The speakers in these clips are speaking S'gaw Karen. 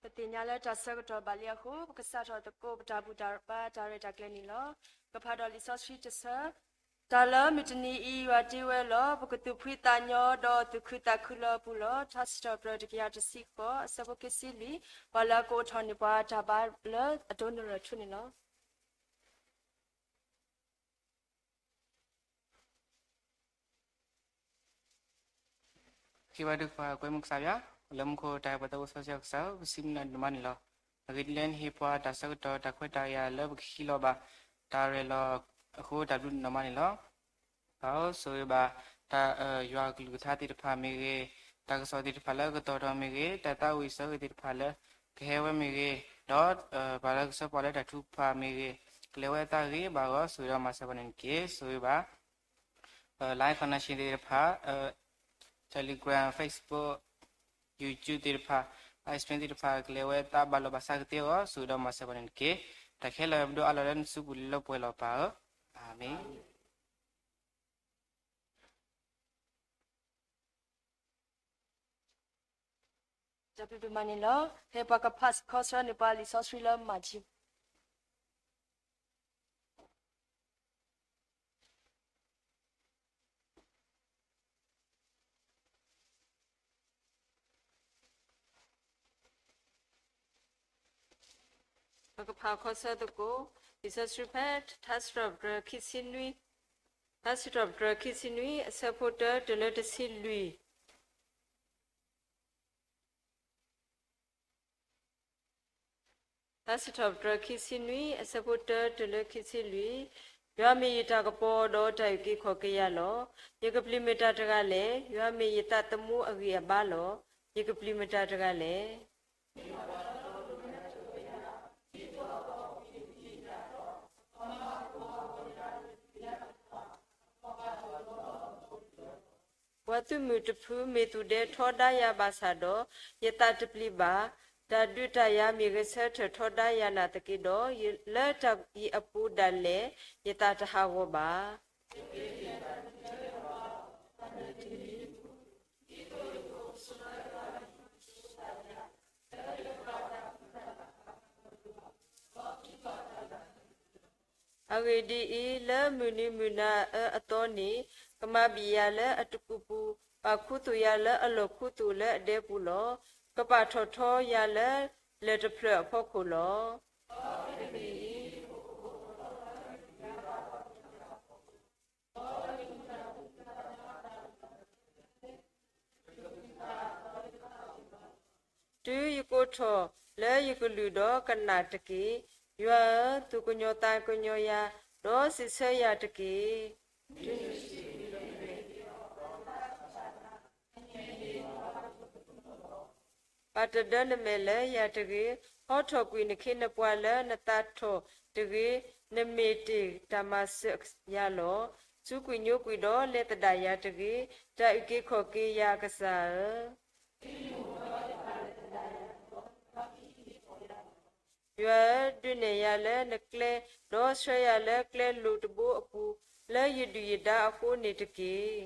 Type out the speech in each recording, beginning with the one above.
ပသ့ၣ်ညါလၢတၢ်ဆၢကတီၢ်ဘၣ်လံအဃိ ပကစးထီၣ်သကိးပတၢ်ဘူၣ်တၢ်ဘါတၢ်ရဲၣ်တၢ်ကျဲၤန့ၣ်လီၤ. ကဖးဒီးလံာ်စီဆှံတဆၢ, တၢ်လၢမုၢ်တနံၤအံၤ ယွၤတ့ဝဲလီၤ. ပကသူၣ်ဖှံသးညီဒီးသူၣ်ခုသးခုလၢအပူၤလီၤ. ထါစံးထီၣ်ပတြၢၤတကယၤတဆံဃိး အဆၢဖိခံဆံလွံၢ်, ပှၤလၢအကအိးထီၣ်န့ၢ်ပှၤတၢ်ဘါလၢအဒိနရၢၣ်ထူန့ၣ်လီၤ. ကဘၣ်ဒုးကွၢ်ကွဲမုၢ်ကစၢ်ယွၤ, လၢမူခိၣ်တၢ်ဟဲပှၤသးအိၣ်စီဆှံကစၢ်ဧၢ, ပစံးဘျုးနၤဒိၣ်မးန့ၣ်လီၤ. အဂ့ၢ်ဒ်လဲၣ် နဟ့ၣ်ပှၤတၢ်ဆၢကတီၢ် တၢ်ခွဲးတၢ်ယာ်လၢပကဟံးလီၤဘၣ် တၢ်ရဲၣ်လီၤအဃိ တၢ်ဘျုးနၤဒိၣ်မးန့ၣ်လီၤ. ပၢ်ဧၢ, ဆိၣ်ဂ့ၤဘၣ် တၢ် ယွၤအကလုၢ်ကထါသ့ၣ်တဖၣ်မ့ၢ်ဂ့ၤ, တၢ်ကစီၣ်သ့ၣ်တဖၣ်လၢကတီၤထီၣ်မ့ၢ်ဂ့ၤ, တၢ်သးဝံၣ်စၢၤဂ့ၤသ့ၣ်တဖၣ်လၢကဟဲဝဲမ့ၢ်ဂ့ၤ, ဒီး ပှၤလၢကဆှၢပှၤလၢတၢ်ထုကဖၣ်မ့ၢ်ဂ့ၤ, ကလဲၤဝဲအသးဂ့ၤဘၣ်အဂီၢ် ဆိၣ်ဂ့ၤဒီးမၤစၢၤပှၤန့ၣ်တက့ၢ်. ဆိၣ်ဂ့ၤဘၣ် Line connection သ့ၣ်တဖၣ်, Telegram, Facebook, YouTube သ့ၣ်တဖၣ်, live stream သ့ၣ်တဖၣ် ကလဲၤဝဲသးဘၣ်လီၤဘၣ်စးကသ့အဂီၢ် ဆိၣ်ဂ့ၤဒီးမၤစၢၤပှၤန့ၣ်တက့ၢ်. တၢ်ခဲလၢာ်ပဒိၣ်အါလီၤလၢနစုပူၤလၢပှဲၤလီၤပၢ်ဧၢ. အၤမ့ၣ်. တၢ်ဘျုးဒိၣ်မးန့ၣ်လီၤ. ဖဲပှၤကဖးခီဆၢန့ၢ်ပှၤလံာ်စီဆှံလၢမၤထံ ပကဖးခီဆၢသကိး လံာ်စီဆှံဖဲ ထါစံးထီၣ်ပတြၢၤခံဆံနွံ, ထါစံးထီၣ်ပတြၢၤခံဆံနွံ အဆၢဖိတၢတုၤလၢတဆံလွံၢ်. ထါစံးထီၣ်ပတြၢၤခံဆံနွံ အဆၢဖိတၢတုၤလၢခံဆံလွံၢ်, ယွၤမ့ၢ်ယတၢ်ကပီၤဒီးတၢ်အုၣ်က့ၤခီၣ်က့ၤယၤလီၤ. ယကပျံၤမတၤတဂၤလဲၣ်. ယွၤမ့ၢ်ယသးသမူအဂံၢ်အဘါလီၤ. ယကပျံၤမတၤတဂၤလဲၣ်. ပှၤသုးမုၢ်တဖုမ့ၢ်သူၣ်ဒဲထီဒါယၤဘၣ်ဆၣ်ဒီး, ယသးတပျံၤဘၣ်. တၢ်ဒုးတၢ်ယၤမ့ၢ်ဂဲၤဆၢထၢၣ်ထီဒါယၤနာ်သက့ဒီး, လၢတၢ်အံၤအပူၤဒၣ်လဲာ် ယသးတဟးဂီၤဘၣ်. အဂ့ၢ်ဒ်အံၤ, လၢမုၢ်နံၤမုၢ်နၤအၢအသီန့ၣ်, ကမၤဘံၣ်ယၤလၢအတကူၣ်ပူၤ, ပာ်ခူသူၣ်ယၤလၢအလီၢ်ခူသူၣ်လၢအဒဲပူၤလီၤ. ကပာ်ထီၣ်ထီယၤလၢလၢၢ်တဖျၢၣ်အဖီခိၣ်လီၤ. တုၤယကိးထီၣ်လၢယကလုၢ်ဒီးကနၣ်တက့ၢ်. ယွၤဧၢ, သူၣ်ကညီၤသးကညီၤယၤ, ဒီးစံးဆၢယၤတက့ၢ်. ပာ်တဒၢနမဲာ်လၢယၤတဂ့ၤ, ဟီထီၣ်ကွံာ်နခ့နပှၤလၢနသးထီၣ်တဂ့ၤ, နမ့ၢ်တ့ၢ်တၢ်မၤစၢၤယၤလီၤ. စူးကွံာ်ညိကွံာ်ဒီးလဲၤသဒၣ်ယၤတဂ့ၤ, တၢ်အုၣ်က့ၤခီၣ်က့ၤယၤအကစၢ်ဧၢ. ယွၤဧၢ, ဒုးနဲၣ်ယၤလၢနကျဲ, ဒီးဆှၢယၤလၢကျဲလိာ်တဘိအပူၤ, လၢယဒုၣ်ယဒါအဃိန့ၣ်တက့ၢ်.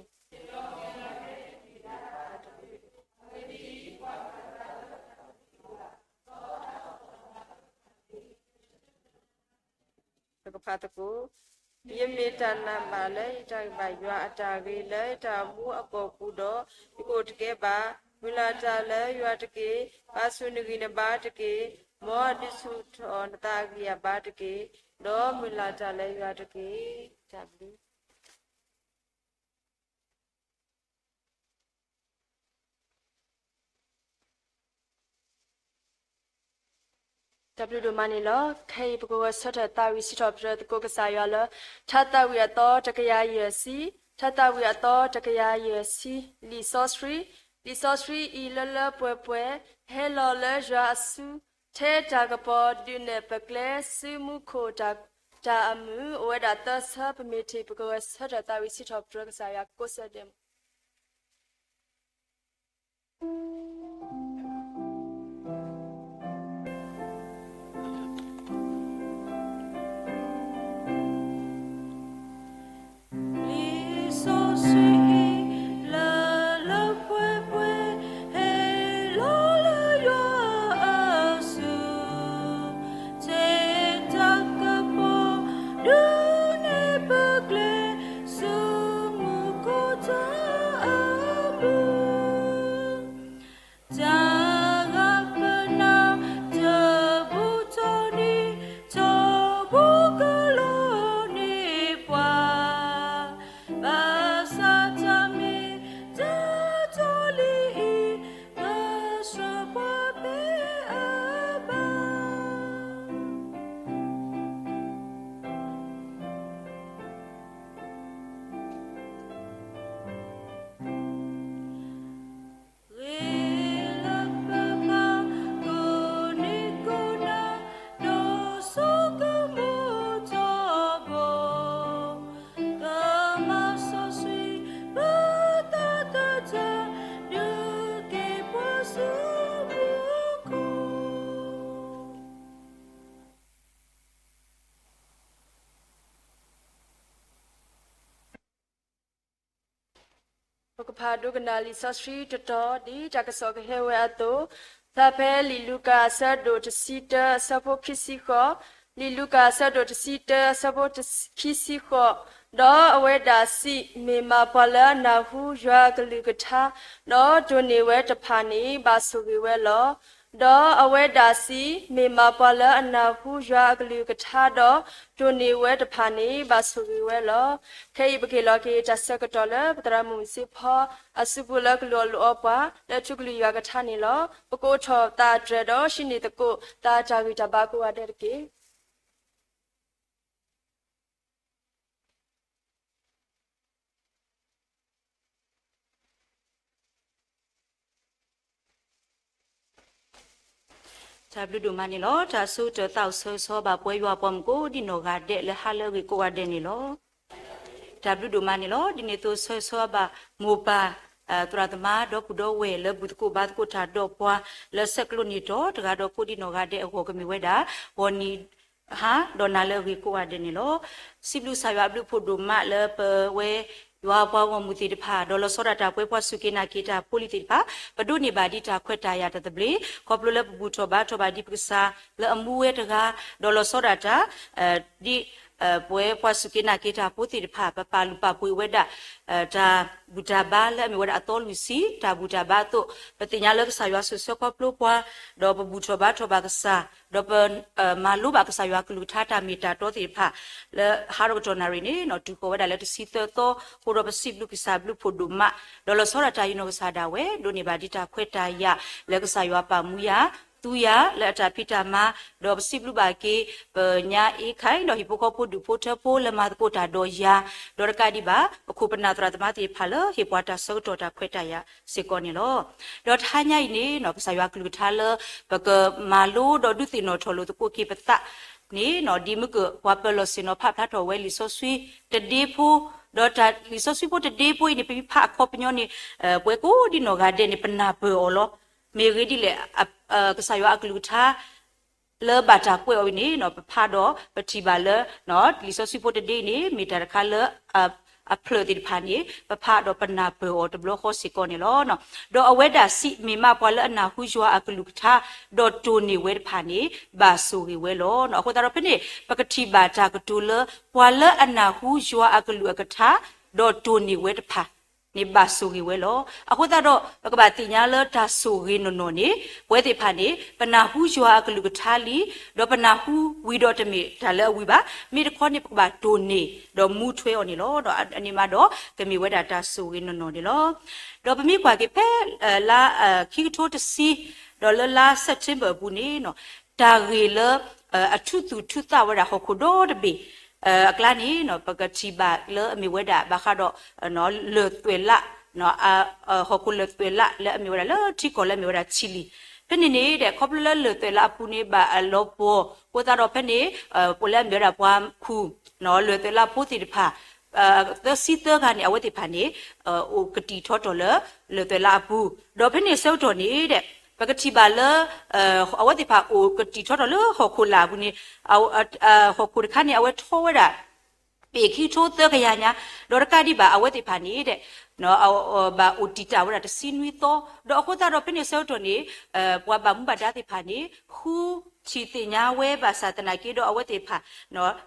ယမ့ၢ်တၢ်နာ်ဘၣ်လၢယတၢ်ဂံၢ်ဘၣ်ယွၤအတၢ်ဂ့ၤလၢယတၢ်အိၣ်မူအကီၢ်ပူၤဒီး, ယကအိၣ်တကဲဘၣ်. မုၢ်လၢ်တၢ်လၢယွၤတက့ၢ်. ပာ်ဆူၣ်နဂံၢ်နဘါတက့ၢ်. မ်အဒုးဆူၣ်ထီၣ်နသးအဂံၢ်အဘါတက့ၢ်. ဒီးမုၢ်လၢ်တၢ်လၢယွၤတက့ၢ်. တၢ်ဘျုး တၢ်ဘျုးဒိၣ်မးန့ၣ်လီၤ. ခဲအံၤပကဂဲၤဆၢထၢၣ်သးဝံၣ်စံးထီၣ်ပတြၢၤသကိး ကစၢ်ယွၤလၢ ထါသးဝံၣ်အသီတကယၤယဲၢ်ဆံ, ထါသးဝံၣ်အသီတကယၤယဲၢ်ဆံ, လံာ်စီဆှံ, လံာ်စီဆှံအံၤလၢလၢပှဲၤပှဲၤ ဟဲလီၤလၢယွၤအစု, ထဲတၢ်ကပီၤဒုးနဲၣ်ပကျဲ စုမူခိၣ်တၢ်အမုာ်, အိၣ်ဝဲဒၣ်သၢဆၢ ပမ့ၢ်ထံၣ် ပကဂဲၤဆၢထၢၣ်သးဝံၣ်စံးထီၣ်ပတြၢၤကစၢ်ယွၤကိးဆၢဒဲးမး. လံာ်စီဆှံအံၤ လၢလၢပှဲၤပှဲၤ ဟဲလီၤလၢယွၤအ ပကဖးဒိကနၣ်လံာ်စီဆှံတတီၤ ဒ်တၢ်ကစီၣ်ကဟဲဝဲအသိး, ဖျါဖဲလံာ်လူၤကၣ်အဆၢဒိၣ်တဆံတၢအဆၢဖိခံဆံဃိး, လံာ်လူၤကၣ်အဆၢဒိၣ်တဆံတၢအဆၢဖိခံဆံဃိး, ဒီးအဝဲဒၣ်စံး, မ့ၢ်မၢပှၤလၢအနၢ်ဟူယွၤအကလုၢ်ကထါ, ဒီးတိၢ်န့ၢ်ဝဲတဖၣ်န့ၣ် ဘၣ်ဆိၣ်ဂ့ၤဝဲလီၤ. ဒီးအဝဲဒၣ်စံး, မ့ၢ်မၢပှၤလၢအနၢ်ဟူယွၤအကလုၢ်ကထါဒီး တိၢ်န့ၢ်ဝဲတဖၣ်န့ၣ် ဘၣ်ဆိၣ်ဂ့ၤဝဲလီၤ. ခဲအံၤပကဟ့ၣ်လီၤက့ၤတၢ်ဆၢကတီၢ်လၢ ပသရၣ်မုၣ်စ့ဖီ အစုပူၤလၢကလူၤအီၣ်လိၣ်အီပှၤ လၢထူကလုၢ်ယွၤကထါန့ၣ်လီၤ. ပကအိးထီၣ်သးအတြဲၤဒီး ဟံးန့ၢ်သကိး သးတၢ်ဂံၢ်တၢ်ဘါကိးဂၤဒဲးတက့ၢ်. တၢ်ဘျုးဒိၣ်မးန့ၣ်လီၤ. တၢ်ဆၢကတီၢ်သးအိၣ်ဆၢဂ့ၤဆၢဝါဘၣ်ပဝဲယွၤအပှၤမုၣ်ကိးဒံနီၢ်ဂၤဒဲးလၢဟါလၢအဂ့ၤကိးဂၤဒဲးန့ၣ်လီၤ. တၢ်ဘျုးဒိၣ်မးန့ၣ်လီၤ. ဒ်န့ၣ်အသိးဆၢဂ့ၤဆၢဝါဘၣ် မိၢ်ပၢ် သရၣ်သမါ ဒီပုၢ်ဒီဝဲၢ်လၢဘူၣ်သကိးဘါသကိးတၢ်ဒီးပှၤ လၢဆဲးကျိးန့ၢ်တီၤတဂၤဒီးကိးဒံနီၢ်ဂၤဒဲးအဂီၢ် ကမ့ၢ်ဝဲဒၣ် ဂီၤနံၤ ဟါဒီးနၤလၢအဂ့ၤကိးဂၤဒဲးန့ၣ်လီၤ. စံးဘျုးကစၢ်ယွၤအဘျုးအဖှိၣ်ဒိၣ်မးလၢပဝဲယွၤအပှၤဂီၢ်မုၢ်သ့ၣ်တဖၣ် ဒီးလီၤဆီဒၣ်တၢ်ပဝဲပှၤစူၢ်က့ၤနာ်က့ၤတၢ်ဖိလံၤသ့ၣ်တဖၣ် ပဒိးန့ၢ်ဘၣ်ဒ်တၢ်ခွဲးတၢ်ယာ်တၢ်သဘျ့ ခီဖျိလၢပဘူၣ်ထီၣ်ဘါထီၣ်ဘၣ်ဒံးပကစၢ်လၢအမူဝဲတဂၤ ဒီးလီၤဆီဒၣ်တၢ် ဒ် ပဝဲပှၤစူၢ်က့ၤနာ်က့ၤတၢ်ဖိသ့ၣ်တဖၣ် ပပာ်လုၢ်ပာ်ပှ့ၤဝဲဒၣ် တၢ်ဘူၣ်တၢ်ဘါလၢအမ့ၢ်ဝဲဒၣ်အသီလွံၢ်ဆံ တၢ်ဘူၣ်တၢ်ဘါအသိး ပသ့ၣ်ညါလၢကစၢ်ယွၤဆိၣ်ဆၢခီဖျိပှၤ ဒီးပဘူၣ်ထီၣ်ဘါထီၣ်ဘၣ်ကစၢ် ဒီးပ မၤလိဘၣ်ကစၢ်ယွၤအကလုၢ်ကထါတၢ်မ့ၢ်တၢ်တီသ့ၣ်တဖၣ် လၢဟါဒီကတီၢ်နၣ်ရံၣ်န့ၣ် တုၤဃီၤဝဲဒၣ်လၢတဆံသၢသီ အဃိဒီးပစံးဘျုးကစၢ်ဘျုးဖှိၣ်ဒိၣ်မး ဒီးလီၤဆီဒၣ်တၢ်ယနီၢ်ကစၢ်ဒၣ်ဝဲ ဒိးန့ၢ်ဘၣ်ဒ်တၢ်ခွဲးတၢ်ယာ် လၢကစၢ်ယွၤပာ်မူယၤ သူယၤလၢအတၢ်ဖံးတၢ်မၤ ဒီးပစံးဘျုးဘၣ်က့ၤ ပညါအ့ခၢၣ်ဒီးဟံၣ်ဖိဃီဖိဒူၣ်ဖိထၢဖိလၢမၤသကိးတၢ်ဒီးယၤ ဒီးတကးဒံးဘၣ် ပခိၣ်ပနၢ်သရၣ်သမါသ့ၣ်တဖၣ်လၢဟ့ၣ်ပှၤတၢ်ဆၢကတီၢ်တၢ်ခွဲးတၢ်ယာ်စ့ၢ်ကီးန့ၣ်လီၤ. ဒီးတဟါညါအံၤန့ၣ် ကစၢ်ယွၤအကလုၢ်ကထါလၢ ပကမၤလိဒီးဒုးသ့ၣ်နီၣ်ထီၣ်လိာ်သကိးက့ၤပသးန့ၣ် ဒ်မုၢ်ကၢၢ်ပှၤပၢၤလီၢ်ဆ့ၣ်နီၤဖးဖျါထီၣ်ဝဲလံာ်စီဆှံတဒ့ဖိ ဒီးတၢ်လံာ်စီဆှံဖိတဒ့ဖိအံၤန့ၣ် ပမ့ၢ်ဖးအခီပညီန့ၣ် ပဝဲကိးဒံနီၢ်ဂၤဒဲးန့ၣ် ပနၢ်ပၢၢ်အီၤလီၤ. မ့ၢ်ဂ့ၢ်ဒ်လဲၣ် ကစၢ်ယွၤအကလုၢ်ကထါ လၢဘၣ်တၢ်ကွဲးအီၤအံၤန့ၣ် ပဖးဒီးပထံၣ်ဘၣ်လၢ လံာ်စီဆှံဖိတဒ့န့ၣ် မ့ၢ်တၢ်တခါလၢ အဖျၢၣ်သ့ၣ်တဖၣ်န့ၣ် ပဖးဒီးပနၢ်ပၢၢ်အီၤတဘျီဃီစ့ၢ်ကီးန့ၣ်လီၤ. ဒီးအဝဲဒၣ်စံး မ့ၢ်မးပှၤလၢအနၢ်ဟူယွၤအကလုၢ်ကထါ ဒီးတိၢ်န့ၢ်ဝဲတဖၣ်န့ၣ် ဘၣ်ဆိၣ်ဂ့ၤဝဲလီၤ. အဃိသတးဒီးဖဲန့ၣ် ပကထံၣ်ဘၣ်တၢ်ကတိၤလၢ ပှၤလၢအနၢ်ဟူယွၤအကလုၢ်အကထါ ဒီးတိၢ်န့ၢ်ဝဲတဖၣ်န့ၣ် ဘၣ်ဆိၣ်ဂ့ၤဝဲလီၤ. အဃိသတးဒီး ပကဘၣ်သ့ၣ်ညါလၢတၢ်ဆိၣ်ဂ့ၤနီၢ်နီၢ်န့ၣ် ပဝဲသ့ၣ်တဖၣ်န့ၣ် ပနၢ်ဟူယွၤအကလုၢ်ကထါလံ, ဒီးပနၢ်ဟူဝံၤဒီးတမ့ၢ်တၢ်လၢအဝံၤဘၣ်. မ့ၢ်တခီန့ၣ် ပကဘၣ်တိၢ်န့ၢ်ဒီးမူထွဲအီၤန့ၣ်လီၤ. ဒီးအန့ၣ်မးဒီး ကမ့ၢ်ဝဲဒၣ်တၢ်ဆိၣ်ဂ့ၤနီၢ်နီၢ်န့ၣ်လီၤ. ဒီးပမ့ၢ်ကွၢ်က့ၤဖဲ လါ ခံကထိတဆံ ဒီးလၢလါ September အပူၤန့ၣ် တၢ်ဂ့ၢ်လၢ အထူးသူၣ်ထူးသးဝဲဒၣ်ဟီၣ်ခိၣ်ဒီတဘ့ၣ် အကျါန့ၣ် ပကထံၣ်ဘၣ်လၢအမ့ၢ်ဝဲဒၣ်ဘၣ်ဃးဒီး လၢၢ်သွဲၣ်လး ဟီၣ်ခိၣ်လၢၢ်သွဲၣ်လးလၢအမ့ၢ်ဝဲဒၣ်လၢထံကီၢ်လၢအမ့ၢ်ဝဲဒၣ် Chile ဖဲန့ၣ်န့ၣ်ဒီး ခီဖျိလၢလၢၢ်သွဲၣ်လးအပူၤန့ၣ် ဘၣ်အလီၤပှီၢ်အဃိသတးဒီးဖဲန့ၣ် ပလၢအမ့ၢ်ဝဲဒၣ်ပှၤခူၣ် လၢၢ်သွဲၣ်လးဖိသ့ၣ်တဖၣ် သၢဆံသၢဂၤန့ၣ် အဝဲသ့ၣ်တဖၣ်န့ၣ် အိၣ်ကတံာ်ထီထီၣ်လၢ လၢၢ်သွဲၣ်လးအပူၤ, ဒီးဖဲန့ၣ်ဆၢကတီၢ်န့ၣ်ဒီး ပကထံၣ်ဘၣ်လၢ အဝဲသ့ၣ်တဖၣ်အိၣ်ကတံာ်ထီထီၣ်လၢဟီၣ်ခိၣ်လာ်အပူၤန့ၣ် ဟီၣ်ခိၣ်တခါန့ၣ် အဝဲထီဝဲဒၣ် ပ့ၢ်ခံကထိသၢကယၤညါ, ဒီးတကးဒံးဘၣ် အဝဲသ့ၣ်တဖၣ်န့ၣ်ဒီး ဘၣ်အိၣ်တံာ်တာ်ဝဲဒၣ်တဆံနွံသီ, ဒီးအဃိသတးဒီးဖဲန့ၣ်ဆၢကတီၢ်န့ၣ် ပှၤဘၣ်မူဘၣ်ဒါသ့ၣ်တဖၣ်န့ၣ် ဃုထံၣ်သ့ၣ်ညါဝဲဘၣ်ဆၣ်သနာ်က့ဒီးအဝဲသ့ၣ်တဖၣ်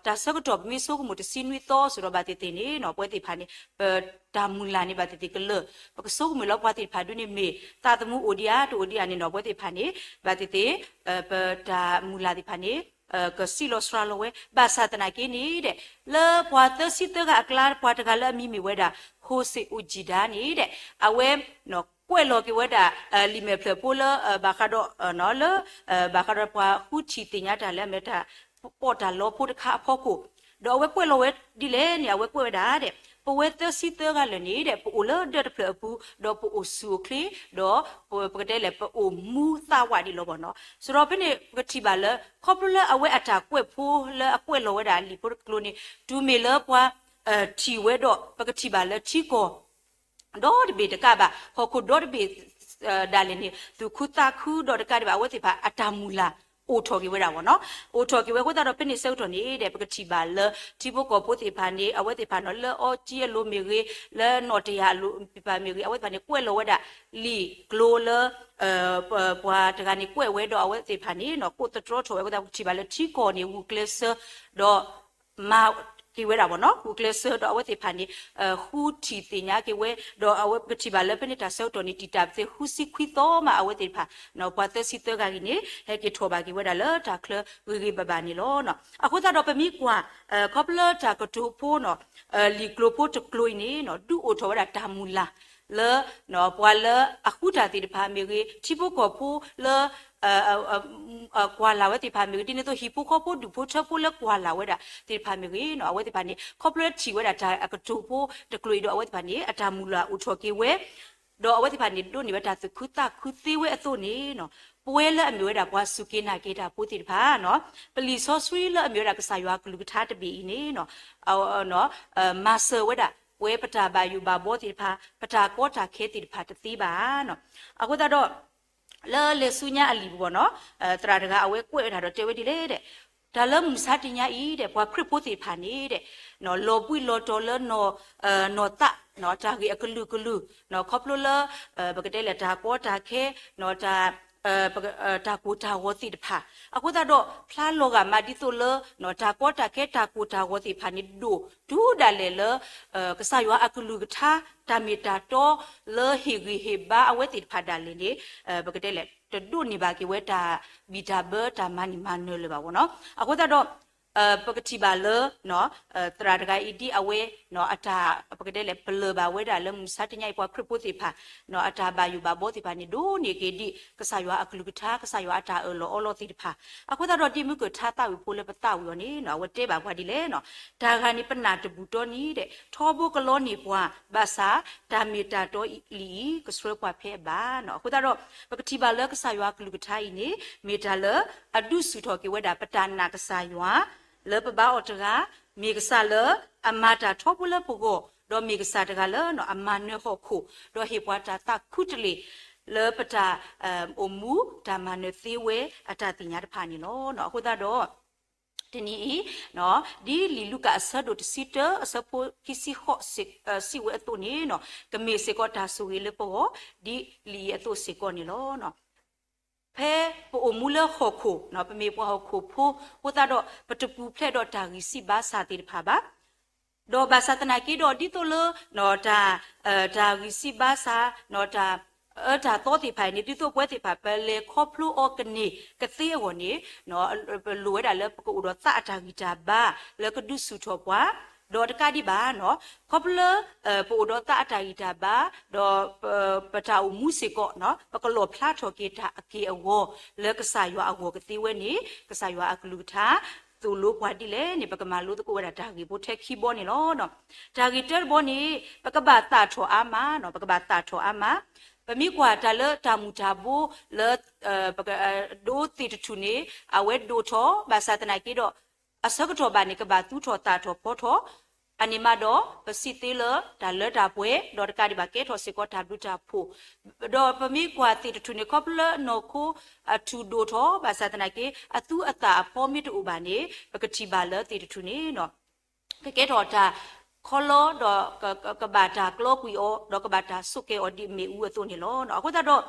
တၢ်ဆၢကတီၢ်ပမ့ၢ်ဆိကမိၣ်တဆံနွံသီစ့ၢ်ကီးဒီးဘၣ်သ့ၣ်သ့ၣ်န့ၣ် ပဝဲသ့ၣ်တဖၣ်န့ၣ် ပတၢ်မုၢ်လၢ်န့ၣ်ဘၣ်သ့ၣ်သ့ၣ်ကလၢာ်, ပကဆိကမိၣ်လၢပှၤသ့ၣ်တဖၣ်ဒုန့ၣ်မ့ၢ် သးသမူအိၣ်ဒံးဧါ တအိၣ်ဒံးဧါန့ၣ်ဒီး ပဝဲသ့ၣ်တဖၣ်န့ၣ် ဘၣ်သ့ၣ်သ့ၣ် ပတၢ်မုၢ်လၢ်သ့ၣ်တဖၣ်န့ၣ် ကစံးလီၤစှၤလီၤဝဲ ဘၣ်ဆၣ်သနာ်က့န့ၣ်ဒီး လၢပှၤသၢဆံသၢဂၤအကျါ ပှၤတဂၤလၢအမံၤမ့ၢ်ဝဲဒၣ် Jose Ojeda န့ၣ်ဒီး အဝဲ ကွဲးလီၤက့ၤဝဲဒၣ် လံာ်မဲာ်ဖျၢၣ်ဖိလၢ ဘၣ်ဃးဒီး လၢ ဘၣ်ဃးဒီးပှၤဃုထံၣ်သ့ၣ်ညါတၢ်လၢအမ့ၢ်တၢ် ပီးတၢ်လီဖိတခါအဖီခိၣ်, ဒီးအဝဲကွဲးလီၤဝဲဒ်လဲၣ်န့ၣ် အဝဲကွဲးဝဲဒၣ်ဒီး ပဝဲသၢဆံသၢဂၤလၢာ်န့ၣ်ဒီး ပအိၣ်လၢဒၢးတဖျၢၣ်အပူၤ ဒီးပအိၣ်ဆူၣ်အိၣ်ချ့ ဒီး ပကတဲလဲၣ် ပအိၣ်မူသးဝးဒံးလီၤဘၣ်နီၤ. စးထီၣ်ဖဲန့ၣ် ပကထံၣ်ဘၣ်လၢ ခီဖျိလၢအဝဲအတၢ်ကွဲးဖိလၢအကွဲးလီၤဝဲဒၣ်လံာ်ဖိတကျိၤန့ၣ် တုၤမ့ၢ်လၢပှၤ ထံၣ်ဝဲဒီး ပကထံၣ်ဘၣ်လၢထံကီၢ် ဒီတဘ့ၣ်တကးဘၣ် ဟီၣ်ခိၣ်ဒီတဘ့ၣ် ဒၣ်လဲာ်န့ၣ် သူၣ်ခုသးခုဒီးတကးဒံးဘၣ် အဝဲသ့ၣ်တဖၣ်အတၢ်မုၢ်လၢ် အိၣ်ထီၣ်က့ၤဝဲဒၣ်ဘၣ်နီၤ, အိၣ်ထီၣ်က့ၤဝဲအဃိသတးဒီး ဖဲန့ၣ်ဆၢကတီၢ်န့ၣ်ဒီး ပကထံၣ်ဘၣ်လၢ ထံဖိကီၢ်ဖိသ့ၣ်တဖၣ်န့ၣ် အဝဲသ့ၣ်တဖၣ်နီၤ လၢအီကၠံအလိၤမ့ၢ်ဂ့ၤ, လၢနီၣ်တယၢ်အလိၤသ့ၣ်တဖၣ်မ့ၢ်ဂ့ၤ, အဝဲသ့ၣ်တဖၣ်န့ၣ် ကွဲးလီၤဝဲဒၣ် လံာ်ကျိၤလၢ ပှၤတဂၤန့ၣ်ကွဲးဝဲဒီး အဝဲသ့ၣ်တဖၣ်န့ၣ်နီၤ ကိးသတြီထီၣ်ဝဲအဃိသတး ပကထံၣ်ဘၣ်လၢထံကီၢ်န့ၣ် ဂုာ်ကျဲးစၢး ဒီး မၤက့ၤဝဲဒၣ်ဘၣ်နီၤ, ဂုာ်ကျဲးစၢးဒီးအဝဲသ့ၣ်တဖၣ်န့ၣ် ဃုထံၣ်သ့ၣ်ညါက့ၤဝဲ, ဒီးအဝဲပကထံၣ်ဘၣ်လၢဖဲန့ၣ်တၢ်ဆၢကတီၢ်န့ၣ် တံာ်တာ်ပသ့ၣ်ဃုဆံခွံသီမး အဝဲသ့ၣ်တဖၣ် ပှၤသၢဆံသၢဂၤအံၤန့ၣ် ဟဲက့ၤထီၣ်ဘၣ်က့ၤဝဲဒၣ်လၢတၢ်ချၢဂ့ၤဂ့ၤဘၣ်ဘၣ်န့ၣ်လီၤ. အဃိသတးဒီးပမ့ၢ်ကွၢ် ခီဖျိလၢတၢ်ကတိၤဖိနီၤ လံာ်ကျိၤဖိတကျိၤအံၤန့ၣ်နီၤ ဒုးအိၣ်ထီၣ်ဝဲဒၣ်တၢ်မုၢ်လၢ်လၢ ပှၤလၢအဃုတၢ်သ့ၣ်တဖၣ်မ့ၢ်ဂ့ၤ, ထံဖိကီၢ်ဖိလၢ ကွၢ်လၢ်ဝဲသ့ၣ်တဖၣ်မ့ၢ်ဂ့ၤ, ဒ်န့ၣ်အသိး ဟံၣ်ဖိဃီဖိဒူၣ်ဖိထၢဖိလၢကွၢ်လၢ်ဝဲဒၣ်သ့ၣ်တဖၣ်မ့ၢ်ဂ့ၤနီၤ, အဝဲသ့ၣ်တဖၣ်န့ၣ် ခီဖျိထံၣ်ဝဲဒၣ်တၢ်အကတိၤဖိတကျိၤအံၤဒီး အဝဲသ့ၣ်တဖၣ်န့ၣ် အတၢ်မုၢ်လၢ်အိၣ်ထီၣ်က့ၤဝဲ ဒီးအဝဲသ့ၣ်တဖၣ်န့ၣ် ဒိးန့ၢ်ဝဲတၢ်သူၣ်ခုသးခုသ့ဝဲအသိးန့ၣ်နီၤ, ပဝဲလၢအမ့ၢ်ဝဲဒၣ်ပှၤစူၢ်က့ၤနာ်က့ၤတၢ်ဖိသ့ၣ်တဖၣ်နီၤ, ပလံာ်စီဆှံလၢအမ့ၢ်ဝဲဒၣ်ကစၢ်ယွၤအကလုၢ်ကထါတဘ့ၣ်အံၤန့ၣ်နီၤ မၤစၢၤဝဲဒၣ် ပဝဲပတၢ်ဘၣ်ယိၣ်ဘၣ်ဘှီသ့ၣ်တဖၣ် ပတၢ်ကီတၢ်ခဲသ့ၣ်တဖၣ်တသ့ဘၣ်နီၤ. အဃိသတးဒီး လၢလဲၤဆူညါအလံာ်ပူၤဘၣ်နီၤ, သရၣ်တဂၤအဝဲကွဲးဝဲဒၣ်ဒီးတဲဝဲဒ်လဲၣ်ဒီး, တၢ်လၢမုၢ်ဆါတနံၤအံၤဒီး ပှၤခရံာ်ဖိသ့ၣ်တဖၣ်န့ၣ်ဒီး လီၤဘှံးလီၤတီၤလၢ နီၢ်သး တၢ်ဂ့ၢ်အကလုာ်ကလုာ်, ခီဖျိလၢ ပကတဲလဲၣ် တၢ်ကီတၢ်ခဲ တၢ် တၢ်ကိၢ်တၢ်ဂီၤသ့ၣ်တဖၣ်, အဃိသတးဒီး ဖျါလီၤဂာ်မးဒ်သိးလၢ တၢ်ကီတၢ်ခဲ တၢ်ကိၢ်တၢ်ဂီၤသ့ၣ်တဖၣ်န့ၣ် ဒိၣ်တုၤဒၣ်လဲာ်လၢ ကစၢ်ယွၤအကလုၢ်ကထါ တၢ်မ့ၢ်တၢ်တီလၢဟ့ၣ်ဂံၢ်ဟ့ၣ်ဘါအဝဲသ့ၣ်တဖၣ်ဒၣ်လဲာ်န့ၣ် ပကတဲလဲၣ် တဒိးန့ၢ်ဘၣ်က့ၤဝဲတၢ်ဘံၣ်တၢ်ဘၢတၢ်မၤန့ၢ်မၤနၢၤလၢၤဘၣ်ဘၣ်နီၤ. အဃိသတးဒီး ပကထံၣ်ဘၣ်လၢ သရၣ်တဂၤအံၤဒ်အဝဲ အတၢ် ပကတဲလဲၣ် ပလၢၢ်ဘၣ်ဝဲဒၣ်လၢမုၢ်ဆါတနံၤအံၤ ပှၤခရံာ်ဖိသ့ၣ်တဖၣ် အတၢ်ဘၣ်ယိၣ်ဘၣ်ဘှီသ့ၣ်တဖၣ်န့ၣ် ဒိးန့ၢ်က့ၤဒံး ကစၢ်ယွၤအကလုၢ်ကထါ ကစၢ်ယွၤအတၢ်အၢၣ်လီၤအီလီၤသ့ၣ်တဖၣ်, အဃိသတးဒီး ဒ်မုၢ်ကၢၢ်ထါသးဝံၣ်ဖိလၢပသးဝံၣ်အီၤန့ၣ် အဝဲတဲဘၣ်ပှၤဒ်လဲၣ်နီၤ, တၢ်ဂၤန့ၣ် ပနာ်တဘူၣ်တီနံၤဒီး ထီဘိကလီန့ၢ်ပှၤ ဘၣ်ဆၣ် တၢ်မ့ၢ်တၢ်တီလံၤအံၤ ကဆှၢပှၤဖဲအဘၣ်နီၤ. အဃိသတးဒီး ပကထံၣ်ဘၣ်လၢကစၢ်ယွၤအကလုၢ်ကထါအံၤန့ၣ် မ့ၢ်တၢ်လၢအဒုးဆူၣ်ထီၣ်က့ၤဝဲဒၣ် ပတၢ်နာ်ကစၢ်ယွၤ လၢပဘါအီၤတဂၤ မ့ၢ်ကစၢ်လၢအမၤတၢ်ထီဘိလၢပဂီၢ်, ဒီးမ့ၢ်ကစၢ်တဂၤလၢအမၤနၢၤဟီၣ်ခိၣ်, ဒီးဟ့ၣ်ပှၤတၢ်သးခူတလ့ၢ် လၢပတၢ်အိၣ်မူတၢ်မၤနၢၤသ့ဝဲအတၢ်သ့ၣ်ညါတဖၣ်န့ၣ်လီၤ. အဃိသတးဒီး တနံၤအံၤ ဒ်လံာ်လူၤကၣ်အဆၢဒိၣ်တဆံတၢ အဆၢဖိခံဆံဃိး စံးဝဲအသိးန့ၣ် ကမ့ၢ်စ့ၢ်ကီးတၢ်ဆိၣ်ဂ့ၤလၢပဂီၢ် ဒ်လံာ်အံၤအသိးစ့ၢ်ကီးန့ၣ်လီၤ. ဖဲပအိၣ်မူလၢဟီၣ်ခိၣ် ပမ့ၢ်ပှၤဟီၣ်ခိၣ်ဖိ အဃိသတးဒီး ပတပူၤဖျဲးဒီးတၢ်ဂံၢ်စၢ်ဘါစၢ်သ့ၣ်တဖၣ်ဘၣ်. ဒီးဘၣ်ဆၣ်သနာ်က့ဒီး ဒ်သိးလၢ တၢ် တၢ်ဂံၢ်စၢ်ဘါစၢ် တၢ်အၢတၢ်သီသ့ၣ်တဖၣ်အံၤန့ၣ် ဒ်သိးပဝဲသ့ၣ်တဖၣ် ပလဲၤခီဖျိအီၤကန့ၢ်ကသ့အဂီၢ်န့ၣ် ပလိၣ်ဝဲဒၣ်လၢပကအိၣ်ဒီးသးအတၢ်ဂံၢ်တၢ်ဘါ လၢကဒုးဆူၣ်ထီၣ်ပှၤ, ဒီးတကးဒံးဘၣ် ခီဖျိလၢ ပအိၣ်ဒီးသးအတၢ်ဂံၢ်တၢ်ဘါ ဒီး ပတၢ်အိၣ်မူစ့ၢ်ကီး ပကလီၣ်ဖျါထီၣ်က့ၤတၢ်အက့ၢ်အဂီၤ လၢကစၢ်ယွၤအဂီၢ်ကသ့ဝဲန့ၣ် ကစၢ်ယွၤအကလုၢ်ကထါ သိၣ်လိပှၤဒ်လဲၣ်န့ၣ် ပကမၤလိသကိးဝဲဒၣ်တၢ်ဂ့ၢ်ဖိထဲခံဘီန့ၣ်လီၤ. တၢ်ဂ့ၢ်တၢတဘီန့ၣ် ပကဘၣ်သၣ်ထီၣ်အါမး, ပကဘၣ်သၣ်ထီၣ်အါမး, ပမ့ၢ်ကွၢ်တၢ်လၢတၢ်မူၤတၢ်ဘိလၢ ဒိးသ့ၣ်တထူၣ်န့ၣ် အဝဲဒိၣ်ထီၣ် ဘၣ်ဆၣ်သနာ်က့ဒီး အဆၢကတီၢ်ဘၣ်န့ၣ် ကဘၣ်သူထီၣ်သၣ်ထီၣ်ဖီထီၣ်, အန့ၣ်မးဒီး ပစံးသ့လၢတၢ်လၢတၢ်ပှဲၤ ဒီးတကးဒံးဘၣ်ကဲထီၣ်စ့ၢ်ကီးတၢ်ဘျုးတၢ်ဖှိၣ်, ဒီးပမ့ၢ်ကွၢ်သ့ၣ်တထူၣ်န့ၣ် ခီဖျိလၢနီၢ်ခိအထူၣ်ဒိၣ်ထီၣ် ဘၣ်ဆၣ်သနာ်က့ အသူအသၣ်အဖီမ့ၢ်တအိၣ်ဘၣ်န့ၣ် ပကထံၣ်ဘၣ်လၢသ့ၣ်တထူၣ်န့ၣ် ကကဲထီၣ်တၢ်ခီလီ ဒီးကဘၣ်တၢ်ကျီကွံာ်အီၤ ဒီးကဘၣ်တၢ်ဆိးကဲအီၤဒ်မ့ၣ်အူအသိးန့ၣ်လီၤ. အဃိသတးဒီး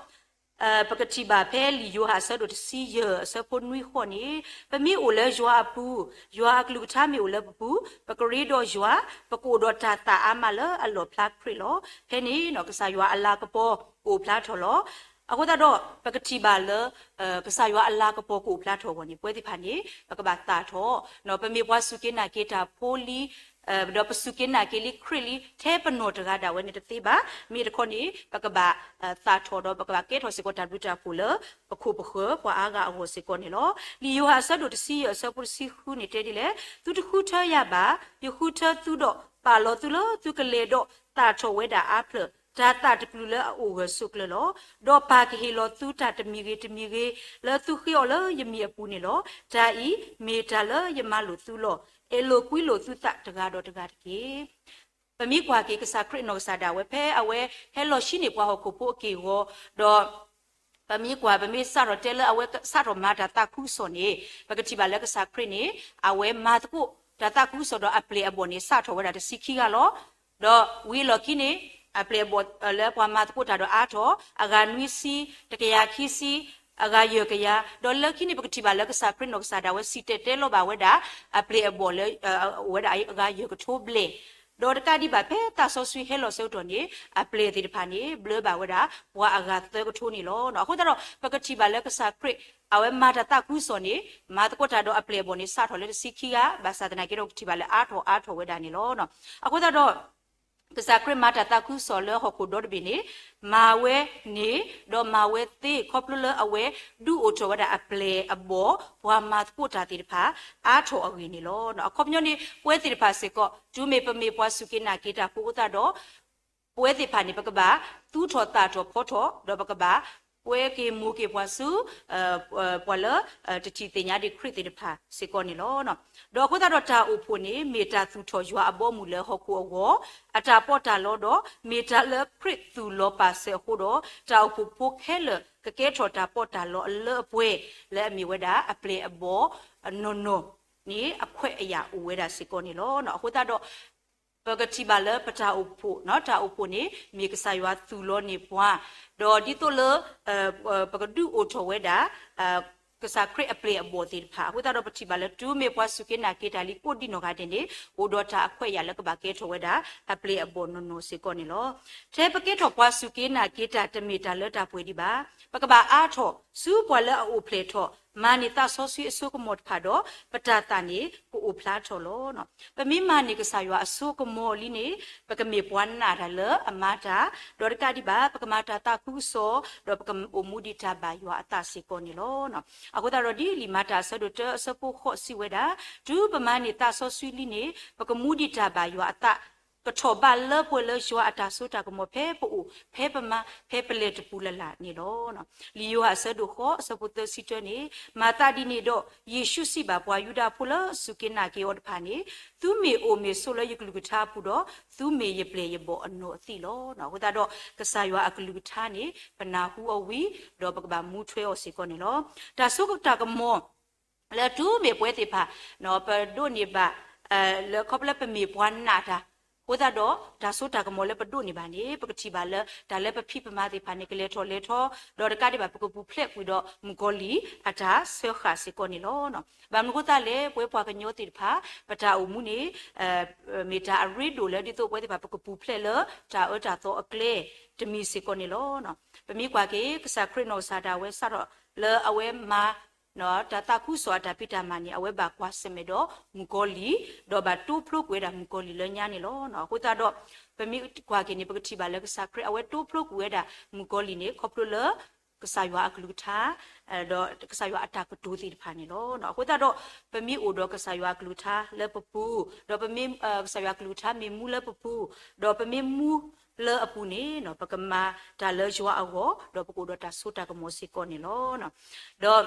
ပကထံၣ်ဘၣ်ဖဲလံာ်ယိၤဟၣ်အဆၢဒိၣ်တဆံယဲၢ်အဆၢဖိနွံဃိးန့ၣ် ပမ့ၢ်အိၣ်လၢယွၤအပူၤ, ယွၤအကလုၢ်ကထါမ့ၢ်အိၣ်လၢပပူၤ, ပကရ့ဒီးယွၤ, ပကအိၣ်ဒီးတၢ်သၣ်အါမးလၢအလီၣ်ဖျါခရံာ်လီၤ. ဖဲန့ၣ် ကစၢ်ယွၤအလၤကပီၤကအိၣ်ဖျါထီၣ်လီၤ. အဃိသတးဒီး ပကထံၣ်ဘၣ်လၢ ကစၢ်ယွၤအလၤကပီၤကအိၣ်ဖျါထီၣ်အဂီၢ်န့ၣ် ပဝဲသ့ၣ်တဖၣ်န့ၣ် ပကဘၣ်သၣ်ထီၣ်, ပမ့ၢ်ပှၤစူၢ်က့ၤနာ်က့ၤတၢ်ဖိလံ ဒီးပစူၢ်က့ၤနာ်က့ၤလံခရံာ်လံ ထဲပနီၢ်တဂၤဒၣ်ဝဲန့ၣ်တသ့ဘၣ်. မ့ၢ်တခီန့ၣ် ပကဘၣ်သၣ်ထီၣ်ဒီး ပကဘၣ်ကဲထီၣ်စ့ၢ်ကီးတၢ်ဘျုးတၢ်ဖှိၣ်လၢ ပခိၣ်ပဃၢၤပှၤအါဂၤအဂီၢ်စ့ၢ်ကီးန့ၣ်လီၤ. လံာ်ယိၤဟၣ်အဆၢဒိၣ်တဆံယဲၢ်အဆၢဖိတဆံဃုန့ၣ်တဲဒ်လဲၣ်, သုတဃုထၢယၤဘၣ်, ယဃုထၢသုဒီး ပာ်လီၤသုလၢသုကလဲၤဒီးသၣ်ထီၣ်ဝဲဒၣ်အါဖျၢၣ်, တၢ်သးတပျုၤလၢအအိၣ်ဂၢၢ်ဆိးကျၢၤလီၤ. ဒီးပၢ်ကဟ့ၣ်လီၤသုတၢ်တမံၤဂ့ၤတမံၤဂ့ၤ လၢသုဃ့အီၤလၢယမံၤအပူၤန့ၣ်လီၤ. တၢ်အံၤမ့ၢ်တၢ်လၢယမၤလိာ်သုလီၤ. အဲၣ်လိာ်ကွံလိာ်သုသးတဂၤဒီးတဂၤတက့ၢ်. ပမ့ၢ်ကွၢ်က့ၤကစၢ်ခရံာ်အနီၢ်ကစၢ်ဒၣ်ဝဲ ဖဲအဝဲဟဲလီၤဆှံန့ၢ်ပှၤဟီၣ်ခိၣ်ဖိအက့ၢ်အဂီၤ, ဒီး ပမ့ၢ်ကွၢ် ပမ့ၢ်စးထီၣ်တဲလၢအဝဲစးထီၣ်မၤတၢ်သးခုကစီၣ်န့ၣ် ပကထံၣ်ဘၣ်လၢကစၢ်ခရံာ်န့ၣ် အဝဲမၤသကိးတၢ်သးခုကစီၣ်ဒီးအပျဲၢ်အဘီၣ်န့ၣ် စးထီၣ်ဝဲဒၣ်တဆံခံဂၤလီၤ. ဒီးဝံၤအလီၢ်ခံန့ၣ် အပျဲၢ်အဘီၣ်လၢပှၤမၤသကိးတၢ်ဒီးအါထီၣ် အဂၤနွံဆံ, တကယၤခံဆံ, အဂၤယဲၢ်ကယၤ, ဒီးလၢခံန့ၣ် ပကထံၣ်ဘၣ်လၢကစၢ်ခရံာ်နီၢ်ကစၢ်ဒၣ်ဝဲစံၣ်တဲၤတဲလီၤဘၣ်ဝဲဒၣ် အပျဲၢ်အဘီၣ်လၢ အိၣ်ဝဲဒၣ်အဂၤယဲၢ်ကထိဘျဲၣ် ဒီးတကးဒံးဘၣ် ဖဲသးစီဆှံဟဲလီၤဆၢကတီၢ်န့ၣ် အပျဲၢ်သ့ၣ်တဖၣ်န့ၣ် ဘျၢဘၣ်ဝဲဒၣ် ပှၤအဂၤသၢကထိန့ၣ်လီၤ. အဃိသတးဒီး ပကထံၣ်ဘၣ်လၢကစၢ်ခရံာ် အဝဲမၤတၢ်သးခုကစီၣ်န့ၣ် မၤသကိးတၢ်ဒီးအပျဲၢ်အဘီၣ်န့ၣ် စးထီၣ်လၢတဆံခံဂၤ ဘၣ်ဆၣ်သနာ်က့ဒီး ပကထံၣ်ဘၣ်လၢအါထီၣ်အါထီၣ်ဝဲဒၣ်န့ၣ်လီၤ. အဃိသတးဒီး ကစၢ်ခရံာ်မၤတၢ်သးခုကစီၣ်လၢဟီၣ်ခိၣ်ဒီတဘ့ၣ်န့ၣ် မၤဝဲန့ၣ် ဒီးမၤဝဲသ့ ခီဖျိလၢအဝဲဒုးအိၣ်ထီၣ်ဝဲဒၣ်အပျဲၢ်အဘီၣ် ပှၤမၤသကိးတၢ်သ့ၣ်တဖၣ် အါထီၣ်အဂ့ၢ်န့ၣ်လီၤ. အခီပညီန့ၣ် ပဝဲသ့ၣ်တဖၣ်စ့ၢ်ကီး တုၤမ့ၢ်ပမ့ၢ်ပှၤစူၢ်က့ၤနာ်က့ၤတၢ်ဖိအဃိသတးဒီး ပဝဲသ့ၣ်တဖၣ်န့ၣ် ပကဘၣ်သူၣ်ထီၣ်သၣ်ထီၣ်ဖီထီၣ် ဒီးပကဘၣ်ပှဲၤက့ၤမိၢ်က့ၤပှၤဆူ ပှၤလၢ တထံၣ်သ့ၣ်ညါဒံးခရံာ်သ့ၣ်တဖၣ်စ့ၢ်ကီးန့ၣ်လီၤ. ဒီးအဃိသတးဒီးတၢ်အိၣ်ဖှိၣ်န့ၣ် မ့ၢ်တၢ်သူၣ်ထီၣ်ယွၤအဘီအမုၢ်လၢဟီၣ်ခိၣ်အဂီၢ်, အတၢ်ပီးတၢ်လီဒီး မ့ၢ်တၢ်လၢခရံာ်သူၣ်လီၤပာ်စၢၤအဃိဒီး တၢ်အိၣ်ဖှိၣ်ဖိခဲလၢာ် ကကဲထီၣ်တၢ်ပီးတၢ်လီအလၢအပှဲၤ လၢအမ့ၢ်ဝဲဒၣ်အပျဲၢ်အဘီၣ်နီၢ်နီၢ်န့ၣ် အခွဲးအယာ်အိၣ်ဝဲဒၣ်စ့ၢ်ကီးန့ၣ်လီၤ. အဃိသတးဒီး ပကထံၣ်ဘၣ်လၢပတၢ်အိၣ်ဖှိၣ်, တၢ်အိၣ်ဖှိၣ်န့ၣ် မ့ၢ်ကစၢ်ယွၤသူၣ်လီၤန့ၢ်ပှၤ, ဒီးဒ်သိးလၢ ပကဒုးအိၣ်ထီၣ်ဝဲဒၣ် ကစၢ်ခရံာ်အပျဲၢ်အဘီၣ်သ့ၣ်တဖၣ် အဃိသတးဒီးပထံၣ်ဘၣ်လၢ တုၤမ့ၢ်ပှၤစူၢ်က့ၤနာ်က့ၤတၢ်လံကိးဒံနီၢ်ဂၤဒဲးန့ၣ် အိၣ်ဒီးတၢ်အခွဲးအယာ်လၢကဘၣ်ကဲထီၣ်ဝဲဒၣ် အပျဲၢ်အဘီၣ်နီၢ်နီၢ်စ့ၢ်ကီးန့ၣ်လီၤ. ထဲပကဲထီၣ်ပှၤစူၢ်က့ၤနာ်က့ၤတၢ်တမ့ၢ်တၢ်လၢတၢ်ပှဲၤဒံးဘၣ်. ပကဘၣ်အါထီၣ်ဆူပှၤလၢအအိၣ်ဖျဲၣ်ထီၣ် မၤန့ၢ်သးစီဆှံအစိကမီၤတဖၣ်ဒီး ပတၢ်သးန့ၣ်ကအိၣ်ဖျါထီၣ်လီၤ. ပမ့ၢ်မၤန့ၢ်ကစၢ်ယွၤအစိကမီၤလံန့ၣ် ပကမ့ၢ်ပှၤနာ်တၢ်လၢအမၤတၢ်, ဒီးတကးဒံးဘၣ် ပကမၤတၢ်သးခုကစီၣ် ဒီးပကအိၣ်မူဒံးတၢ်ဘၣ်ယွၤအသးစ့ၢ်ကီးန့ၣ်လီၤ. အဃိသတးဒီးဒ်လံာ်မၤတၢ်အဆၢဒိၣ်တၢအဆၢဖိဃိးစံးဝဲဒၣ်, တုၤပမၤန့ၢ်သးစီဆှံလံန့ၣ် ပကမူဒံးတၢ်ဘၣ်ယွၤအသး ကထီၣ်ဘးလၢပှဲၤလၢယွၤအတၢ်စိတၢ်ကမီၤ ဖဲပအိၣ်ဖဲပမၤ ဖဲပလဲၤတပူၤလၢ်လၢ်န့ၣ်လီၤ. လံာ်ယိၤဟၣ်အဆၢဒိၣ်ဃိးအဆၢဖိသၢဆံတၢန့ၣ်, မၤသးဒ်န့ၣ်ဒီး ယ့ၣ်ၡူးစံးဘၣ်ပှၤယူဒၤဖိလၢစူၢ်က့ၤနာ်က့ၤအီၤတဖၣ်န့ၣ်, သုမ့ၢ်အိၣ်မ့ၢ်ဆိးလၢယကလုၢ်ကထါအပူၤဒီး သုမ့ၢ်ယပျဲၢ်ယဘီၣ်အနီၢ်အသံလီၤ. အဃိသတးဒီး ကစၢ်ယွၤအကလုၢ်ကထါန့ၣ် ပနၢ်ဟူအီၤဝံၤ ဒီးပကဘၣ်မူထွဲအီၤစ့ၢ်ကီးန့ၣ်လီၤ. တၢ်စိတၢ်ကမီၤ လၢတုၤမ့ၢ်ပဝဲသ့ၣ်တဖၣ် ပဒိးန့ၢ်ဘၣ် လၢခီဖျိလၢပမ့ၢ်ပှၤနာ်တၢ် အဃိသတးဒီး တၢ်စိတၢ်ကမီၤလၢပဒိးန့ၢ်ဘၣ်န့ၣ် ပကထံၣ်ဘၣ်လၢ တၢ်လၢပဖံးပမၤသ့ၣ်တဖၣ်န့ၣ် ကလဲၤထီၣ်လဲၤထီ, ဒီးတကးဒံးဘၣ် ပကပူၤဖျဲးကွံာ်ဒီးမုၣ်ကီၤလံၢ်အတၢ်စၢဃာ်စ့ၢ်ကီးန့ၣ်လီၤ. ဘၣ်မနုၤအဃိသတးလဲၣ် ပဝဲပှၤကညီသ့ၣ်တဖၣ် ပတၢ်အိၣ်မူန့ၣ် မ့ၢ်တၢ်အရ့ဒိၣ်လၢ ဒ်သိးပဝဲသ့ၣ်တဖၣ် ပကပူၤဖျဲးလၢတၢ်အၢတၢ်သီအကျဲတမံၤစ့ၢ်ကီးန့ၣ်လီၤ. ပမ့ၢ်ကွၢ်က့ၤ ကစၢ်ခရံာ်နီၢ်ကစၢ်ဒၣ်ဝဲစးထီၣ်လၢအဝဲမၤ တၢ်သးခုကစီၣ်အတၢ်ဖံးတၢ်မၤန့ၣ် အဝဲဘၣ်ကွၢ်ဆၢၣ်မဲာ်ဒီးမုၣ်ကီၤလံၢ်, ဒီးဘၣ်တိဖျိကွံာ်ဝဲဒၣ်မုၣ်ကီၤလံၢ်လၢညါန့ၣ်လီၤ. အဃိသတးဒီး ပမ့ၢ်ကွၢ်က့ၤန့ၣ် ပကထံၣ်ဘၣ်လၢကစၢ်ခရံာ် အဝဲတိဖျိကွံာ်ဝဲဒၣ်မုၣ်ကီၤလံၢ်န့ၣ် ခီဖျိလၢ ကစၢ်ယွၤအကလုၢ်ကထါ ဒီးကစၢ်ယွၤအတၢ်ကတိၤသ့ၣ်တဖၣ်န့ၣ်လီၤ. အဃိသတးဒီး ပမ့ၢ်အိၣ်ဒီးကစၢ်ယွၤအကလုၢ်ကထါလၢပပူၤ, ဒီးပမ့ၢ် ကစၢ်ယွၤအကလုၢ်ကထါမ့ၢ်မူလၢပပူၤ, ဒီးပမ့ၢ်မူလၢအပူၤန့ၣ် ပကမၤတၢ်လၢယွၤအဂီၢ်, ဒီးပကအိၣ်ဒီးတၢ်စိတၢ်ကမီၤစ့ၢ်ကီးန့ၣ်လီၤ. ဒီး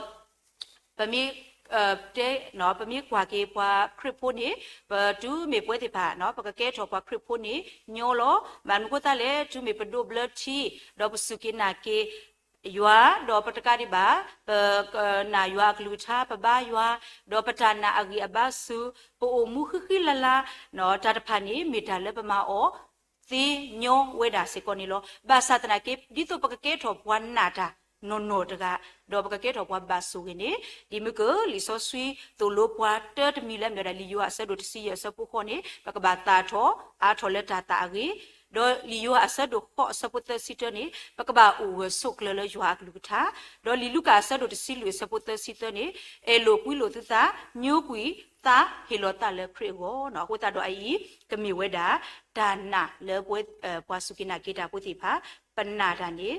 ပမ့ၢ် တဲ ပမ့ၢ်ကွၢ်က့ၤပှၤခရံာ်ဖိန့ၣ် ပတုၤမ့ၢ်ပဝဲသ့ၣ်တဖၣ် ပကကဲထီၣ်ပှၤခရံာ်ဖိန့ၣ်ညီလီၤ. ဘၣ်မနုၤအဃိသတးလဲၣ် တုၤမ့ၢ်ပဒိးဘျၢထံ ဒီးပစူၢ်က့ၤနာ်က့ၤယွၤ ဒီးပတကးဒံးဘၣ် ပနာ်ယွၤအကလုၢ်ကထါ ပဘါယွၤ ဒီးပတၢ်နာ်အဂံၢ်အဘါစူၤ ပအိၣ်မူဃံဃံလၤလၤ တၢ်တဖၣ်န့ၣ် မ့ၢ်တၢ်လၢပမၤအီၤ သ့ညီဝဲဒၣ်စ့ၢ်ကီးန့ၣ်လီၤ. ဘၣ်ဆၣ်သနာ်က့ ဒ်သိးပကကဲထီၣ်ပှၤနာ်တၢ်နီၢ်နီၢ်တဂၤ ဒီးပကကဲထီၣ်ပှၤဘၣ်ဆိၣ်ဂ့ၤန့ၣ် ဒ်မ့ၢ်ကလံာ်စီဆှံသိၣ်လိပှၤတၢတမံၤလၢအမ့ၢ်ဝဲဒၣ် လံာ်ယိၤဟၣ်အဆၢဒိၣ်တဆံယဲၢ်အဆၢဖိဃိးန့ၣ် ပကဘၣ်သၣ်ထီၣ် အါထီၣ်လၢတၢ်သးအဂ့ၢ်, ဒီးလံာ်ယိၤဟၣ်အဆၢဒိၣ်ဃိးအဆၢဖိသၢဆံတၢန့ၣ် ပကဘၣ်အိၣ်ဂၢၢ်ဆိးကျၢၤလၢယွၤအကလုၢ်ကထါ, ဒီးလံာ်လူၤကၣ်အဆၢဒိၣ်တဆံလွံၢ်အဆၢဖိသၢဆံသၢန့ၣ် အဲၣ်လိာ်ကွံလိာ်သုသး ညိကွံာ်သးဟ့ၣ်လီၤသးလၢခရံာ်အဂီၢ်န့ၣ်. အဃိသတးဒီးအအံၤ ကမ့ၢ်ဝဲဒၣ် တၢ်နာ်လၢပဝဲ ပှၤစူၢ်က့ၤနာ်က့ၤတၢ်ဖိသ့ၣ်တဖၣ် ပနာ်တၢ်န့ၣ်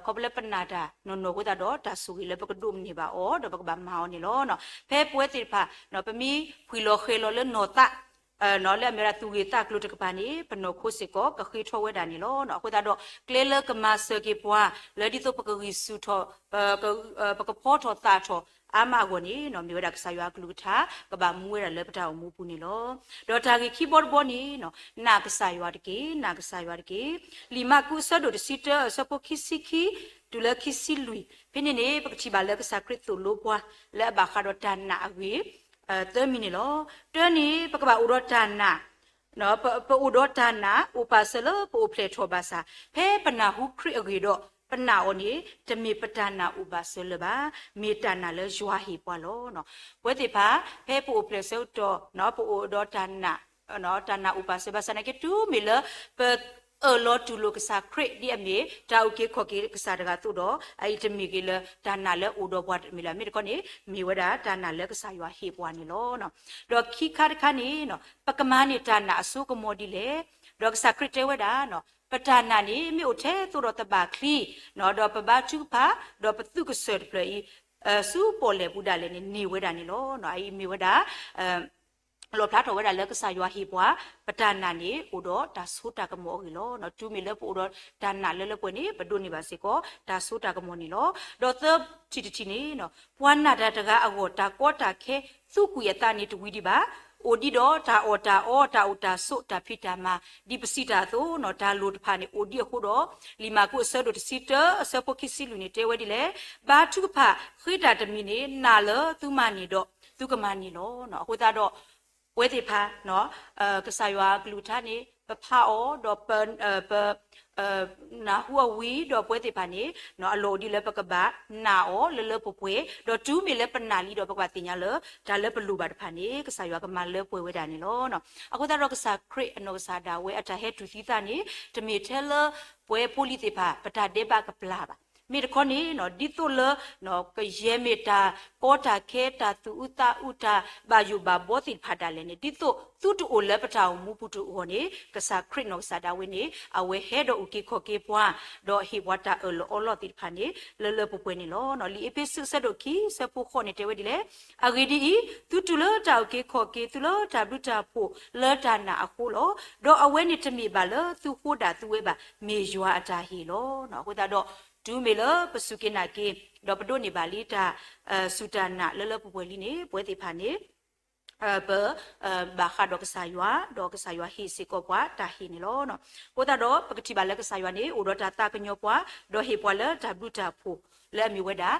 ခီဖျိလၢပနာ်တၢ်နီၢ်နီၢ်အဃိသတးဒီး တၢ်ဆိၣ်ဂ့ၤလၢပကဒိးန့ၢ်ဘၣ်အီၤ ဒီးပကဘၣ်မၤအီၤန့ၣ်လီၤ. ဖဲပဝဲသ့ၣ်တဖၣ် ပမ့ၢ်ဖှံၣ်လီၤဃဲၤလီၤလၢနီၢ်သး လၢအမ့ၢ်ဝဲဒၣ်သူၣ်ဂ့ၤသးကျိၤတကပၤန့ၣ် ပနီၢ်ခိစ့ၢ်ကီးကဃ့ထီၣ်ဝဲဒၣ်န့ၣ်လီၤ. အဃိသတးဒီး ကျဲလၢကမၤစၢၤက့ၤပှၤ လၢဒ်သိးပကဂံၢ်ဆူၣ်ထီၣ် ပကဖီထီၣ်သၣ်ထီၣ်အါမးအဂီၢ်န့ၣ် မ့ၢ်ဝဲဒၣ်ကစၢ်ယွၤအကလုၢ်ကထါ ကဘၣ်မူဝဲဒၣ်လၢပတၢ်အိၣ်မူပူၤန့ၣ်လီၤ. ဒီးတၢ်ဂ့ၢ်ခံဘီတဘီန့ၣ် နာ်ကစၢ်ယွၤတက့ၢ်, နာ်ကစၢ်ယွၤတက့ၢ်. လံာ်မၢ်ကူးအဆၢဒိၣ်တဆံတၢအဆၢဖိခံဆံခံ တုၤလၢခံဆံလွံၢ်, ဖဲန့ၣ်န့ၣ် ပကထံၣ်ဘၣ်လၢကစၢ်ခရံာ်သိၣ်လိပှၤ လၢအဘၣ်ဃးဒီးတၢ်နာ်အဂ့ၢ် သၢမံၤန့ၣ်လီၤ. တၢန့ၣ် ပကဘၣ်အိၣ်ဒီးတၢ်နာ်, ပအိၣ်ဒီးတၢ်နာ်အိၣ်ပာ်စၢၤလၢပအိၣ်ဖျဲၣ်ထီၣ်ဘၣ်ဆၣ်, ဖဲပနၢ်ဟူခရံာ်အဂ့ၢ်ဒီး ပနာ်အီၤန့ၣ် တမ့ၢ်ပတၢ်နာ်အိၣ်ဘၣ်စၢၤလၢၤဘၣ်, မ့ၢ်တၢ်နာ်လၢယွၤဟ့ၣ်ပှၤလီၤ. ပဝဲသ့ၣ်တဖၣ် ဖဲပအိၣ်ဖျဲၣ်ဆၢကတီၢ် ပအိၣ်ဒီးတၢ်နာ်, တၢ်နာ်အိၣ်ပာ်စၢၤဘၣ်ဆၣ်နာ်က့ တုၤမ့ၢ်လၢပ အၢၣ်လီၤတူၢ်လိာ်ကစၢ်ခရံာ် ဒ်အမ့ၢ်တၢ်အုၣ်က့ၤခီၣ်က့ၤကစၢ်တဂၤအသိးဒီး အအံၤတမ့ၢ်ဂ့ၤလၢတၢ်နာ်လၢအိၣ်ဒီးပှၤတမ့ၢ်လၢၤ, မ့ၢ်တခီန့ၣ် မ့ၢ်ဝဲဒၣ်တၢ်နာ်လၢကစၢ်ယွၤဟ့ၣ်ပှၤန့ၣ်လီၤ. ဒီးခံခါတခါန့ၣ် ပကမၤန့ၢ်တၢ်နာ်အစိကမီၤဒ်လဲၣ်. ဒီးကစၢ်ခရံာ်တဲဝဲဒၣ်, ပတၢ်နာ်န့ၣ် မ့ၢ်အိၣ်ထဲသိးဒီးသဘၣ်ချံ, ဒီးပဘါထုကဖၣ်, ဒီးပသူၣ်ကစၢၢ်တဖျၢၣ်အံၤ ဆူပီၣ်လဲၣ်ပူၤဒၣ်လဲာ်န့ၣ် န့ၢ်ဝဲဒၣ်န့ၣ်လီၤ. အအံၤမ့ၢ်ဝဲဒၣ် လီၣ်ဖျါထီၣ်ဝဲဒၣ်လၢကစၢ်ယွၤဟ့ၣ်ပှၤ ပတၢ်နာ်န့ၣ် အိၣ်ဒီးတၢ်စိတၢ်ကမီၤအဂ့ၢ်လီၤ. တုၤမ့ၢ်လၢပအိၣ်ဒီးတၢ်နာ်လၢလၢပှဲၤပှဲၤန့ၣ် ပဒိးန့ၢ်ဘၣ်စ့ၢ်ကီး တၢ်စိတၢ်ကမီၤန့ၣ်လီၤ. ဒီးသၢထံၣ်တထံၣ်န့ၣ် ပှၤနာ်တၢ်တဂၤအဂီၢ် တၢ်ကီတၢ်ခဲ သူကွံာ်အသးန့ၣ်တဝံၤဒံးဘၣ်. အိၣ်ဒံးဒီးတၢ်အီၣ်တၢ်အီ တၢ်အိၣ်တၢ်ဆိး တၢ်ဖံးတၢ်မၤ ဒ်ပစံးတၢ်အသိးန့ၣ် တၢ်လိၣ်တဖၣ်န့ၣ် အိၣ်ဒံးအဃိဒီး လံာ်မၢ်ကူးအဆၢဒိၣ်တဆံတၢ အဆၢဖိခံဆံလွံၢ်န့ၣ် တဲဝဲဒ်လဲၣ်, ဘါထုကဖၣ်ဃ့တၢ်တမံၤန့ၣ် နာ်လၢသုမၤန့ၢ်ဒီး သုကမၤန့ၢ်လီၤ. အဃိသတးဒီး ပဝဲသ့ၣ်တဖၣ် ကစၢ်ယွၤအကလုၢ်ကထါန့ၣ် ပဖးအီၤဒီး ပ နၢ်ဟူအဝံၤဒီးပဝဲသ့ၣ်တဖၣ်န့ၣ် အလီၢ်အိၣ်ဒံးလၢပကဘၣ်နာ်အီၤလၢလၢပှဲၤပှဲၤ, ဒီးတုၤမ့ၢ်လၢပနာ်လံဒီးပကဘၣ်သ့ၣ်ညါလၢ တၢ်လၢပလိၣ်ဘၣ်တဖၣ်န့ၣ် ကစၢ်ယွၤကမၤလၢပှဲၤဝဲဒၣ်န့ၣ်လီၤ. အဃိသတးဒီးကစၢ်ခရံာ်အနီၢ်ကစၢ်ဒၣ်ဝဲအတၢ်ဟဲတူၢ်သံသးန့ၣ် တမ့ၢ်ထဲလၢပဝဲဖိလံၤသ့ၣ်တဖၣ် ပတၢ်ဒဲးဘးကပျၢ်ဘၣ်. မ့ၢ်တခီန့ၣ် ဒ်သိးလၢ ကယဲၢ်မ့ၢ်တၢ်ကီတၢ်ခဲ တၢ်သူၣ်အုးသးအုး တၢ်ဘၣ်ယိၣ်ဘၣ်ဘှီသ့ၣ်တဖၣ်ဒၣ်လဲာ်န့ၣ် ဒ်သိးသုတအိၣ်လၢပတၢ်အိၣ်မူပူၤတဂီၢ်န့ၣ် ကစၢ်ခရံာ်နီၢ်ကစၢ်ဒၣ်ဝဲန့ၣ် အဝဲဟဲဒီးအုၣ်က့ၤခီၣ်က့ၤပှၤ ဒီးဟ့ၣ်ပှၤတၢ်အၢၣ်လီၤအီလီၤသ့ၣ်တဖၣ်န့ၣ် လၢလၢပှဲၤပှဲၤန့ၣ်လီၤ. လံာ်အ့းဖ့းစူးအဆၢဒိၣ်ခံ အဆၢဖိဃိးန့ၣ်တဲဝဲဒ်လဲၣ်, အဂ့ၢ်ဒ်အံၤ, သုတုၤလၢတၢ်အုၣ်က့ၤခီၣ်က့ၤ သုလၢတၢ်ဘျုးတၢ်ဖှိၣ်လၢတၢ်နာ်အဃိလီၤ. ဒီးအဝဲန့ၣ်တမ့ၢ်ဘၣ်လၢသုဃိဒၣ်သုဝဲဘၣ်, မ့ၢ်ယွၤအတၢ်ဟ့ၣ်လီၤ. အဃိသတးဒီး တုၤမ့ၢ်လၢပစူၢ်က့ၤနာ်က့ၤ ဒီးပဒိးန့ၢ်ဘၣ်လံတၢ် စူၢ်တၢ်နာ်လၢလၢပှဲၤပှဲၤလံန့ၣ် ပဝဲသ့ၣ်တဖၣ်န့ၣ် ပ ဘၣ်ဃးဒီးကစၢ်ယွၤ, ဒီးကစၢ်ယွၤဟ့ၣ်စ့ၢ်ကီးပှၤတၢ်ဟ့ၣ်န့ၣ်လီၤ. အဃိသတးဒီး ပကထံၣ်ဘၣ်လၢကစၢ်ယွၤန့ၣ် အိၣ်ဒီးတၢ်သးကညီၤပှၤ, ဒီးဟ့ၣ်ပှၤလၢတၢ်ဘျုးတၢ်ဖှိၣ် လၢအမ့ၢ်ဝဲဒၣ်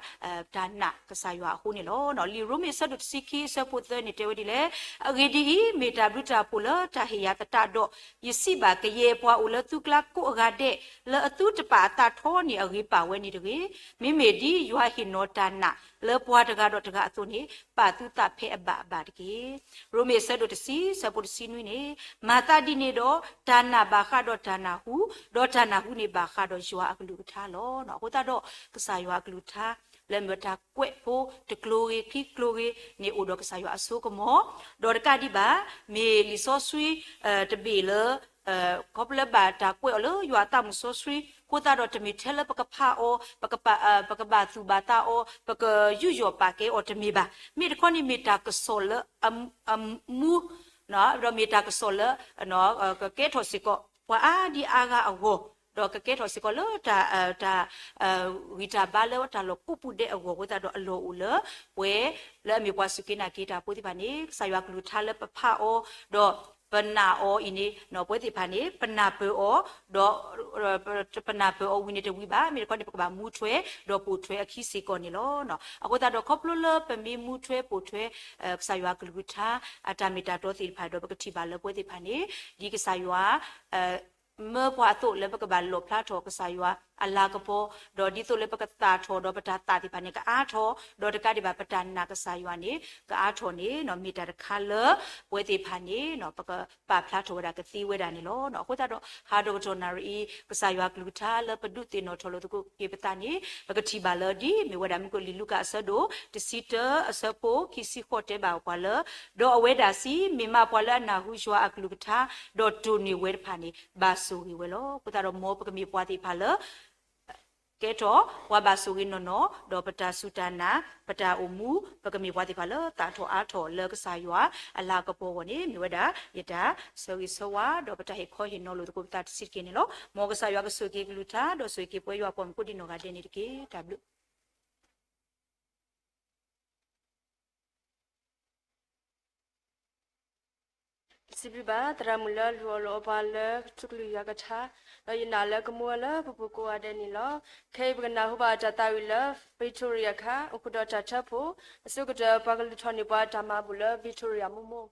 တၢ်နာ်ကစၢ်ယွၤအဃိန့ၣ်လီၤ. လံာ်ရိမ့ၤအဆၢဒိၣ်တဆံခံ အဆၢဖိသၢန့ၣ်တဲဝဲဒ်လဲၣ်, အဂ့ၢ်ဒ်အံၤ, မ့ၢ်တၢ်ဘျုးတၢ်ဖှိၣ်လၢတၢ်ဟ့ၣ်ယၤသတးဒီး, ယစံးဘၣ်ကယဲၢ်ပှၤအိၣ်လၢသုကျါကိးအဂၤဒဲး, လၢအသုတပာ်အသးထီန့ၢ်အဂ့ၤပာ်ဝဲန့ၣ်တဂ့ၤ. မ့မ့ၢ်ဒ်ယွၤဟ့ၣ်နီၤတၢ်နာ်လၢပှၤတဂၤဒီးတဂၤအသိးန့ၣ်, ပာ်သုသးဖဲအဘၣ်အဘၣ်တက့ၢ်. ရိမ့ၤအဆၢဒိၣ်တဆံ အဆၢဖိတဆံနွံန့ၣ်, မၤသးဒ်န့ၣ်ဒီး တၢ်နာ်ဘၣ်ဃးဒီးတၢ်နၢ်ဟူ, ဒီးတၢ်နၢ်ဟူန့ၣ်ဘၣ်ဃးဒီးယွၤအကလုၢ်ကထါလီၤ. အဃိသတးဒီး ကစၢ်ယွၤအကလုၢ်ကထါ လၢအမ့ၢ်တၢ်ကွဲးဖိတကျိၤဂ့ၤခံကျိၤဂ့ၤန့ၣ် အိၣ်ဒီးကစၢ်ယွၤအစိကမီၤ, ဒီးတကးဒံးဘၣ် မ့ၢ်လံာ်စီဆှံ တဘ့ၣ်လၢ ခီဖျိလၢဘၣ်တၢ်ကွဲးအီၤလၢယွၤအသးမုၢ်စီဆှံ, အဃိသတးဒီးတမ့ၢ်ထဲလၢပကဖးအီၤ, ပကဘၣ်သူၣ်ဘၣ်သးအီၤ, ပကယူးယီၣ်ပာ်ကဲအီၤတမ့ၢ်ဘၣ်. မ့ၢ်တခီန့ၣ်မ့ၢ်တၢ်ကစီၣ်လၢ အမူ ဒီးမ့ၢ်တၢ်ကစီၣ်လၢ ကကဲထီၣ်စ့ၢ်ကီး ပှၤအါဒံအါဂၤအဂီၢ်, ဒီးကကဲထီၣ်စ့ၢ်ကီးလၢတၢ် တၢ် ဂံၢ်တၢ်ဘါလၢတၢ်လီၢ်ကိးပူၤဒဲးအဂီၢ်အဃိသတးဒီးအလီၢ်အိၣ်လၢ ပှဲၤလၢအမ့ၢ်ပှၤစူၢ်က့ၤနာ်က့ၤတၢ်ဖိသ့ၣ်တဖၣ်န့ၣ် ကစၢ်ယွၤကလုၢ်ကထါလၢပဖးအီၤ ဒီးပနာ်အီၤအံၤန့ၣ် ပဝဲသ့ၣ်တဖၣ်န့ၣ် ပနၢ်ပၢၢ်အီၤ ဒီး ပနၢ်ပၢၢ်အီၤဝံၤန့ၣ်တဝံၤဘၣ်, မ့ၢ်တခီန့ၣ် ပကဘၣ်မူထွဲ ဒီးပိာ်ထွဲအခံစ့ၢ်ကီးန့ၣ်လီၤ. အဃိသတးဒီးခီဖျိလၢပမ့ၢ်မူထွဲပိာ်ထွဲ ကစၢ်ယွၤကလုၢ်ကထါ အတၢ်မ့ၢ်တၢ်တီသ့ၣ်တဖၣ်ဒီး ပကထံၣ်ဘၣ်လၢပဝဲသ့ၣ်တဖၣ်န့ၣ် ဒ်ကစၢ်ယွၤ မၢပှၤအသိးလၢပကဘၣ်လီၣ်ဖျါထီၣ်ကစၢ်ယွၤအလၤကပီၤ, ဒီးဒ်သိးလၢပကသၣ်ထီၣ်ဒီးပတၢ်သၣ်သ့ၣ်တဖၣ်န့ၣ် ကအါထီၣ်, ဒီးတကးဒံးဘၣ်ပတၢ်နာ်ကစၢ်ယွၤန့ၣ် ကအါထီၣ်န့ၣ် မ့ၢ်တၢ်တခါလၢ ပဝဲသ့ၣ်တဖၣ်န့ၣ် ပကပာ်ဖျါထီၣ်ဝဲဒၣ်ကသ့ဝဲဒၣ်န့ၣ်လီၤ. အဃိသတးဒီး ဟးဒီးကတီၢ်နၣ်ရံၣ်အံၤ ကစၢ်ယွၤကလုၢ်ကထါလၢပဒုးသ့ၣ်နီၣ်ထီၣ်လိာ်သကိးက့ၤပသးန့ၣ် ပကထံၣ်ဘၣ်လၢဒ်မ့ၢ်ဝဲဒၣ်မုၢ်ကီၢ်လံာ်လူၤကၣ်အဆၢဒိၣ် တဆံတၢ အဆၢဖိခံဆံဃိးတဲဘၣ်ပှၤလၢ ဒီးအဝဲဒၣ်စံး, မ့ၢ်မးပှၤလၢအနၢ်ဟူယွၤအကလုၢ်ကထါ ဒီးတိၢ်န့ၢ်ဝဲတဖၣ်န့ၣ် ဘၣ်ဆိၣ်ဂ့ၤဝဲလီၤ. အဃိသတးဒီးမ်ပကမ့ၢ်ပှၤသ့ၣ်တဖၣ်လၢ ကဲထီၣ်ပှၤဘၣ်ဆိၣ်ဂ့ၤနီၢ်နီၢ်, ဒီးပတၢ်စူၢ်တၢ်နာ်, ပတၢ်အိၣ်မူ, ပကမ့ၢ်ပှၤသ့ၣ်တဖၣ်လၢသၣ်ထီၣ်အါထီၣ်လၢကစၢ်ယွၤအလၤကပီၤအဂီၢ်န့ၣ် မ့ၢ်ဝဲဒၣ်ယတၢ်ဆၢဂ့ၤဆၢဝါ ဒီးပတၢ်ဟ့ၣ်ခီဟ့ၣ်နီၤလိာ်သကိးပသးတဆံးတက့ၢ်န့ၣ်လီၤ. မ်ကစၢ်ယွၤကဆိၣ်ဂ့ၤက့ၤကလုၢ်ကထါ ဒီးဆိၣ်ဂ့ၤက့ၤပှၤယွၤအပှၤမုၣ်ဖိဒ်နီၢ်ဂၤဒဲးန့ၣ်တက့ၢ်. တၢ်ဘျုး စံးဘျုးဘၣ်သရၣ်မုၣ်လၢအလူၤအီၣ်လိာ်အီပှၤလၢထူကလုာ်ယွၤကထါ, ဒီးယနာ်လၢကမူဝဲလၢပပူၤကိးဂၤဒဲးန့ၣ်လီၤ. ခဲအံၤပကနၢ်ဟူဘၣ်တၢ်သးဝံၣ်လၢ Victoria အခါ, အိၣ်ဃုာ်ဒီးတၢ်ထၢဖှိၣ်, အဆိကတၢၢ်ပှၤကလုၢ်ထီၣ်န့ၢ်ပှၤတၢ်မၤဘူၣ်လၢ Victoria မိၢ်မိၢ်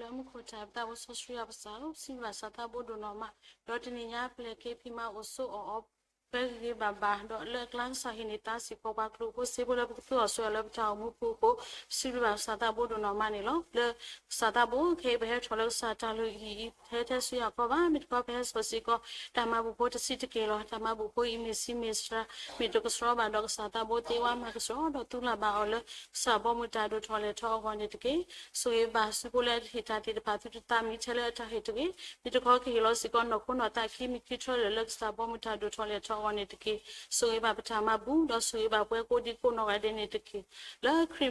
လၢမူခိၣ်တၢ်ပသးအိၣ်စီဆှံယွၤပကစၢ်ဧၢ, ပစံးဘျုးဘၣ်ကစၢ်သးဘိဒိၣ်နီၢ်မး, ဒီးတနံၤညါပလဲၤက့ၤဖံးမၤအိၣ်ဆိးအီၣ်အီ ပှဲၤဂ့ၤဂ့ၤဘၣ်ဘၣ်, ဒီးလၢအကျါကစၢ်ဟ့ၣ်န့ၢ်သးစ့ၢ်ကီးပှၤကျိၣ်ဖိစ့ဖိလၢပကသူအီၤဆိးအီၤလၢပတၢ်အိၣ်မူပူၤအဃိ, ပစံးဘျုးဘၣ်ကစၢ်သးဘိဒိၣ်နီၢ်မးန့ၣ်လီၤ. လၢကစၢ်သးဘိ ခဲအံၤပဟဲထီၣ်လၢကစၢ်တၢ်လုၢ်အံၤအံၤ ဟဲထဲဆူယၤခီဘၣ်, မ့ၢ်တခီပဟဲစိာ်စ့ၢ်ကီး တၢ်မၤဘူၣ်ဖိတဆံးတက့ၢ်လီၤ. တၢ်မၤဘူၣ်ဖိအံၤမ့ၢ်ဆံးမ့ၢ်စှၤ မ့ၢ်တကဆှီဘၣ်ဒီးကစၢ်သးဘိသ့ဝဲမၤကဆှီဒီးသူလၢ်ဘၣ်အီၤလၢ ကစၢ်ဘီမုၢ်တၢ်ဒိၣ်ထီၣ်လဲၢ်ထီၣ်အဂီၢ်န့ၣ်တက့ၢ်. ဆိၣ်ဂ့ၤဘၣ်ဆူဖိလၢအဟ့ၣ်တၢ်သ့ၣ်တဖၣ် သုတသးမံထဲလၢအတၢ်ဟ့ၣ်တဂ့ၤ, မ့ၢ်တခီကဟ့ၣ်လီၤစ့ၢ်ကီးနီၢ်ခိနီၢ်သးခံမံၤခံဆၢလၢာ် လၢကစၢ်ဘီမုၢ်တၢ်ဒိၣ်ထီၣ်လဲၢ်ထီၣ်အဂီၢ်န့ၣ်တက့ၢ်. ဆိၣ်ဂ့ၤဘၣ်ပတၢ်မၤဘူၣ် ဒီးဆိၣ်ဂ့ၤဘၣ်ပှၤကိးဒံကိးနီၢ်ဂၤဒဲးန့ၣ်တက့ၢ်. လၢခရံ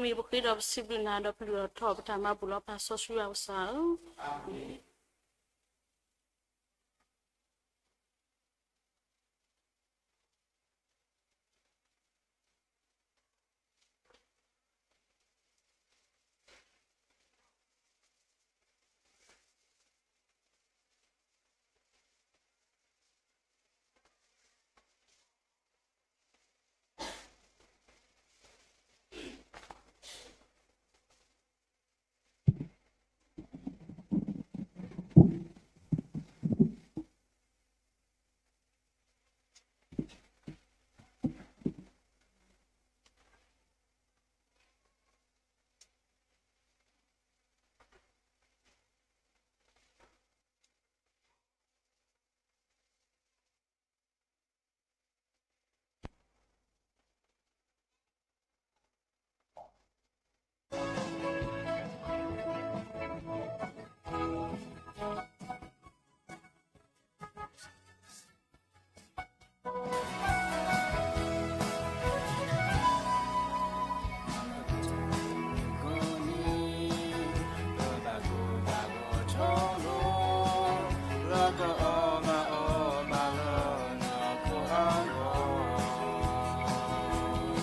ာ်မံၤပဃ့ဒီးပစံးဘျုးနၤဒီးပလုၢ်ထီၣ်ပတၢ်မၤဘူၣ်လီၤ. ပၢ်စီဆှံယွၤပကစၢ်ဧ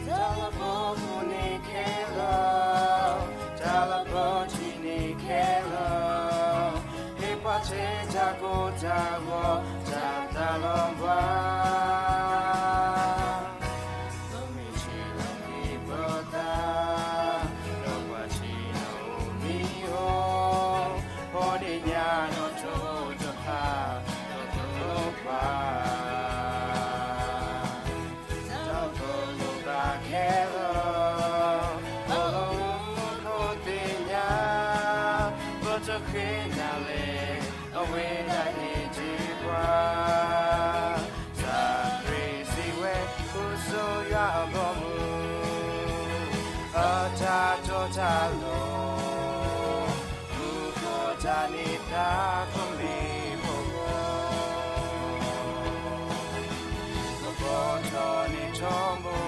ၢ, တၢ်လၢပှၤပူၤန့ၣ်ခဲလၢာ်, တၢ်လၢပှၤထံန့ၣ်ခဲလၢာ်, ဟ့ၣ်ပှၤထဲတၢ်ကိၢ်တၢ်ဂီၤ, တၢ်သးလီၤဘှါ, ပမ့ၢ်ထံၣ်လီၤက့ၤပသး, ဒီးပှၤထံၣ်နီၣ်အိၣ်မံၤအိၣ်, ဖီဒ့ၣ်ညါနီၣ်ထိၣ်တဖၣ်, ဒီးကလိၣ်ပှၤ တၢ်လၢပလိၣ်ဘၣ်ခဲလၢာ်, အိၣ်လၢမူခိၣ်သ့ၣ်ညါ, ပတဃ့နၤလဲၣ်, အဝဲဒၣ်ဟ့ၣ်တ့ၢ်ပှၤ, ကစၢ်ခရံာ်စံးဝဲ, ဃုဆိယွၤအဘီအမုၢ်, အတၢ်တီတၢ်လိၤ, မူခိၣ်တၢ်န့ၢ်သါကမ့ၢ်ပဂီၢ်, ကဘီထီၣ်န့ၢ်ထီဘိ,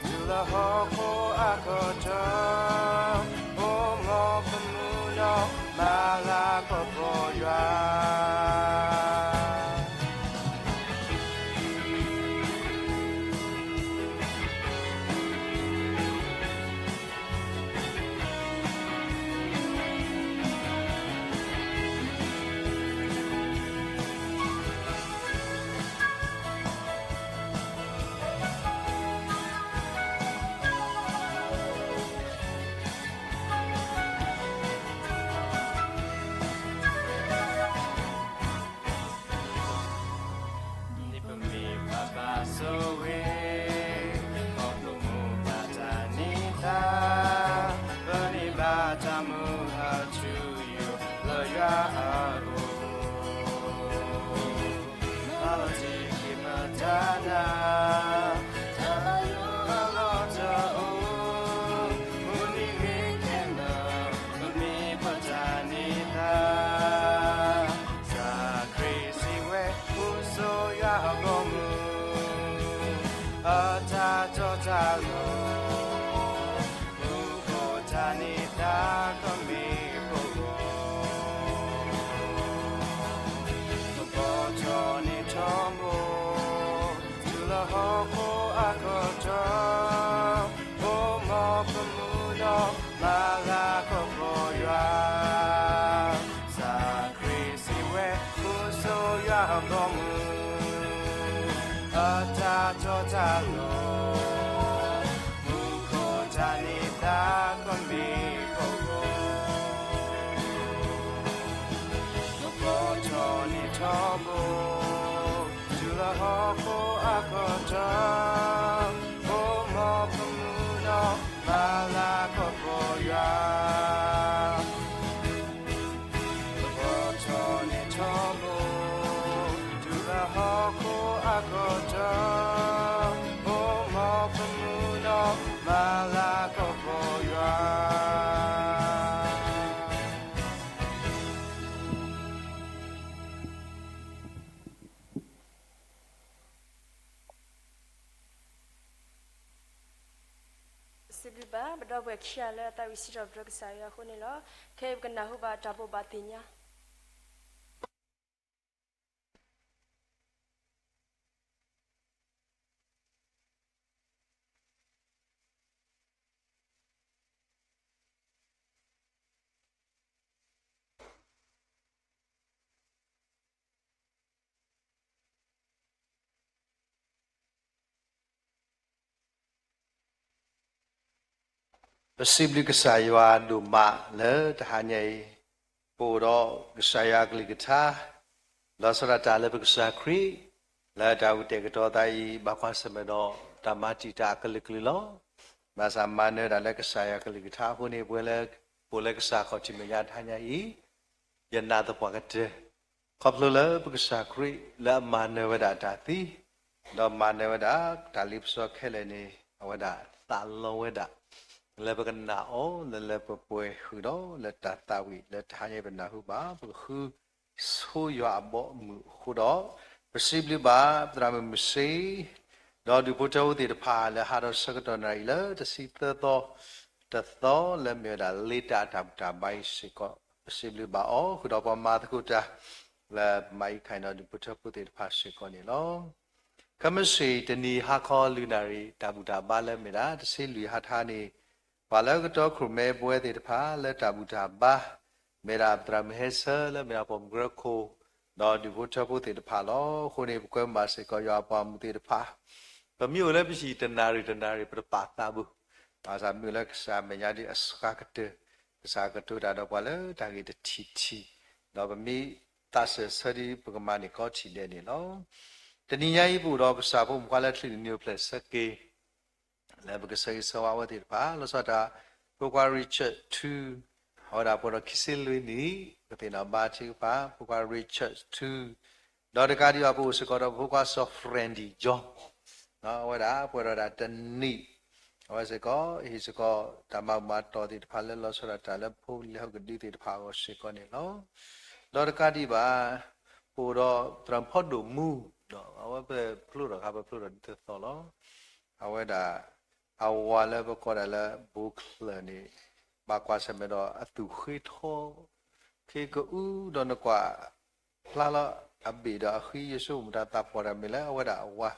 တုၤလၢဟီၣ်ခိၣ်အကတၢၢ်, အိၣ်မူပမူနီၢ်မၤလၤကပီၤယွၤ. ဒ်ပမ့ၢ်ပှၤဘၣ်ဆိၣ်ဂ့ၤ, ခီဖျိမိၢ်ပၢ်တၢ်န့ၢ်သါ, ပန့ၢ်ဘၣ်တၢ်မုာ်ဟးထူယိာ်လၢယွၤအအိၣ်, မၤလီၤတံၢ်က့ၤပတၢ်နာ်, တၢ်လၢယွၤအလီၢ်တအိၣ်, မုၢ်နံၤဂ့ၤခဲလၢာ်, ပမ့ၢ်ပတၢ်န့ၢ်သါ. ကစၢ်ခရံာ်စံးဝဲ, ဃုဆိယွၤအဘီအမုၢ်, အတၢ်တီတၢ်လိၤ, မူခိၣ်တၢ်န့ၢ်သါကမ့ၢ်ပဂီၢ်, ကဘီထီၣ်န့ၢ်ထီဘိ အကတီၢ်, အိၣ်မ်ပမုၢ်ဒီးမၤလၤကပီၤယွၤ, ကပီၤထီၣ်န့ၢ်ထီဘိ, တုၤလၢဟီၣ်ခိၣ်အကတီၢ်, အိၣ်မ်ပမုၢ်ဒီးမၤလၤကပီၤယွၤ. ပစံးဘျုးဘၣ် ပဒီပုၢ်ဝဲၢ်ခံဂၤလၢအသးဝံၣ်စံးထီၣ်ပတြၢၤကစၢ်ယွၤအဃိန့ၣ်လီၤ. ခဲအံၤပကနၢ်ဟူဘၣ်တၢ်ဘိးဘၣ်သ့ၣ်ညါပစံးဘျုးကစၢ်ယွၤဒိၣ်မးလၢတဟါညါအံၤ, ပအိၣ်ဒီးကစၢ်ယွၤအကလုၢ်ကထါ, လီၤဆီဒၣ်တၢ်လၢပကစၢ်ခရံာ်, လၢတၢ်အုၣ်ကတဲာ်ကတီၤသးအံၤ ဘၣ်ကွၢ်ဆၢၣ်မဲာ်ဒီးတၢ်မၤတံာ်တာ်အကလုာ်ကလုာ်လီၤ. ဘၣ်ဆၣ်မၤနၢၤဒၣ်လၢကစၢ်ယွၤအကလုၢ်ကထါအဃိန့ၣ် ပဝဲလၢ ပအိၣ်လၢကစၢ်ခီၣ်ထံးမဲာ်ညါတဟါညါအံၤ ယနာ်သပှၢ်ကတၢၢ် ခီဖျိလၢပကစၢ်ခရံာ်လၢအမၤနၢၤဝဲဒၣ်တၢ်သံ, ဒီးမၤနၢၤဝဲဒၣ်တၢ်လ့ပစီခဲလၢာ်န့ၣ် အဝဲဒၣ်သးလီဝဲဒၣ် လၢပကနာ်အီၤ လၢလၢပှဲၤပှဲၤဃုာ်ဒီးလၢတၢ်သးဝံၣ်လၢတဟါညါပနၢ်ဟူဘၣ် ပကဃုဆိယွၤအဘီအမုၢ်အဃိဒီး, ပစံးဘျုးဘၣ်ပသရၣ်မုၣ်မုၢ်ဆ့ ဒီးဒူၣ်ဖိထၢဖိသ့ၣ်တဖၣ်လၢဟးထီၣ်ဆၢကတီၢ်နၣ်ရံၣ်လၢတဆံသၢသီ တသီလၢမ့ၢ်ဝဲဒၣ်လ့တၢ်အတၢ်ဘူၣ်တၢ်ဘါအံၤစ့ၢ်ကီး ပစံးဘျုးဘၣ်အီၤ ဃုာ်ဒီးပှၤမၤသကိးတၢ် လၢပမၤအံၤခါအံၤဒီးဒူၣ်ဖိထၢဖိသ့ၣ်တဖၣ်စ့ၢ်ကီးန့ၣ်လီၤ. ခဲမုၢ်ဆ့ၣ်တနံၤဟါခီလွံၢ်နၣ်ရံၣ် တၢ်ဘူၣ်တၢ်ဘါလၢမ့ၢ်ဒၣ်တဆံလွံၢ်ဟါထါန့ၣ် ပှၤလၢကတီခိၣ်ရိၣ်မဲပဝဲသ့ၣ်တဖၣ်လၢတၢ်ဘူၣ်တၢ်ဘါ မ့ၢ်ဒၣ်ပသရၣ်မုၣ်ဟဲဆၢလၢမ့ၢ်ဒၣ်ပိာ်မုၣ်ကရၢခိၣ် ဒီးဒူၣ်ဖိထၢဖိသ့ၣ်တဖၣ်လီၤ. အဃိန့ၣ် ပကွဲမုာ်ဘၣ်စ့ၢ်ကီးယွၤအပှၤမုၣ်သ့ၣ်တဖၣ် ပမ့ၢ်အိၣ်လၢပဟံၣ်တနၣ်ရံၣ်တနၣ်ရံၣ် ပတပာ်သးဘၣ်. ဘၣ်ဆၣ်မ့ၢ်လၢကစၢ်မဲာ်ညါဒ်အစှၤကတၢၢ်, ကစၢ်ကတိၤတၢ်ဒီးပှၤလၢတၢ်ဂ့ၢ်တထံၣ်ထံၣ်, ဒီးပမ့ၢ်သးစၢၢ်ဆၢဒ်ပကမၤန့ၢ်ကီထံၣ်ဒဲးန့ၣ်လီၤ. တနံၤညါအံၤပအိၣ်ဒီးကစၢ်ဖိမုၣ်ခွါလၢချံၣ်န့ၣ်နံၣ်အိၣ်ဖျဲၣ်ဆၢက့ၤ လၢပကဆၢဂ့ၤဆၢဝါအဝဲသ့ၣ်တဖၣ် လီၤဆီဒၣ်တၢ် ဖိခွါ Richard ထူ အဝဲဒၣ်ပှဲၤဒီးခံဆံလွံၢ်နံၣ် ပသ့ၣ်နီၣ်ဘါထုကဖၣ် ဖိခွါ Richard ထူ ဒီးတကးဒံးဘၣ်ပအိၣ်စ့ၢ်ကီးဒီးပဖိခွါစီၤ Frandy John အဝဲဒၣ်ပှဲၤဒီးဒၣ်တနံၣ် အဝဲစ့ၢ်ကီး ဟ့ၣ်စ့ၢ်ကီးတၢ်မၤဘူၣ်မၤတီၢ်သ့ၣ်တဖၣ်လၢလီၤဆီဒၣ်တၢ်လၢဖိလံၤဟီၣ်ကဒုသ့ၣ်တဖၣ်အဂီၢ်စ့ၢ်ကီးန့ၣ်လီၤ. ဒီးတကးဒံးဘၣ် ပအိၣ်ဒီးသရၣ်ဖီဒိၣ်မူ အဝဲပဖျိထီၣ်ခါပဖျိထီၣ်ဒ်သိးသိးလီၤ. အဝဲဒၣ် အဝၤလၢပကိးဒၣ်လၢ ဘိချၢၣ်န့ၣ် ဘၣ်ကွၢ်ဆၢၣ်မဲာ်ဒီးအသူၣ်ဃ့ထီ ခ့ကအူဒီးနကွၢ်ဖျါလီၤအဘ့ၣ်ဒီးအဃံယစိမတၤသးပှၢ်တၢ်မ့ၢ်လၢအဝဲဒၣ်အဝၤ,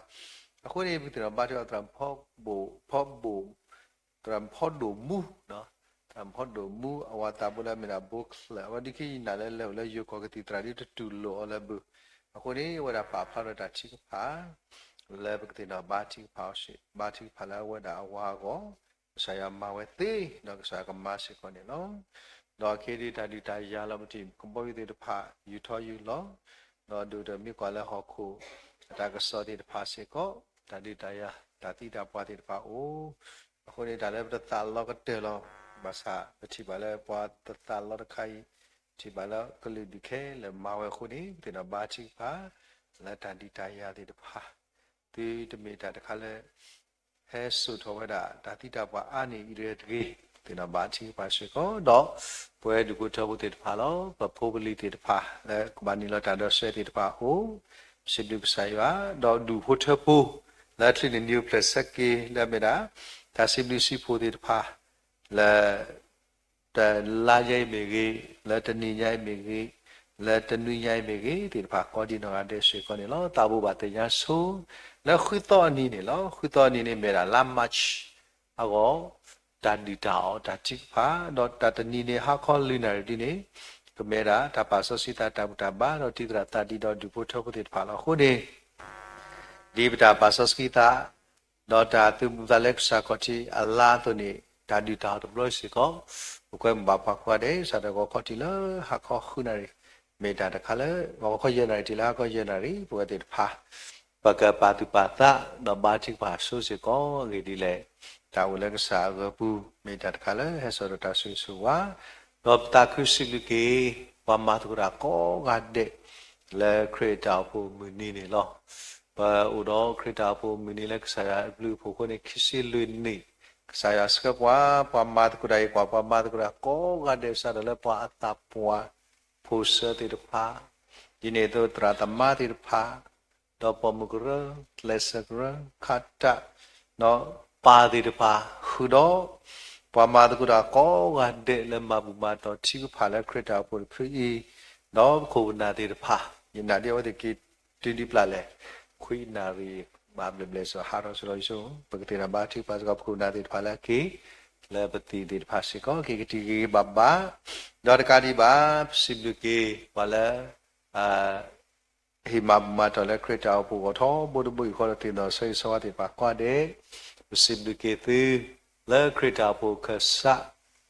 အဃိန့ၣ် ပကသ့ၣ်နီၣ်ဘါထုကဖၣ်သရၣ်ဖီဘိၣ် ဖီဘိၣ် သရၣ်ဖီဒိၣ်မူ သရၣ်ဖီဒိၣ်မူ အဝၤသးဘိလၢအမ့ၢ်ဒၣ်ဘိချၢၣ် အဝဲဒၣ်ခံယနၢ်လၢလဲၤအိၣ်လၢယိၤကီၢ်ကသံၣ်သရၣ်ဒ်တတူၢ်လိာ်အီၤလၢဘု, အဃိန့ၣ် အဝဲဒၣ်ပာ်ဖျါထီၣ်တၢ်ထုကဖၣ် လၢပကသ့ၣ်နီၣ်ဘါထုကဖၣ်အီၤစ့ၢ် ဘါထုကဖၣ်လၢအဝဲဒၣ်အဝၤအဂီၢ် ကစၢ်ယွၤမၤဝဲသ့ ဒီးကစၢ်ယွၤကမၤစ့ၢ်ကီးန့ၣ်လီၤ. ဒီးခဲအံၤဒ်တၢ်ဒုးတၢ်ယၤလီၤ ပထံၣ်ကဘီယူၤသ့ၣ်တဖၣ် ယူၤထီယူၤလီၤ, ဒီးဒိၣ်ဒီးမ့ၢ်ကွၢ်လၢဟီၣ်ခိၣ် အတၢ်ကစီၣ်သ့ၣ်တဖၣ်စ့ၢ်ကီး တၢ်ဒုးတၢ်ယၤ တၢ်သံတၢ်ပှၢ်သ့ၣ်တဖၣ်အိၣ်, အဃိန့ၣ် တၢ်လၢပတသးလီကတၢၢ်လီၤ. ဘၣ်ဆၣ်ပထံၣ်ဘၣ်လၢပှၤတသးလီတခါအံၤ ပထံၣ်ဘၣ်လၢကလုာ်ဒူၣ်ခဲလၢာ်မၤဝဲအဃိန့ၣ် ပသ့ၣ်နီၣ်ဘါထုကဖၣ် လၢတၢ်ဒုးတၢ်ယၤသ့ၣ်တဖၣ် သုတမ့ၢ်တၢ်တခါလၢ ဟဲစိာ်ထီၣ်ဝဲဒၣ်တၢ်သံတၢ်ပှၢ်အါန့ၢ်အံၤတဂ့ၤတဂ့ၤ, သ့ၣ်နီၣ်ဘါထုကဖၣ်စ့ၢ်ကီး ဒီးပဝဲဒူၣ်ဖိထၢဖိသ့ၣ်တဖၣ်လီၤ. ပဖိပလံၤသ့ၣ်တဖၣ် လၢကဘၣ်နုာ်လီၤတၢ်ဒီးစဲသ့ၣ်တဖၣ်အအိၣ် ပစံးဘျုးကစၢ်ယွၤ, ဒီးဒူၣ်ဖိထၢဖိ လၢချံၣ်န့ၣ်နံၣ်အိၣ်ဖျဲၣ်ဆၢက့ၤ လၢအမ့ၢ်ဒၣ် တၢ်စံးဘျုးစံးဖှိၣ်သ့ၣ်တဖၣ် လၢ တလါညါအံၤမ့ၢ်ဂ့ၤ, လၢတနံၤညါအံၤမ့ၢ်ဂ့ၤ, လၢတနွံညါအံၤမ့ၢ်ဂ့ၤ သ့ၣ်တဖၣ်ကိးဒံနီၢ်ဂၤဒဲးစ့ၢ်ကီးန့ၣ်လီၤ. သးဘိးဘၣ်သ့ၣ်ညါဆိ လၢဃုသီအနံၤန့ၣ်လီၤ. ဃုသီအနံၤန့ၣ်မ့ၢ်ဒၣ်လါ March အဂီၢ် တၢ်ဒုးတၢ်အီၣ်တၢ်ထုကဖၣ်, ဒီးတၢ်တနံၤန့ၣ် ဟါခီလွံၢ်နၣ်ရံၣ်ဒ်န့ၣ် ကမ့ၢ်ဒၣ်တၢ်ပာ်စီဆှံသးတၢ်ဘူၣ်တၢ်ဘါ ဒီးတံၤသရၣ်သးဒံးဒီးဒူၣ်ဖိထၢဖိသ့ၣ်တဖၣ်လီၤ. အဃိန့ၣ် ဒ်ပတၢ်ပာ်စီဆှံသး ဒီးတၢ်သုးမုာ်သးလၢကစၢ်ခီၣ်ထံးအလါအသိးန့ၣ် တၢ်ဒုးတၢ်အီၣ်တဘျီစ့ၢ်ကီး ပကွဲမုာ်ဘၣ်ပှၤကိးဂၤဒဲး စးထီၣ်ဂီၤခီထံးလၢဟါခီဃုနၣ်ရံၣ် မ့ၢ်တၢ်တခါလၢ ဂီၤခီယဲၢ်နၣ်ရံၣ်တုၤလၢဟါခီယဲၢ်နၣ်ရံၣ် ပဝဲသ့ၣ်တဖၣ် ပကပာ်သူၣ်ပာ်သး ဒီးဘါထုကဖၣ်ဆိစ့ၢ်ကီး အဂ့ၢ်ဒ်လဲၣ်. တၢ်အိၣ်လၢကစၢ်အဂီၢ်ပူၤ မ့ၢ်တၢ်တခါလၢဟဲစိာ်ဒီးတၢ်ဆိၣ်ဂ့ၤဆိၣ်ဝါ, ဒီးပသးခုစံးဘျုးက့ၤ ပှၤမၤသကိးတၢ်ကိးဂၤဒဲး လၢခရံာ်တၢ်အိၣ်ဖှိၣ်မုၢ်နံၤန့ၣ်လီၤ. ပအိၣ်ဒီးခရံာ်တၢ်အိၣ်ဖှိၣ်မုၢ်နံၤလၢကစၢ်ယွၤအဘျုးအဖှိၣ်အဃိန့ၣ် ခံဆံလွံၢ်နံၣ် ကစၢ်ယွၤဆှၢပှၤ, ပှၤမၤသကိးတၢ်အံၤ ကွၢ်ပှၤမၤသကိးတၢ်ကိးဂၤဒဲး စးထီၣ်လၢပှၤအသးပှၢ် ဖိၣ်စၢၤသ့ၣ်တဖၣ်, ဒ်န့ၣ်အသိးသရၣ်သမါသ့ၣ်တဖၣ်, ဒီးပိာ်မုၣ်ကရၢ, ကျဲးစၢးကရၢ, ခးတၢ်, ဒီးပၢ်သ့ၣ်တဖၣ်, ဃုာ်ဒီး ပှၤမၤသကိးတၢ်ကိးဂၤဒဲးလၢမၤဘူၣ်မၤတီၢ်ထံကဖၣ်လၢခရံာ်တၢ်အိၣ်ဖှိၣ်တဖုအံၤ, ဒီးပခိၣ်ပနၢ်သ့ၣ်တဖၣ်, ယနာ်ဒ်အဝဲသ့ၣ်က့ၤတုၤဒ်ပျၢ်လဲၣ်, ခွံနၣ်ရံၣ် ဘၣ်ဘျဲၣ်ဘျဲၣ်စ့ၢ် ဟးထီၣ်စ့ၢ်ကီးယဆိ, ပကသ့ၣ်နီၣ်ဘါထုကဖၣ်စ့ၢ်ကီးပခိၣ်ပနၢ်သ့ၣ်တဖၣ်လၢအက့ၤ လၢပသံၣ်သ့ၣ်တဖၣ်စ့ၢ်ကီး က့ၤကတံၢ်ဂ့ၤဂ့ၤဘၣ်ဘၣ်, ဒီးတကးဒံးဘၣ် ပစံးဘျုးက့ၤပှၤလၢ ဟ့ၣ်မၤဘူၣ်မၤတီၢ်လၢခရံာ်တၢ်အိၣ်ဖှိၣ်ဂီၢ်ထီဘိတဘိယူၢ်ဃီဒီးသ့ၣ်နီၣ်ဆၢဂ့ၤဆၢဝါသ့ၣ်တဖၣ်ကိးဂၤဒဲး, ပစံးဘျုးက့ၤသု လၢခရံာ်တၢ်အိၣ်ဖှိၣ်ခၢၣ်စး,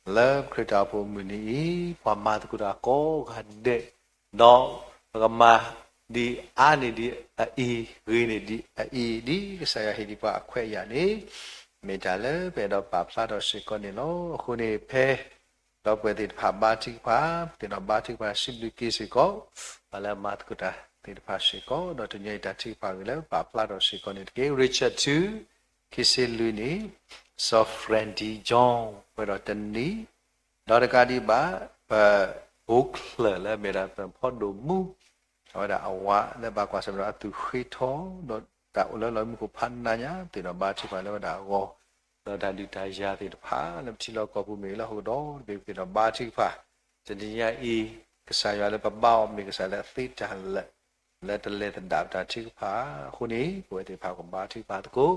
လၢခရံာ်တၢ်အိၣ်ဖှိၣ်မုၢ်နံၤအံၤ, ပှၤမၤသကိးတၢ်ကိးဂၤဒဲး, ဒီးပကမၤဒ်အါန့ၢ်ဒံးအအံၤ, ဂ့ၤန့ၢ်ဒံးအအံၤ, ဒ်ကစၢ်ယွၤဟ့ၣ်ဒံးပှၤအခွဲးအယာ်န့ၣ်, မ့ၢ်တၢ်လၢပအဲၣ်ဒိးပာ်ဖျါထီၣ်စ့ၢ်ကီးန့ၣ်လီၤ. အဃိန့ၣ် ဖဲ ဒီပုၢ်ဝဲၢ်သ့ၣ်တဖၣ်ဘါထုကဖၣ်, ပသ့ၣ်နီၣ်ဘါထုကဖၣ်စံးဘျုးက့ၤစ့ၢ်ကီး, ပှၤလၢအမၤသကိးတၢ်သ့ၣ်တဖၣ်စ့ၢ်ကီး, ဒီးတညီအံၤတၢ်ထုကဖၣ်ဂ့ၤလၢပာ်ဖျါထီၣ်စ့ၢ်ကီးန့ၣ်တက့ၢ်. Richard two, ခံဆံလွံၢ်နံၣ်, စီၤ Frankie John ဝဲဒီးတနံၣ်, ဒီးတကးဒံးဘၣ် ပဘိချၢၣ်လၢအမ့ၢ်ဒၣ်ပဖီဒိၣ်မူ အဝဲဒၣ်အဝၤလၢဘၣ်ကွၢ်ဆၢၣ်မဲာ်ဒီးအသူၣ်ဃ့ထီ, ဒီးတၢ်အိၣ်လၢလီၤမူခိၣ်ဖးနးညါ, ပသ့ၣ်နီၣ်ဘါထုကဖၣ်လၢဝဲဒၣ်အဂီၢ်, ဒီးတၢ်ဒုးတၢ်ယၤသ့ၣ်တဖၣ် လၢပထံလီၢ်ကီၢ်ပူၤမ့ၢ်ဂ့ၤလၢဟီၣ်ခိၣ်ဒီဘ့ၣ် ပသ့ၣ်နီၣ်ဘါထုကဖၣ်, တနံၤညါအံၤ ကစၢ်ယွၤလၢပဘါအီၤမ့ၢ်ကစၢ်လၢအသ့တၢ်လၢာ်, လၢတလဲၤသဒၣ်ပတၢ်ထုကဖၣ်, အဃိန့ၣ် ပဝဲသ့ၣ်တဖၣ်ကဘါထုကဖၣ်သကိး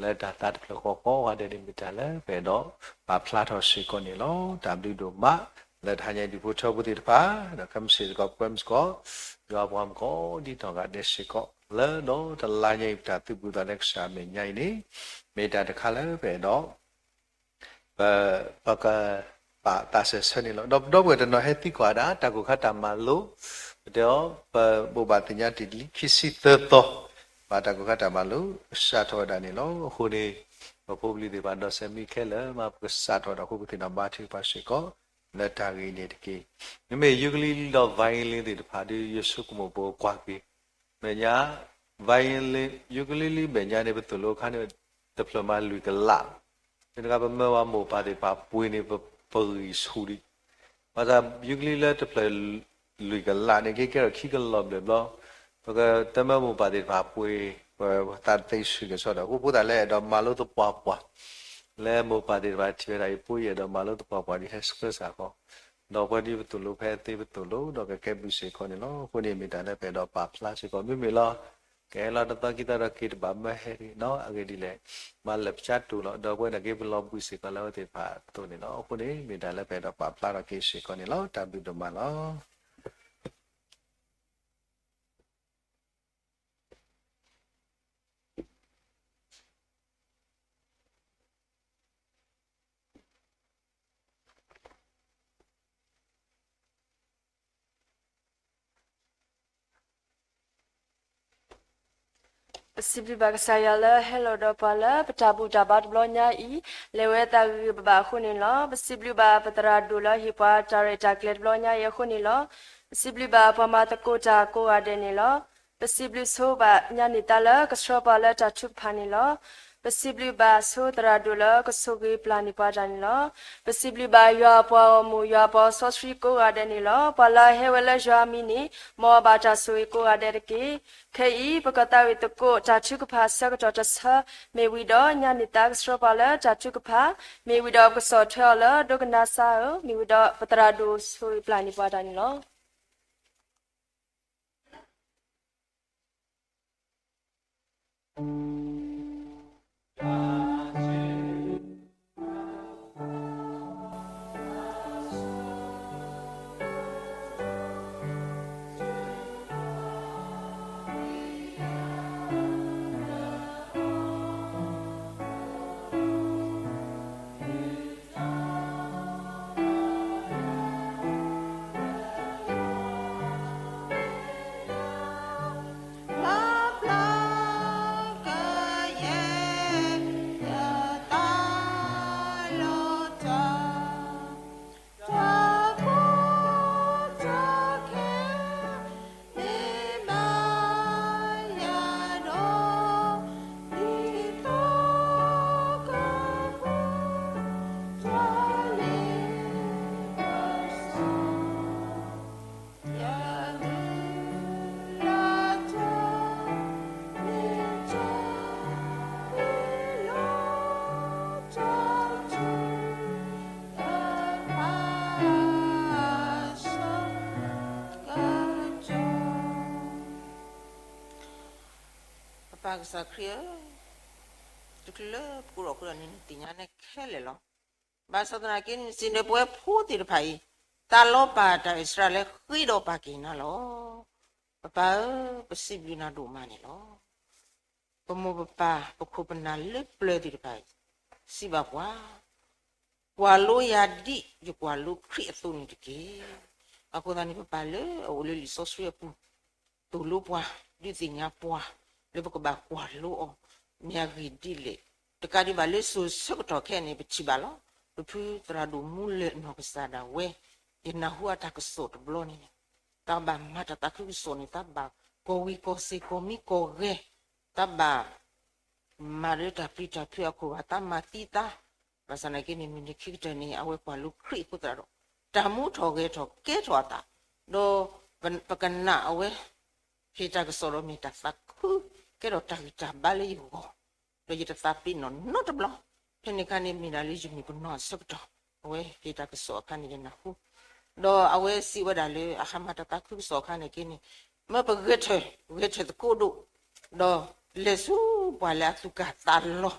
လၢတၢ်သးတဖျၢၣ်ဃီကိးဂၤဒဲးန့ၣ် မ့ၢ်တၢ်လၢပအဲၣ်ဒိးပာ်ဖျါထီၣ်စ့ၢ်ကီးန့ၣ်လီၤ. တၢ်ဘျုးဒိၣ်မး လၢတဟါညါအံၤဒုးဖိထၢဖိသ့ၣ်တဖၣ်, ဒီးခဲမုၢ်ဆ့ၣ်တကီး ပကွဲမုၢ်စ့ၢ်ကီး ယွၤပှၤမုၣ်ကီးဒ်နီၢ်ဂၤဒဲးစ့ၢ်ကီး, လၢဒီးတလါညါအံၤ ပတၢ်သုးဘူးသးလၢကစၢ်အမဲာ်ညါအံၤန့ၣ် မ့ၢ်တၢ်တခါလၢပအဲၣ်ဒိး ပ ပကပာ်သးစၢၢ်ဆၢန့ၣ်လီၤ. ဒီးပဒီပုၢ်ဝဲၢ်တနီၤဟဲသံကွၢ်ဒၣ် တၢ်ကိၢ်ခါတၢ်မၤလိ, ပတဲအီၤ ပဘိးဘၣ်သ့ၣ်ညါတ့ၢ်လံခံဆံသၢသီ, ဘၣ်တၢ်ကိၢ်ခါတၢ်မၤလိ ကစးထီၣ်ဝဲဒၣ်န့ၣ်လီၤ. အဃိန့ၣ် ပဖိပလံၤသ့ၣ်တဖၣ် ဒီးစဲးမံခဲလၢာ် မ့ၢ်ပကစးထီၣ်ဒီးအဃိ ပသ့ၣ်နီၣ်ဘါထုကဖၣ်စ့ၢ်ကီး လၢတၢ်ဂ့ၢ်န့ၣ်တက့ၢ်. မ့မ့ၢ် ukulele ဒီး violin သ့ၣ်တဖၣ်ဒီး ယဆိကမိၣ်ပကကွၢ်က့ၤ မဲာ်ညါ violin, ukulele မဲာ်ညါန့ၣ် ပသိၣ်လိခါန့ၣ် တဖျၢၣ်မးလွံၢ်ကလး, မ့ၢ်တခါ ပမၢဝဲမိၢ်ပၢ်သ့ၣ်တဖၣ်ပှ့ၤန့ၣ် ပဂံၢ်ဆူၣ်ဒံး, ဘၣ်ဆၣ် ukulele လၢတဖျၢၣ်လွံၢ်ကလးန့ၣ် ကဲကဲထီၣ်ခံကလီၢ်ဘျဲၣ်ဘျီ, ပကတမၢမိၢ်ပၢ်သ့ၣ်တဖၣ်ပှ့ၤ ပသးတသ့ဆူၣ်ကဆီဒီး အဃိဖိသၣ်လၢအဲၣ်ဒိးမၤလိသပှၢ်ပှၢ်, လၢမိၢ်ပၢ်သ့ၣ်တဖၣ်ထံၣ်ဝဲဒၣ်အံၤ ဖိအဲၣ်ဒိးမၤလိသပှၢ်ပှၢ်ဒ်ဟဲဆှၢစ့ၢ်ကီး, ဒီးပဝဲဒ်ပသိၣ်လိဖဲသ့ပသိၣ်လိ ဒီးကကဲဘျုးစ့ၢ်ကီးန့ၣ်လီၤ. အဃိန့ၣ်မ့ၢ်တၢ်လၢပအဲၣ်ဒိးပာ်ဖျါစ့ၢ်ကီး မ့မ့ၢ်လီၤ ကဟဲလီၤတသီခံသီဒီးက့ၤတဘၣ်မၢဟဲဒံးနီၤ အဂ့ၢ်ဒ်လဲၣ်, မၤလၢာ်ပစၢ်တူာ်လီၤ ဒီးပဝဲဒၣ်က့ၤပလီၤဘှံးစ့ၢ်ကီးလၢအဝဲသ့ၣ်တဖၣ်အသိးန့ၣ်လီၤ. အဃိန့ၣ် မ့ၢ်တၢ်လၢပအဲၣ်ဒိးပာ်ဖျါထီၣ်က့ၤစ့ၢ်ကီးန့ၣ်လီၤ. တၢ်ဘျုးဒိၣ်မးလီၤ. Sibli ba kasaya le hello do pala petabu taba teblo nyai, lewe tari baba huni lo. Sibli ba peteradu lo hipwa tari taklet teblo nyai huni lo. Sibli ba pama teko ta kora deni lo. Sibli so ba nyani tala kesro pala tatu pani lo. Sibli ba so teradu lo kesogi pelani pada ni lo. Sibli ba yua pwa omu yua pwa sosri kora deni lo. Pala hewele yua mini mo ba tasui kora dedeki. Kei pekatawi teko tatu kepa sekato tasa. Mewi do nyani ta kesro pala tatu kepa. Mewi do keso tela do kenasa. Mewi do peteradu sui pelani pada ni lo. ကစၢ်ခရံာ်ဧၢ, တချုးလၢပကိးထီၣ်ဃုာ်ဒီးနၤန့ၣ် နသ့ၣ်ညါနဲခဲလၢာ်လီၤ. ဘၣ်ဆၣ်သနာ်က့န့ၣ် စံးန့ၣ်ပဝဲဖိသ့ၣ်တဖၣ်အံၤ, တၢ်လီၤပာ်တၢ်အံၣ်စရ့လးဃ့ဒီးပာ်က့ၤနၤလီၤ. ပပၢ်ဧၢ, ပစံးဘျုးနၤဒိၣ်မးန့ၣ်လီၤ. ပမိၢ်ပပၢ်ပခိၣ်ပနၢ်လၢပျၢၤသ့ၣ်တဖၣ်အံၤ စံးဘၣ်ပှၤ, ကွၢ်လိယၤဒ်ယကွၢ်လိခရံာ်အသိးန့ၣ်တက့ၢ်. အဃိသတးန့ၣ် ပပၢ်လၢအအိၣ်လၢလံာ်စီဆှံအပူၤ သိၣ်လိပှၤ, ဒုးသ့ၣ်ညါပှၤ လၢပကဘၣ်ကွၢ်လိအီၤ မ့ၢ်အဂ့ၢ်ဒ်လဲၣ်. တကးဒံးဘၣ်လၢစိၤဆၢကတီၢ်ခဲအံၤန့ၣ် ပထံၣ်ဘၣ်လီၤ. ပဖုသရၣ်ဒိၣ်မူလၢာ်နီၢ်ကစၢ်ဒၣ်ဝဲ ယနၢ်ဟူအတၢ်ကစီၣ်တဘျီန့ၣ် တၢ်ဘၣ်မၤတၢ်သးခုကစီၣ်န့ၣ် တၢ်ဘၣ်ကီၢ်ဝံၤကီၢ်စ့ၢ်ကီၢ်မံကီၢ်ဂဲၤ, တၢ်ဘၣ် မၤလၢတၢ်ပျံၤတၢ်ဖုးအခိၣ်ဘၣ် တၢ်မၤသံသး, ဘၣ်ဆၣ်သနာ်က့န့ၣ် မုၢ်နံၤခံကတၢၢ်န့ၣ် အဝဲကွၢ်လိခရံာ်အဃိသတးဒီး တၢ်မူထီၣ်ဂဲၤထီၣ်ကဲထီၣ်အသး, ဒီးပကနၣ်အဝဲ ဟ့ၣ်တၢ်ကစီၣ်ဒီးမ့ၢ်တၢ်သးခု ကဲထီၣ်တၢ်ဂံၢ်တၢ်ဘါလၢယဂီၢ်, ဒီးယတသးပ့ၤနီၣ်နီတဘျီ, ဖဲန့ၣ်အခါန့ၣ် မ့ၢ်ဒၣ်လၢယမုၣ်ကနီၤအဆၢကတီၢ်, အဝဲဟ့ၣ်တၢ်ကစီၣ်အခါန့ၣ်ယနၢ်ဟူ, ဒီးအဝဲစံးဝဲဒၣ်လၢအဟးမၤတၢ်သးခုကစီၣ်အခါန့ၣ်က့န့ၣ်, မၢပဂဲၤထၢၣ်, ဂဲၤထၢၣ်သကိးဒိၣ်, ဒီးလဲၤဆူပှၤလၢအသူၣ်ကၢ်သးလီၤ,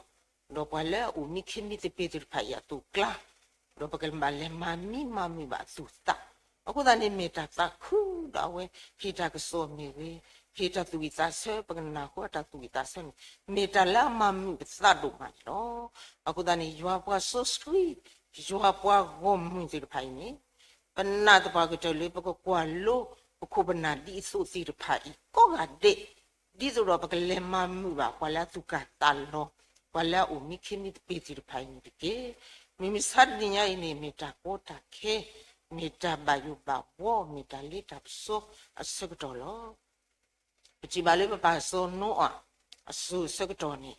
ဒီးပှၤလၢအအိၣ်မံခ့မံသပ့ၤသ့ၣ်တဖၣ်အံၤအသိးအကျါ ဒီးပကဘၣ်လဲၤမၤမံမၤမုာ်ဘၣ်အသူၣ်အသး, အဃိသတးန့ၣ်မ့ၢ်တၢ်သးခုဒီးအဝဲဟ့ၣ်တၢ်ကစီၣ်မ့ၢ်ဂ့ၤ, ဟ့ၣ်တၢ်သူၣ်ဝံၣ်သးဆၢ ပကနၢ်ဟူအတၢ်သူၣ်ဝံၣ်သးဆၢန့ၣ် မ့ၢ်တၢ်လၢအမၤမုာ်ပသးဒိၣ်မးန့ၣ်လီၤ. အဃိသတးန့ၣ် ယွၤပှၤစီဆှံ, ယွၤပှၤဂီၢ်မုၢ်သ့ၣ်တဖၣ်အံၤန့ၣ် ပနာ်သပှၢ်ကတၢၢ်လၢပကကွၢ်လိပခိၣ်ပနၢ်ဒ်အသိးသ့ၣ်တဖၣ်အံၤကိးဂၤဒဲး, ဒ်သိးဒီးပကလဲၤမၤမုာ်ဘၣ်ပှၤလၢအသူၣ်ကၢ်သးလီၤ, ပှၤလၢအအိၣ်မံခ့မံသပ့ၤသ့ၣ်တဖၣ်အံၤန့ၣ်တက့ၢ်. မုၢ်မဆါတနံၤညါအံၤန့ၣ် မ့ၢ်တၢ်ကီတၢ်ခဲ, မ့ၢ်တၢ်ဘၣ်ယိၣ်ဘၣ်ဘှီ, မ့ၢ်တၢ်လ့တၢ်ပစီအဆၢကတီၢ်လီၤ. ပထံၣ်ဘၣ်လၢပပၢ်စီၤနိအၤအစိၤဆၢကတီၢ်န့ၣ်,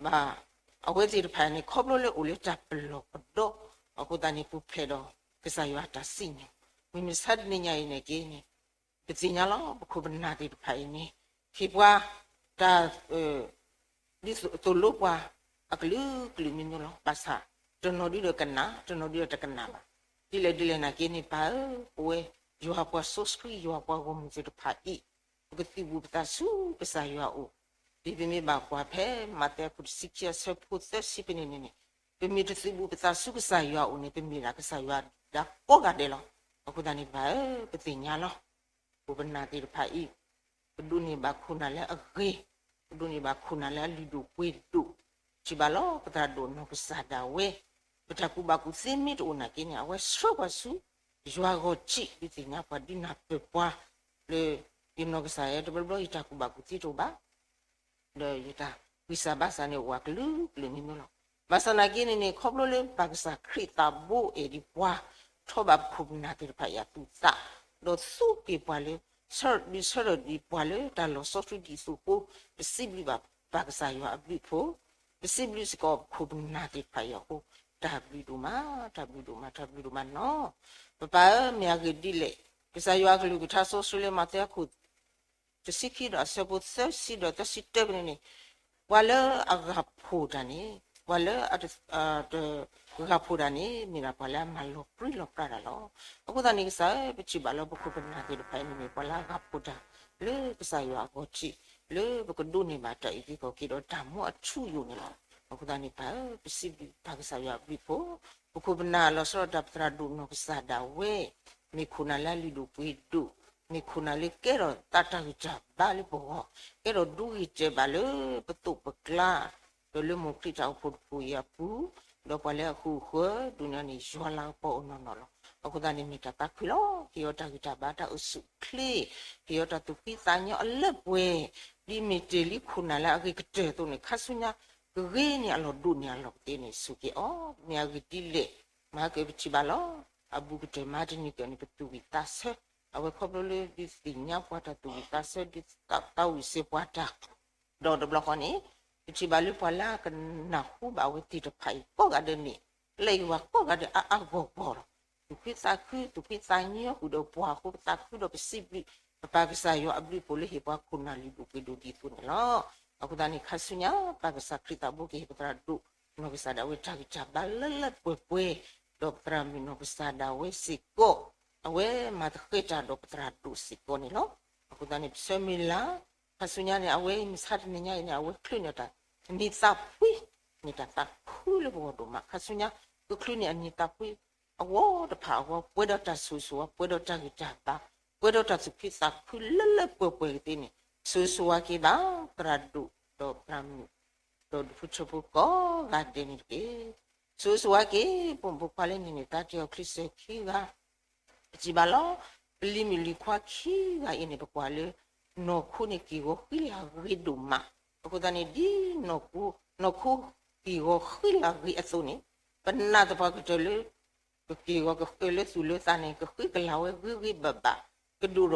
ဘၣ်အဝဲသ့ၣ်တဖၣ်န့ၣ် ခီဖျိလၢအိၣ်လၢတၢ်ပလီၢ်ပဒီ, အဃိသတးန့ၣ် ပူၤဖျဲးဒီးကစၢ်ယွၤအတၢ်စံၣ်ညီၣ်, မုၢ်မဆါတနံၤညါအံၤန့ၣ်က့န့ၣ်, ပသ့ၣ်ညါလီၤ ပခိၣ်ပနၢ်သ့ၣ်တဖၣ်အံၤန့ၣ် ဟ့ၣ်ပှၤတၢ် ဒ်သိးသိၣ်လိပှၤအကလုာ်ကလုာ်မံၤမံၤလီၤ. ဘၣ်ဆၣ် တနီၤဒုဒီးကနၣ်, တနီၤဒုဒီးတကနၣ်ဘၣ်. ဒ်လဲၣ်ဒ်လဲၣ်နာ်က့န့ၣ် ပၢ်ဧၢ, ပဝဲယွၤပှၤစီဆှံ ယွၤပှၤဂီၢ်မုၢ်သ့ၣ်တဖၣ်အံၤ ပကသုးဘူးပသးဆူကစၢ်ယွၤအအိၣ်, ဒ်ပမ့ၢ်ဘၣ်ကွၢ်ဖဲမးသဲအခိၣ်တဆံခံအဆၢဖိသၢဆံဖဲန့ၣ်န့ၣ်န့ၣ်, ပမ့ၢ်တသုးဘူးပသးဆူကစၢ်ယွၤအအိၣ်န့ၣ် ပမ့ၢ်ဒၣ်ကစၢ်ယွၤဒီးကိးဂၤဒဲးလီၤ. အဃိသတးန့ၣ် ပၢ်ဧၢ, ပသ့ၣ်ညါလီၤ ပခိၣ်ပနၢ်သ့ၣ်တဖၣ်အံၤ, ပဒိးန့ၢ်ဘၣ်ခိၣ်နၢ်လၢအဂ့ၤ, ပဒိးန့ၢ်ဘၣ်ခိၣ်နၢ်လၢအလုၢ်ဒိၣ်ပှ့ၤဒိၣ်, ထံၣ်ဘၣ်လီၤ ပသရၣ်ဒိၣ်နီၢ်ကစၢ်ဒၣ်ဝဲ, ပတၢ်ကူၣ်ဘၣ်ကူၣ်သ့မ့ၢ်တအိၣ်နာ်က့န့ၣ် အဝဲဆှၢပှၤဆူယွၤဂီၤထံး ဒုးသ့ၣ်ညါပှၤဒုးနၢ်ပၢၢ်ပှၤလၢ ယနီၢ်ကစၢ်ယဲ တဘျီဘျီယတၢ်ကူၣ်ဘၣ်ကူၣ်သ့တအိၣ်ဘၣ် ဒီးယတၢ်ဂံၢ်စၢ်ဘါစၢ်န့ၣ်အိၣ်အကလုာ်ကလုာ်မံၤမံၤလီၤ. ဘၣ်ဆၣ်သနာ်က့န့ၣ်န့ၣ် ခီဖျိလၢပၢ်ကစၢ်ခရံာ်သးဘိအဲၣ်ဒံးပှၤ, ထီၣ်ဘၣ်ပခိၣ်ပနၢ်သ့ၣ်တဖၣ်အံၤအသူၣ်အသး, ဒီးသူက့ၤပှၤလၢ ဆၢထၢၣ်ဒုးဆၢထၢၣ်ဒံးပှၤလၢတၢ်လီၢ်စီဆှံဒ်သိးအဃိ, ပစံးဘျုးဘၣ်ပၢ်ကစၢ်ယွၤအဘျုးအဖှိၣ်, ပစံးဘျုးစ့ၢ်ကီးပခိၣ်ပနၢ်သ့ၣ်တဖၣ်အံၤအဃိ, တၢ်ဘျုးဒိၣ်မး, တၢ်ဘျုးဒိၣ်မး, တၢ်ဘျုးဒိၣ်မးနီၤ. ပပၢ်ဧၢ, မ့ၢ်အဂ့ၢ်ဒ်လဲၣ်, ကစၢ်ယွၤအကလုၢ်ကထါစီဆှံလၢမးသဲအခိၣ် တဆံခံဒီးအဆၢဖိသၢဆံဒီးသၢဆံတၢဖဲန့ၣ်န့ၣ်, ပှၤလၢအဂၤဖှိၣ်တၢ်န့ၣ်, ပှၤလၢအတဂၤဖှိၣ်တၢ်န့ၣ် မ့ၢ်ဒၣ်ပှၤလၢအမၤလီၤပြံလီၤပြါတၢ်လီၤ. အဃိသတးန့ၣ် ကစၢ်ဧၢ, ပထံၣ်ဘၣ်လၢပခိၣ်ပနၢ်သ့ၣ်တဖၣ်အံၤန့ၣ် မ့ၢ်ပှၤလၢအဂၤဖှိၣ်တၢ် လၢကစၢ်ယွၤအဂီၤထံး, လၢပကဒိးန့ၢ်ဘၣ်တၢ်အုၣ်က့ၤခီၣ်က့ၤဒီးတၢ်မူအထူအယိာ်န့ၣ်လီၤ. အဃိသတးန့ၣ် ပၢ်ဧၢ, ပစံးဘျုးပၢ်ကစၢ်ယွၤအဘျုးအဖှိၣ်, ပခိၣ်ပနၢ်လီၤဆီဒၣ်တၢ်ပသရၣ်ဒိၣ်နီၢ်ကစၢ်ဒၣ်ဝဲ မ့ၢ်ခိၣ်နၢ်လၢအလုၢ်ဒိၣ်ပှ့ၤဒိၣ်, မ့ၢ်ခိၣ်နၢ်လၢကဲထီၣ်သးတၢ်ဂံၢ်တၢ်ဘါလၢပဂီၢ်, ကဲထီၣ်ဒိဂ့ၤတဲာ်ဘၣ်လၢပသိးပကျါ, ဒီးလၢမိၢ်ခရံာ်တၢ်အိၣ်ဖှိၣ်တဖုအံၤအပူၤ, ဒီးပှၤလၢအဃုာ်ဃၢၤဒိၣ်န့ၢ်န့ၣ် ယွၤလၤကပီၤအိၣ်နီၢ်နီၢ်လီၤ. အဃိသတးန့ၣ် မ့ၢ်တၢ်သးခုလီၤ. ဟ့ၣ်အီၤတၢ်ဂံၢ်တၢ်ဘါတၢ်အိၣ်ဆူၣ်အိၣ်ချ့, ဟ့ၣ်အီၤတၢ်သူၣ်ဖှံသးညီအလၢပှဲၤ, ဒ်မ့ၢ်တ့ၢ်လံခိၣ်နၢ်လၢအဂ့ၤကတၢၢ်အသိးန့ၣ် ခါဆူညါ ကဂ့ၤန့ၢ်အလီၢ်ဒိၣ်န့ၢ်အလီၢ်ကသ့န့ၣ် ဆိၣ်က့ၤအီၤ, မ့ၢ်အဂ့ၢ်ဒ်လဲၣ်, မဟါကပထံၣ်ဘၣ်လီၤ. အဘူးကတၢၢ်မဟါတနံၤကၢၢ်န့ၣ် ပသူၣ်ဝံၣ်သးဆၢ, အဝဲခီဖျိလၢဒုးသ့ၣ်ညါပှၤတၢ်သူၣ်ဝံၣ်သးဆၢ ဒုးသးဝံၣ်စ့ၢ်ပှၤတၢ် ဒီးတဘျီဃီန့ၣ် ပထံၣ်ဘၣ်လၢပှၤလၢအကနၢ်ဟူဘၣ်အဝဲသ့ၣ်တဖၣ်အံၤကိးဂၤဒဲးန့ၣ် လၢယွၤကိးဂၤဒဲးအါအါဂီၢ်ဂီၢ်လီၤ. သူၣ်ဖှံသးခု သူၣ်ဖှံသးညီဃုာ်ဒီးပှၤအဃိ ပသးခုဒီးပစံးဘျုး ပပၢ်ကစၢ်ယွၤအဘျုးအဖှိၣ်လၢဟ့ၣ်ပှၤခိၣ်နၢ်လုၢ်ဒိၣ်ပှ့ၤဒိၣ်ဒ်သိးန့ၣ်လီၤ. အဃိသတးန့ၣ် ခါဆူညါ ပၢ်ကစၢ်ခရံာ်သးဘိကဟ့ၣ်ပသရၣ်ဒိၣ် နီၢ်ကစၢ်ဒၣ်ဝဲတၢ်ဂံၢ်တၢ်ဘါလၢလၢပှဲၤပှဲၤ, ဒီးပသရၣ်မုၣ်နီၢ်ကစၢ်ဒၣ်ဝဲစ့ၢ်ကီး အဝဲမၤသဃဲၤတၢ်ဒီးပသရၣ်ဒိၣ်စ့ၢ်ကီးန့ၣ်လီၤ. အဃိသတးန့ၣ် ပဆၢမုၢ်လၢ် ခါဆူညါန့ၣ် အဝဲမုၢ်ဆါတနံၤညါအံၤန့ၣ် အဝဲချုးန့ၢ်တၢ် အနံၤသးဖှံ, န့ၢ်တၢ်သးခုလၢပဂီၢ်ဒိၣ်မး. ခါဆူညါ ကချုးန့ၢ်အနံၤသးဖှံ အဂီၢ်တဖၣ်အဂီၢ် ပှဲၤဒီးတၢ်ဆိၣ်ဂ့ၤဆိၣ်ဝါ, ပှဲၤဒီးတၢ်ဂံၢ်တၢ်ဘါ, ပှဲၤဒီးတၢ်သူၣ်ဖှံသးခုလၢလၢပှဲၤပှဲၤကသ့န့ၣ် ဆိၣ်ဂ့ၤဆိၣ်ဝါက့ၤဘၣ် သရၣ်ဒိၣ်ဒီးသရၣ်မုၣ် ဒီးဒူၣ်ဖိထၢဖိကိးဂၤဒဲးန့ၣ်တက့ၢ်. ဆိၣ်ဂ့ၤဆိၣ်ဝါက့ၤ ပိာ်မုၣ်ဖိခွါလၢန့ၣ်န့ၣ် သါတ့ၢ်အီၤချံစဲၤခံဂၤ ပထံၣ်ဘၣ်လီၤ. ပလံၤမုၣ်လံၤခွါခံဂၤအံၤန့ၣ် ပကွၢ်လၢ နီၢ်ခိန့ၣ်က့ၢ်ဂီၤဃံလၤဂ့ၤဒိၣ်မး. အဃိသတးန့ၣ် ဒ်နီၢ်ခိ နီၢ်ခိက့ၢ်ဂီၤဃံလၤဂ့ၤအသိးန့ၣ် ပနာ်သပှၢ်ကတၢၢ်လၢ ကက့ၢ်ဂီၤကဃၢၤလၢသူၣ်လၢသးန့ၣ် ကဃံကလၤဝဲဂ့ၤဂ့ၤဘၣ်ဘၣ် ကဒိၣ်ဒီး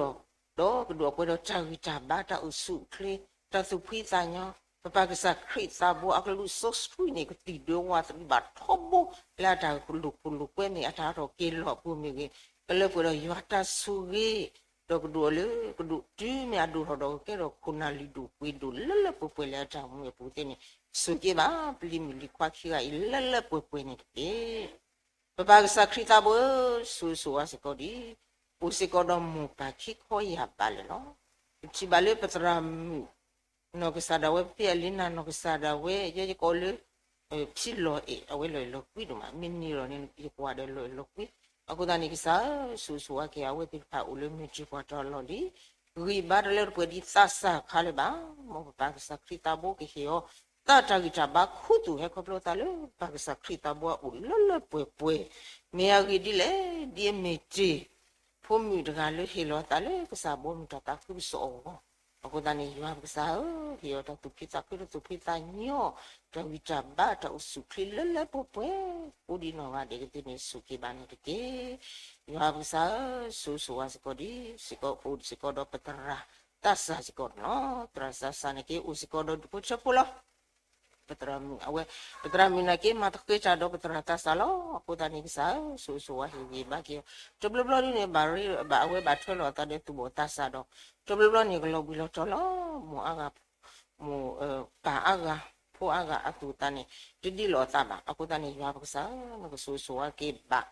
ဒီးကဒိၣ်ပှဲၤဒီးတၢ်ဂံၢ်တၢ်ဘါ တၢ်အိၣ်ဆူၣ်အိၣ်ချ့ တၢ်သူၣ်ဖှံသးညီ, ပပၢ်ကစၢ်ခရံာ်သးဘိအကလူးစီဆှံန့ၣ် ကသံၣ်ဒွဲဝးသရံးဘၣ်ထီဘိ လၢအတၢ်လိာ်ခိၣ်လိာ်ကွဲမ့ၢ်ဂ့ၤ အတၢ်ဟးထီၣ်က့ၤလီၤအပူၤမ့ၢ်ဂ့ၤ, ကလၢပှဲၤဒီးယွၤတၢ်ဆိၣ်ဂ့ၤ, ဒီးကဒိၣ်လၢ ကဒိၣ်တုၤမ့ၢ်အဒိၣ်ထီၣ်ဒီး ကကဲထီၣ်ခိၣ်နၢ်လုၢ်ဒိၣ်ပှ့ၤဒိၣ်လၢလၢပှဲၤပှဲၤလၢအတၢ်အိၣ်မူအပူၤသ့ၣ်န့ၣ် ဆိၣ်ဂ့ၤဘၣ် ပလံၤမုၣ်လံၤခွါခံဂၤအံၤလၢလၢပှဲၤပှဲၤန့ၣ်တက့ၢ်. ပပၢ်ကစၢ်ခရံာ်သးဘိဧၢ, ဆိၣ်ဂ့ၤဆိၣ်ဝါစ့ၢ်ကီးဒ် အိၣ်စ့ၢ်ကီးဒီးမိၢ်ပၢ်ခံခီယၢ်ဘးလၢာ်လီၤ. ပထံၣ်ဘၣ်လၢပသရၣ်မုၣ် နီၢ်ကစၢ်ဒၣ်ဝဲ ဖံဖံအလံနၤ နီၢ်ကစၢ်ဒၣ်ဝဲ ယဲယကိးလၢ ဖံလီၤအဲၣ် အဝဲလီၤအဲၣ်လီၤကွံဒိၣ်မး မ့ၢ်န့ၢ်လီၤန့ၣ် ယကွၢ်ဒီးလီၤအဲၣ်လီၤကွံ. အဃိသတးန့ၣ် ကစၢ်ဧၢ, ဆိၣ်ဂ့ၤဆိၣ်ဝါက့ၤ အဝဲသ့ၣ်တဖၣ်အိၣ်လၢမုၢ်တံၢ်ပှၢ်တီလီၢ်လံၤ ဂံၢ်ဘါတလၢတပှဲၤဒ်သးစၢ်ခါလၢၤဘၣ်. မ်ပပၢ်ကစၢ်ခရံာ်သးဘိကဟ့ၣ်အီၤ သးတၢ်ဂံၢ်တၢ်ဘါခူသူၣ်ဟဲခီဖျိသးလၢ ပပၢ်ကစၢ်ခရံာ်သးဘိအအိၣ်လၢလၢပှဲၤပှဲၤ, မ့ၢ်အဂ့ၢ်ဒ်လဲၣ်, ဒ်အမ့ၢ်တ့ၢ် ဖိမုၣ်တဂၤလၢဟ့ၣ်လီၤအသးလၢကစၢ်ဘိမုၢ်တၢ်သးခုကစီၣ်အဂီၢ်, အဃိသတးန့ၣ် ယွၤပကစၢ်ဧၢ, ဟ့ၣ်အီၤတၢ်သူၣ်ဖှံသးခု တၢ်သူၣ်ဖှံသးညီ, တၢ်ဂံၢ်တၢ်ဘါ တၢ်အိၣ်ဆူၣ်ချ့လၢလၢပှဲၤပှဲၤ အိၣ်ဒံးနီၢ်ဂၤဒဲးကသ့န့ၣ် ဆိၣ်ဂ့ၤဘၣ်န့ၣ်တက့ၢ်. ယွၤပကစၢ်ဧၢ, ဆိၣ်ဂ့ၤဆိၣ်ဝါစ့ၢ်ကီးဒ် စ့ၢ်ကီးအိၣ်စ့ၢ်ကီးဒီးပသရၣ် သးစၢ်စ့ၢ်ကီးန့ၣ်လီၤ. သရၣ်သးစၢ်န့ၣ်က့ အိၣ်စ့ၢ်ကီးဒီးဒူၣ်ဖိထၢဖိလီၤ. ပသရၣ်မုၣ်အဝဲ, ပသရၣ်မုၣ်နာ်က့ မၤသဃ့တၢ်ဒီးပသရၣ်သးစၢ်လီၤ. အဃိသတးန့ၣ် ကစၢ်ဧၢ, ဆိၣ်ဂ့ၤဆိၣ်ဝါဟ့ၣ်ဂံၢ်ဘါက့ၤအီၤ, တဘျီဘျီဒ်န့ၣ် ဘၣ်ရ့ဘၣ်အဝဲဘၣ်ထွဲလိာ်အသးဒီးသူၣ်ဘီၣ်သးစၢ်ဒီး တဘျီဘျီန့ၣ် ကလီၤဘှံးလီၤတီၤလီၤ. မိၢ်အါဂၤ, မိၢ်, ပၢ်အါဂၤ, ဖိအါဂၤအသူၣ်အသးန့ၣ် တဒ်လိာ်အသးဘၣ်. အဃိသတးန့ၣ် ယွၤပကစၢ်ဧၢ, နကဆိၣ်ဂ့ၤဆိၣ်ဝါက့ၤဘၣ်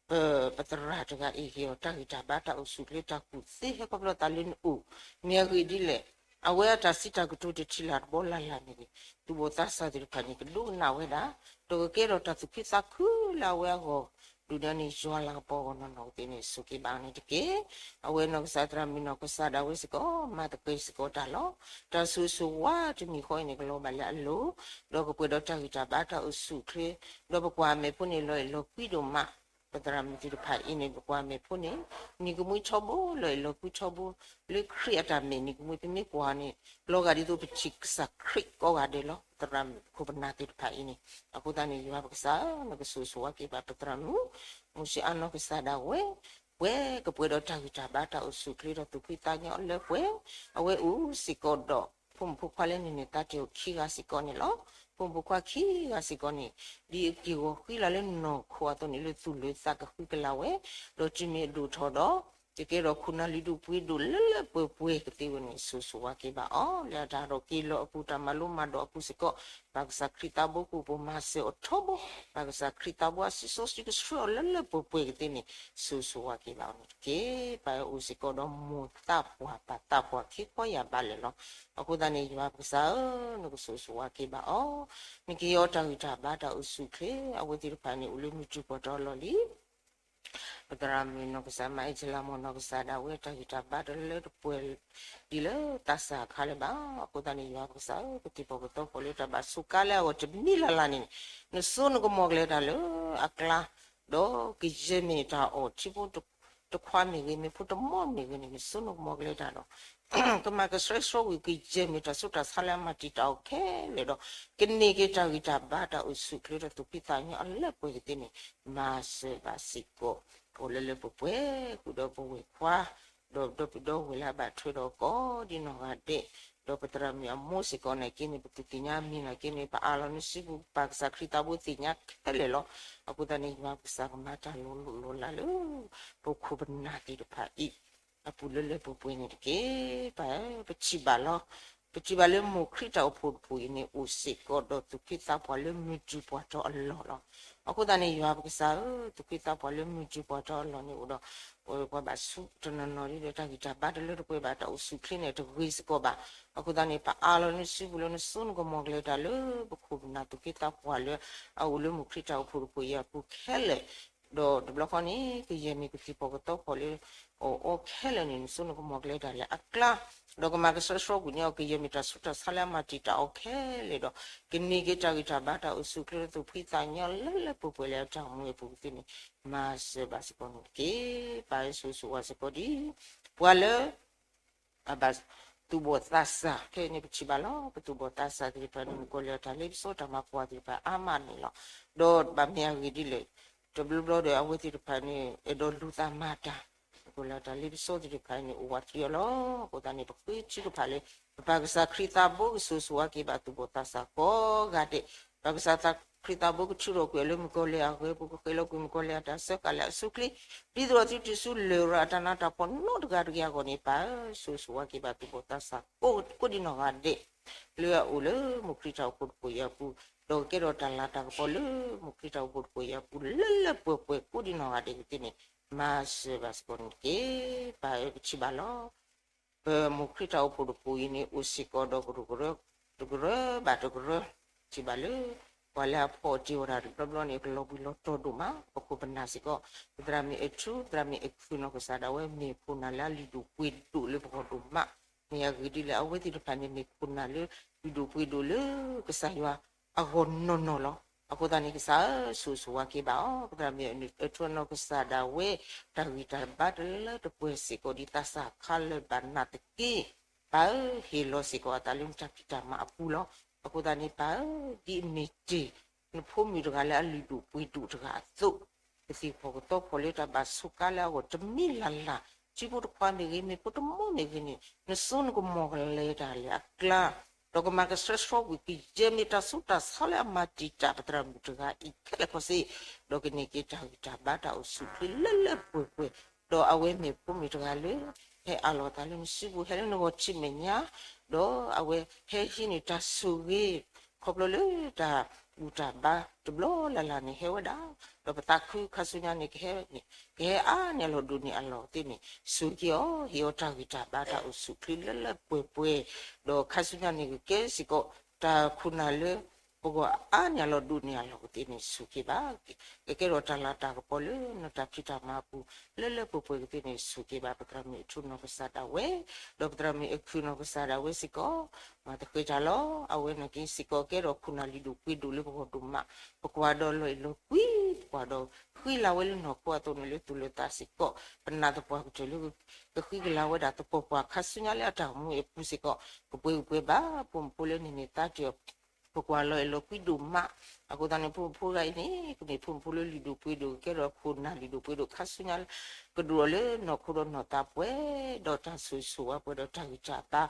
ပ, ပသရၣ်တဂၤအံၤ ဟ့ၣ်အီၤတၢ်ဂံၢ်တၢ်ဘါ တၢ်အိၣ်ဆူၣ်ချ့ တၢ်ကူၣ်သ့ဟဲခီဖျိသးလၢနအိၣ်, မ့ၢ်အဂ့ၢ်ဒ်လဲၣ်, အဝဲအတၢ်စံးတၢ်ကတိၤတထံၣ်လၢ်တဘီလၢ်လၢ်မ့ၢ်ဂ့ၤ, သူၣ်ဘီၣ်သးစၢ်သ့ၣ်တဖၣ်န့ၣ် ကဒိကနၣ်ဝဲဒၣ်, ဒီးကကဲထီၣ်တၢ်သူၣ်ဖှံသးခုလၢအဝဲအဂီၢ်, ဒုၣ်ဒါန့ၣ် ယွၤလၤကပီၤအဂီၢ်နီၢ်နီၢ်ကသ့န့ၣ် ဆိၣ်ဂ့ၤဘၣ်အီၤန့ၣ်တက့ၢ်. အဝဲနီၢ်ကစၢ်သရၣ်မုၣ်နီၢ်ကစၢ်ဒၣ်ဝဲစ့ၢ်ကီး မၤသကိးစ့ၢ်ကီးတၢ်လီၤ. တၢ်ဆိၣ်ဂ့ၤဆိၣ်ဝါတမံၤဃီအံၤန့ၣ် ကလီၤဘၣ်လၢအလိၤ, ဒီးကပှဲၤဒီးတၢ်ဂံၢ်တၢ်ဘါ တၢ်အိၣ်ဆူၣ်ချ့, ဒီးပကွၢ်အမဲာ်ဖိန့ၣ် လီၤအဲၣ်လီၤကွံဒိၣ်မး, ပသရၣ်မုၣ်သ့ၣ်တဖၣ်အံၤန့ၣ် ပကွၢ်အမဲာ်ဖိန့ၣ် နံၤကမှံထီဘိ လီၤအဲၣ်လီၤကွံထီဘိ, လၢခရံာ်အတၢ်မဲာ်နံၤကမှံ ပမ့ၢ်ကွၢ်န့ၣ် လီၤဂာ်ဒ်သိးပထံၣ်ကစၢ်ခရံာ်ကိးဂၤဒဲးလီၤ. သရၣ်မုၣ်ခိၣ်ပနၢ်သ့ၣ်တဖၣ်အံၤန့ၣ်, အဃိသတးန့ၣ် ယွၤပကစၢ်ဧၢ, နကဆိၣ်ဂ့ၤဆိၣ်ဝါက့ၤဘၣ်ပသရၣ်မုၣ် မိၤၡ့အါနီၢ်ကစၢ်ဒၣ်ဝဲ, ပှဲၤကပှဲၤဒီးတၢ်ဂံၢ်တၢ်ဘါ တၢ်အိၣ်ဆူၣ်ချ့ဒီးသူၣ်ဖှံသးညီလၢပှဲၤ, အဝဲအိၣ်စ့ၢ်ကီးဒီး ဖိမုၣ်ဖိခွါလၢန့ၣ်န့ၣ် သးတ့ၢ်အီၤခံဂၤစ့ၢ်ကီးန့ၣ်လီၤ. ဖိမုၣ်ဖိခွါခံဂၤစ့ၢ်ကီးန့ၣ် ဒ်အက့ၢ်ဂီၤဃံလၤလၢနီၢ်ခိအသိးန့ၣ် လၢသူၣ်လၢသးကဃံကလၤဝဲ, ဒီးတုၤမ့ၢ်အဒိၣ်ထီၣ်ဒီး ကကဲထီၣ်ခိၣ်နၢ်လုၢ်ဒိၣ်ပှ့ၤဒိၣ်လၢလၢပှဲၤပှဲၤကသ့ဝဲန့ၣ် ဆိၣ်ဂ့ၤဆိၣ်ဝါက့ၤဘၣ်အီၤ လၢအတၢ်ဟးထီၣ်က့ၤလီၤအပူၤ တၢ်မၤလိမၤဒိးအပူၤစ့ၢ်ကီး, ပၢ်ကစၢ်ခရံာ်သးဘိကအိၣ်ပိၢ်မၤစၢၤအီၤထီဘိ, ပၢ်ကစၢ်ခရံာ်သးဘိအစံးစီဆှံကဆှၢအီၤလၢလၢပှဲၤပှဲၤကသ့န့ၣ် ဆိၣ်ဂ့ၤဆိၣ်ဝါက့ၤဘၣ်အီၤန့ၣ်တက့ၢ်. ပၢ်အိၣ်စ့ၢ်ကီးဒီးမိၢ်သးပှၢ်ပၢ်သးပှၢ်ခံခီယၢ်ဘးလၢာ်လီၤ. အဃိသတးန့ၣ် ယွၤပကစၢ်ဧၢ, နကဆိၣ်ဂ့ၤဆိၣ်ဝါက့ၤဘၣ်အီၤ, နကဟ့ၣ်အီၤတၢ်ဂံၢ်တၢ်ဘါ တၢ်အိၣ်ဆူၣ်ချ့, အဝဲသ့ၣ်တဖၣ်န့ၣ် အိၣ်လၢမုၢ်တံၢ်ပှၢ်တီလီၢ်လံၤ ပသရၣ်မုၣ်နီၢ်ကစၢ် မၤအ့ၣ်စလၤမုၣ်နီၢ်ကစၢ်ဒၣ်ဝဲ တၢ်ဂံၢ်တၢ်ဘါတလၢတပှဲၤ ဒ်လၢသးစၢ်အခါလၢၤဘၣ်. အဃိသတးန့ၣ် ယွၤပကစၢ်ဧၢ, ပတံၤပီၢ်ပသီပီၢ်လၢတၢ်ဘၣ်စူးကါလၢအဂီၢ်တမံၤလၢ်လၢ်န့ၣ်, နစိနကမီၤကလဲၤတၢ်လၢအကျါ, ဒီးကယဲၢ်မ့ၢ်တၢ်အီၣ်ထံဖိတခွါမ့ၢ်ဂ့ၤ, မ့ၢ်ဖိတမီမ့ၢ်ဂ့ၤန့ၣ် နစိနကမီၤကလဲၤတၢ်ဒီး ကမၤကဆှဲကဆှီဝံၤ ကယဲၢ်မ့ၢ်တၢ်ဆူးတၢ်ဆါလၢအမၤတံာ်တာ်အီၤခဲလၢာ်ဒီး ကန့ၢ်က့ၤတၢ်ဂံၢ်တၢ်ဘါ တၢ်အိၣ်ဆူၣ်ချ့ တၢ်သူၣ်ဖှံသးညီအလၢပှဲၤကသ့န့ၣ် မၤစၢၤဘၣ်စ့ၢ်ကီး အိၣ်လၢလၢပှဲၤပှဲၤ ဃုာ်ဒီးပဝဲၢ်ခွါ ဒီးဒီပုၢ်ဒီဝဲၢ်လၢအဘၣ်ထွဲဒီးကိးဒံနီၢ်ဂၤဒဲး, ဒီးပသရၣ်မုၣ်အမိၢ်စ့ၢ်ကီးနာ်က့န့ၣ် ပသူၣ်သ့ၣ်ညါမံၤနာ်က့န့ၣ် ပအၢၣ်လီၤနစုပူၤ ပၢ်ကစၢ်ခရံာ်သးဘိသ့ၣ်ညါခဲလၢာ်လီၤ. အဃိသတးန့ၣ် ယွၤပကစၢ်ကမၤတၢ်လိၤလိၤလၢ်လၢ ပခိၣ်ပနၢ်သ့ၣ်တဖၣ်အံၤ အပူၤလၢလၢပှဲၤပှဲၤန့ၣ်တက့ၢ်. ပၢ်ဧၢ, ပထံၣ်ဘၣ်လီၤ. ပထံၣ်ဘၣ်လၢမိၢ်ခရံာ်တၢ်အိၣ်ဖှိၣ်တဖှိၣ်အံၤန့ၣ် အိၣ်စ့ၢ်ကီးဒီးသူၣ်ဖှံသးပှၢ်လၢမုၢ်တူၢ်ပှၢ်တီအလီၢ်လီၤ. အဃိသတးန့ၣ် ယွၤပကစၢ်ဧၢ, သူၣ်ဖှံသးပှၢ်လၢမုၢ်တူၢ်ပှၢ်တီအလီၢ်န့ၣ်အိၣ်ဒီး ပှၤဘၣ်ဆူတနီၤနီၤဒီး တၢ်ဂံၢ်တၢ်ဘါတလၢတပှဲၤဘၣ်, တၢ်အိၣ်ဆူၣ်ချ့န့ၣ်တဂ့ၤစ့ၢ်ကီးဘၣ်. အဃိသတးန့ၣ် ပအးလီၤနစုပူၤလၢနစိနကမီၤကလဲၤတၢ်လၢ ပခိၣ်ပနၢ်သူၣ်ဖှံသးပှၢ်လၢအအိၣ်လၢမိၢ်ခရံာ်တၢ်အိၣ်ဖှိၣ်တဖှိၣ်အံၤအပူၤခဲလၢာ်, ဒီးတဘျီဃီန့ၣ် ကယဲၢ်မ့ၢ်ကသံၣ်ဖီၣ်ကသီဖီၣ်လၢ အီၣ်အီခဲလၢာ်န့ၣ် နစိနကမီၤကလဲၤတၢ်လၢအကျါ, ဒီးကမၤကဆှဲဆှီကွံာ်န့ၢ်အီၤ ကယဲၢ်မ့ၢ်တၢ်ဆူးတၢ်ဆါလၢအမၤတံာ်တာ်အီၤခဲလၢာ်ဒီး ကန့ၢ်က့ၤတၢ်ဂံၢ်တၢ်ဘါတၢ်အိၣ်ဆူၣ်ချ့လၢသူၣ်ဖှံသးညီလၢလၢပှဲၤပှဲၤလၢအတၢ်အိၣ်မူအပူၤကသ့န့ၣ် မၤစၢၤဘၣ်စ့ၢ်ကီးန့ၣ်တက့ၢ်. ပၢ်ဧၢ ဆိၣ်ဂ့ၤဆိၣ်ဝါစ့ၢ်ကီးဒ် ပှၤလၢ အဘၣ်သူၣ်ဘီၣ်သးစၢ် ခဲအံၤန့ၣ် ပထံၣ်ဘၣ်လီၤ. ပသူၣ်ဘီၣ်သးစၢ်သ့ၣ်တဖၣ်န့ၣ် မ့ၢ်ကီၢ်လၢတၢ်လ့ပစီတၢ်မၤပှၤသ့ၣ်တဖၣ်အါမးန့ၣ်လီၤ. ဒီးဘၣ်မ့ၢ်အဂ့ၢ်ဒ်လဲၣ်, တဘျီဘျီဒီးအဝဲသ့ၣ်တဖၣ်န့ၣ် အဲၣ်ဒိးလူၤသးမၤတၢ်, မ့ၢ်ကီၢ်လၢတၢ်လ့ပစီသ့ၣ်တဖၣ်န့ၣ် အိၣ်ဝးတ့ၢ်အီၤလီၤ. အဃိသတးန့ၣ် ပဃ့ထံကဖၣ်လၢ ပပၢ်ကစၢ်ခရံာ်သးဘိကဆိၣ်ဂ့ၤဆိၣ်ဝါက့ၤဘၣ်သူၣ်ဘီၣ်သးစၢ်ကိးဂၤဒဲး, ပပၢ်ကစၢ်ခရံာ်သးဘိကထုးထီၣ်ကွံာ်အီၤလၢမုၣ်ကီၤလံၢ်အဂ့ၤအပူၤ, ကဃဲၤလီၤကွံာ်မုၣ်ကီၤလံၢ်အတၢ်စၢဃာ်လၢအစုချ့, ဒ်သိးအသုတတုၤဆူလရာ်အတၢ်နးတၢ်ဖှီၣ်နီတဂၤတဂ့ၤအဂီၢ်န့ၣ် ပၢ်ဧၢ ဆိၣ်ဂ့ၤဆိၣ်ဝါက့ၤဘၣ်သူၣ်ဘီၣ်သးစၢ်ကိးဒံနီၢ်ဂၤဒဲး လၢအအိၣ်လၢမိၢ်ခရံာ်တၢ်အိၣ်ဖှိၣ်တဖှိၣ်အံၤအပူၤ, ဒီးကကဲထီၣ်တၢ်လၤတၢ်ကပီၤလၢမိၢ်ခရံာ်တၢ်အိၣ်ဖှိၣ်တဖှိၣ်အံၤအပူၤ လၢလၢပှဲၤပှဲၤကိးဒံနီၢ်ဂၤဒဲးကသ့န့ၣ် မၤစၢၤဘၣ်စ့ၢ်ကီးန့ၣ်တက့ၢ်. ပၢ်ဧၢ ပထံၣ်ဘၣ်လီၤ. ပမိၢ်ခရံာ်တၢ်အိၣ်ဖှိၣ်တဖှိၣ်အံၤန့ၣ် အိၣ်စ့ၢ်ကီးဒီးကရူၢ်ကရၢ, တကရၢဘၣ်တကရၢ, ထံၣ်ဘၣ်လၢ ပှၤလၢအဖီအီၣ်တ့ၢ်ဝဲဒၣ်တဘျီဘျီန့ၣ် ကလီၤဘှံးလီၤတီၤဒိၣ်မး, ပခိၣ်ပနၢ်စ့ၢ်ကီး, ပသရၣ်မုၣ်အဲၣ်ထူ ပသရၣ်မုၣ်အဲၣ်ခုၣ်နီၢ်ကစၢ်ဒၣ်ဝဲ မ့ၢ်ခိၣ်နၢ်လၢအလုၢ်ဒိၣ်ပှ့ၤဒိၣ်လၢပဂီၢ်ဒိၣ်မး, မ့ၢ်အဂ့ၢ်ဒ်လဲၣ် အဝဲသ့ၣ်တဖၣ်န့ၣ် မ့ၢ်ခိၣ်နၢ်လၢ လုၢ်ဒိၣ်ပှ့ၤဒိၣ်လၢကစၢ်ယွၤအဂီၢ်နီၢ်နီၢ်လီၤ. အဃိသတးန့ၣ် ကစၢ်ဧၢ ဆိၣ်ဂ့ၤဆိၣ်ဝါက့ၤဘၣ်အီၤ, ပသရၣ်မုၣ်အဲၣ်ထူနီၢ်ကစၢ်ဒၣ်ဝဲ တၢ်ဂံၢ်တၢ်ဘါတလၢတပှဲၤစ့ၢ်ကီးဒ်သးစၢ်ခါလၢာ်ဘၣ်နၤတက့ၢ်. ပၢ်ဧၢ ဟ့ၣ်လီၤစ့ၢ်ကီးအသးလၢနတၢ်ဖံးတၢ်မၤအပူၤလီၤ. အဃိသတးန့ၣ် ပၢ်ဧၢ ဒ်အမ့ၢ်တ့ၢ် နဖိမုၣ်တဂၤလၢအလုၢ်ဒိၣ်ပှ့ၤဒိၣ်တဂၤအသိး, ကသံၣ်ဖီၣ်ကသီဖီၣ်လၢတၢ်ဘၣ်စူးကါလၢအဂီၢ်တမံၤလၢ်လၢ်, ထံဖိတခွါမ့ၢ်ဂ့ၤ မ့ၢ်ဖိတမီမ့ၢ်ဂ့ၤန့ၣ် နစိနကမီၤကလဲၤတၢ်လၢအကျါ, ဒီးကမၤကဆှဲဆှီကွံာ် ကယဲၢ်မ့ၢ်တၢ်ဆူးတၢ်ဆါလၢအမၤတံာ်တာ်ပသရၣ်မုၣ်တဂၤအံၤခဲလၢာ်ခဲဆ့, ဒီးကန့ၢ်က့ၤတၢ်ဂံၢ်တၢ်ဘါတၢ်အိၣ်ဆူၣ်ချ့လၢလၢပှဲၤပှဲၤ, ဒီးအဝဲမ့ၢ်ဖိမုၣ်တဂၤလၢ ဟဲအးလီၤအသးလၢနစုပူၤ ဟဲလၢနဂီၢ်ထံးမဲာ်ညါ, ဒီးအဝဲဟဲဟံးန့ၢ်တၢ်ဆိၣ်ဂ့ၤ ခီဖျိလၢတၢ်ဘူၣ်တၢ်ဘါတဘျီလၢ်လၢ်န့ၣ် ဟဲဝဲဒၣ်, ဒီးပသးခုခါဆူညါန့ၣ် ကဟဲန့ၣ် ကဟဲအါန့ၢ်အလီၢ်ဒိၣ်န့ၢ်အလီၢ်ကသ့န့ၣ် ဆိၣ်ဂ့ၤအီၤ, ဟ့ၣ်အီၤတၢ်ဂံၢ်တၢ်ဘါတၢ်အိၣ်ဆူၣ်ချ့လၢလၢပှဲၤပှဲၤ, ဒီးခါဆူညါန့ၣ် ကကဲစ့ၢ်ကီး တၢ်ခိၣ်နၢ်လၢ ပဂီၢ်အါန့ၢ်အလီၢ်ဒိၣ်န့ၢ်အလီၢ်ကသ့န့ၣ် ဆိၣ်ဂ့ၤဘၣ်, ကကဲထီၣ်တၢ်လၤတၢ်ကပီၤလၢနတၢ်ဖံးတၢ်မၤအပူၤ လၢလၢပှဲၤပှဲၤကသ့န့ၣ် ဆိၣ်ဂ့ၤဘၣ် ပသရၣ်မုၣ်အဲၣ်ထူနီၢ်ကစၢ်ဒၣ်ဝဲ, ဒီးပသရၣ်မုၣ်အဲၣ်ခုၣ်နီၢ်ကစၢ်ဒၣ်ဝဲစ့ၢ်ကီး မၤသဃဲၤတၢ်လီၤ. အဝဲန့ၣ်က့စ့ၢ်ကီးကဲထီၣ်ခိၣ်နၢ်လုၢ်ဒိၣ်ပှ့ၤဒိၣ်လၢပဂီၢ်ဒိၣ်မး, ပကွၢ်ဒီးလီၤအဲၣ်လီၤကွံ, ပကွၢ်ဒီးဃံလၤဝဲလၢနီၢ်ခိအသိးန့ၣ် လၢသူၣ်လၢသးစ့ၢ်ကီး, ပနာ်သပှၢ်ကတၢၢ်လၢ ကဃံကလၤဝဲဒၣ်သပှၢ်ပှၢ် ခါဆူညါလၢအတၢ်အိၣ်မူအပူၤစ့ၢ်ကီး, ကပှဲၤကပှဲၤဘၣ် ဖိမုၣ်ဖိလၢန့ၣ်န့ၣ်သါတ့ၢ်အီၤ ပကွၢ်လီၤအဲၣ်လီၤကွံဒိၣ်မး, အဃိသတးန့ၣ် ဖိမုၣ်ဖိဂၤအံၤန့ၣ် ကမ့ၢ်ဖိမုၣ်ဖိလၢလုၢ်ဒိၣ်ပှ့ၤဒိၣ် ကကဲထီၣ်ခိၣ်နၢ်လုၢ်ဒိၣ်ပှ့ၤဒိၣ် ခါဆူညါ ကဒိၣ်ထီၣ်လၢနီၢ်ခိဒီးနီၢ်သးပှဲၤဒီးတၢ်ဆိၣ်ဂ့ၤဆိၣ်ဝါပှဲၤဒီးတၢ်ဂံၢ်တၢ်ဘါ,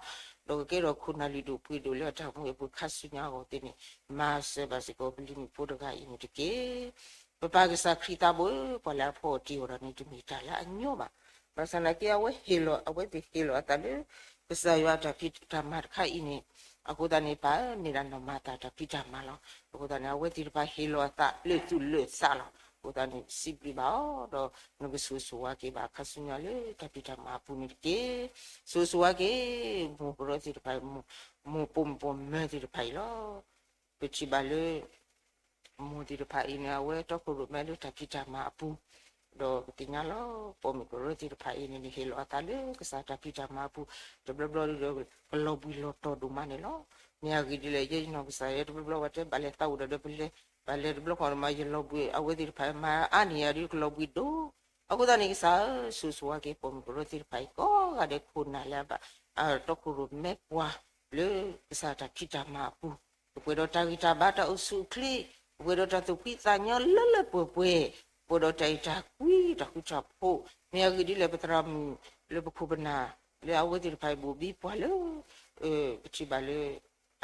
ဒီးကကဲထီၣ်ခိၣ်နၢ်လုၢ်ဒိၣ်ပှ့ၤဒိၣ်လၢအတၢ်အိၣ်မူအပူၤခါဆူညါအဂီၢ်သ့ၣ်န့ၣ်, မၤစၢၤဘၣ်စ့ၢ်ကီးပလံၤမုၣ်ဖိတဂၤအံၤန့ၣ်တက့ၢ်. ပပၢ်ကစၢ်ခရံာ်သးဘိဧၢ, ပှၤလၢအဖီအီၣ်တ့ၢ်အီၤဒီးန့ၣ် တမ့ၢ်တၢ်လၢအညီဘၣ်. ဘၣ်ဆၣ်သနာ်က့ အဝဲဟ့ၣ်လီၤ အဝဲသ့ၣ်ဟ့ၣ်လီၤအသးလၢ ကစၢ်ယွၤအတၢ်ဖံးတၢ်မၤတခါအံၤန့ၣ်, အဃိသတးန့ၣ် ပၢ်ဧၢ မ့ၢ်ဒၣ်နီၢ်မၤသၤတၢ်ဖံးတၢ်မၤလီၤ. အဃိသတးန့ၣ် အဝဲသ့ၣ်တဖၣ်ဟ့ၣ်လီၤအသးလၢသူၣ်လၢသးလီၤ. အဃိသတးန့ၣ် စံးဘျုးဘၣ်အီၤဒီး နကဆိၣ်ဂ့ၤဆိၣ်ဝါက့ၤဘၣ်ခါဆူညါလၢတၢ်ဖံးတၢ်မၤအပူၤန့ၣ်တက့ၢ်. ဆိၣ်ဂ့ၤဆိၣ်ဝါက့ၤ မိၢ်ကရၢသ့ၣ်တဖၣ်အံၤ, မိၢ်ပိာ်မုၣ်ပိာ်မၢၤသ့ၣ်တဖၣ်အံၤလီၤ. ပထံၣ်ဘၣ်လၢ မိၢ်သ့ၣ်တဖၣ်အံၤန့ၣ် အဝဲတီခိၣ်ရိၣ်မဲလၢတၢ်ဖံးတၢ်မၤအပူၤ, ဒီးပသ့ၣ်ညါလီၤ ပိာ်မုၣ်ကရၢသ့ၣ်တဖၣ်အံၤန့ၣ် ဟ့ၣ်လီၤအသးလၢကစၢ်တၢ်ဖံးတၢ်မၤအပူၤ, တဘျီဘျီဒီး ကလီၤဘှံးလီၤတီၤဒိၣ်မးန့ၣ်လီၤ. မ့ၢ်အဂ့ၢ်ဒ်လဲၣ် ယဲယနီၢ်ကစၢ်ယဲ တဘျီဘျီဝဲတဲ ဘၣ်လဲၤသးအိၣ်ဒီး ပလဲၤ ဘၣ်လဲၤတဘျီဃီမး ယလီၤဘှံး အဝဲသ့ၣ်တဖၣ်မၤအါန့ၢ်ယၤဒီး ကလီၤဘှံးဒိၣ်. အဃိသတးန့ၣ် ကစၢ်ဧၢ ဆိၣ်ဂ့ၤဆိၣ်ဝါက့ၤ ပိာ်မုၣ်ကရၢသ့ၣ်တဖၣ်အံၤ ကိးဂၤဒဲး ခိၣ်နၢ်လၢအဘၣ် တီခိၣ်ရိၣ်မဲပှၤ လၢကစၢ်တၢ်ဖံးတၢ်မၤအပူၤ, ကပှဲၤဒီးတၢ်ဂံၢ်တၢ်ဘါတၢ်အိၣ်ဆူၣ်အိၣ်ချ့, ကပှဲၤဒီးတၢ်သူၣ်ဖှံသးညီလၢလၢပှဲၤပှဲၤ, ကပှဲၤဒီးတၢ်အဲၣ်တၢ်ကွံတၢ်ဃူတၢ်ဖိး, မ့ၢ်အဂ့ၢ်ဒ်လဲၣ် ပသရၣ်မုၣ်လၢပခိၣ်ပနၢ် လၢအဝဲသ့ၣ်တဖၣ်အံၤ ဘိၣ်ဘံပှၤလၢ ပထံၣ်ဘၣ်လၢ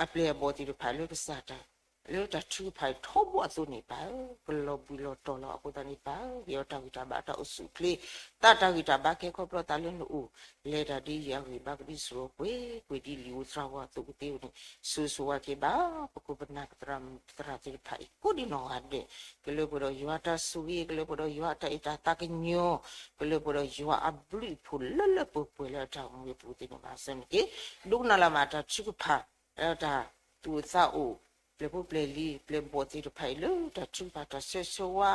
အပျဲၢ်အဘီၣ်သ့ၣ်တဖၣ်လၢကစၢ်တၢ် လၢတၢ်ထုကဖၣ်အံၤထီဘိအသိးန့ၣ် ပၢ်ဧၢ, ကလီၤဘှံးလီၤတီၤလီၤ. အဃိသတးန့ၣ် ပၢ်ဧၢ, ဟ့ၣ်အီၤတၢ်ဂံၢ်တၢ်ဘါ တၢ်အိၣ်ဆူၣ်အိၣ်ချ့, တၢ် တၢ်ဂံၢ်တၢ်ဘါကဲခီဖျိသးလၢနအိၣ်, လဲၤတၢ်ဒ်ယွၤအဂံၢ်ဘါကဒုးစရီပှဲၤ ကွံာ်ဒ်လံာ်ဧိၤသရၣ်ဧိၤအသိးကသ့ဝဲန့ၣ်, ဆိၣ်ဂ့ၤဆိၣ်ဝါက့ၤဘၣ် ပခိၣ်ပနၢ်ပသရၣ်မုၣ်ပသရၣ်သ့ၣ်တဖၣ်အံၤ ကိးဒံနီၢ်ဂၤဒဲး, ကလၢပှဲၤဒီးယွၤအတၢ်ဆိၣ်ဂ့ၤ, ကလၢပှဲၤဒီးယွၤအတၢ်အဲၣ်တၢ်သးကညီၤ, ကလၢပှဲၤဒီးယွၤအဘျုးအဖှိၣ်လၢလၢပှဲၤပှဲၤလၢအတၢ်အိၣ်မူအပူၤသ့ၣ်န့ၣ် မၤစၢၤန့ၣ်တက့ၢ်. ဒိကနၣ်လၢမၤတၢ်ထုကဖၣ် လၢတၢ်သူၣ်အိၣ်သးအိၣ် ပျဲၢ်ဖိပျဲၢ်လံၤ ပျဲၢ်ဘီၣ်သ့ၣ်တဖၣ်အံၤ လၢတၢ်ထုကဖၣ်တၢ်ဆၢဂ့ၤဆၢဝါ,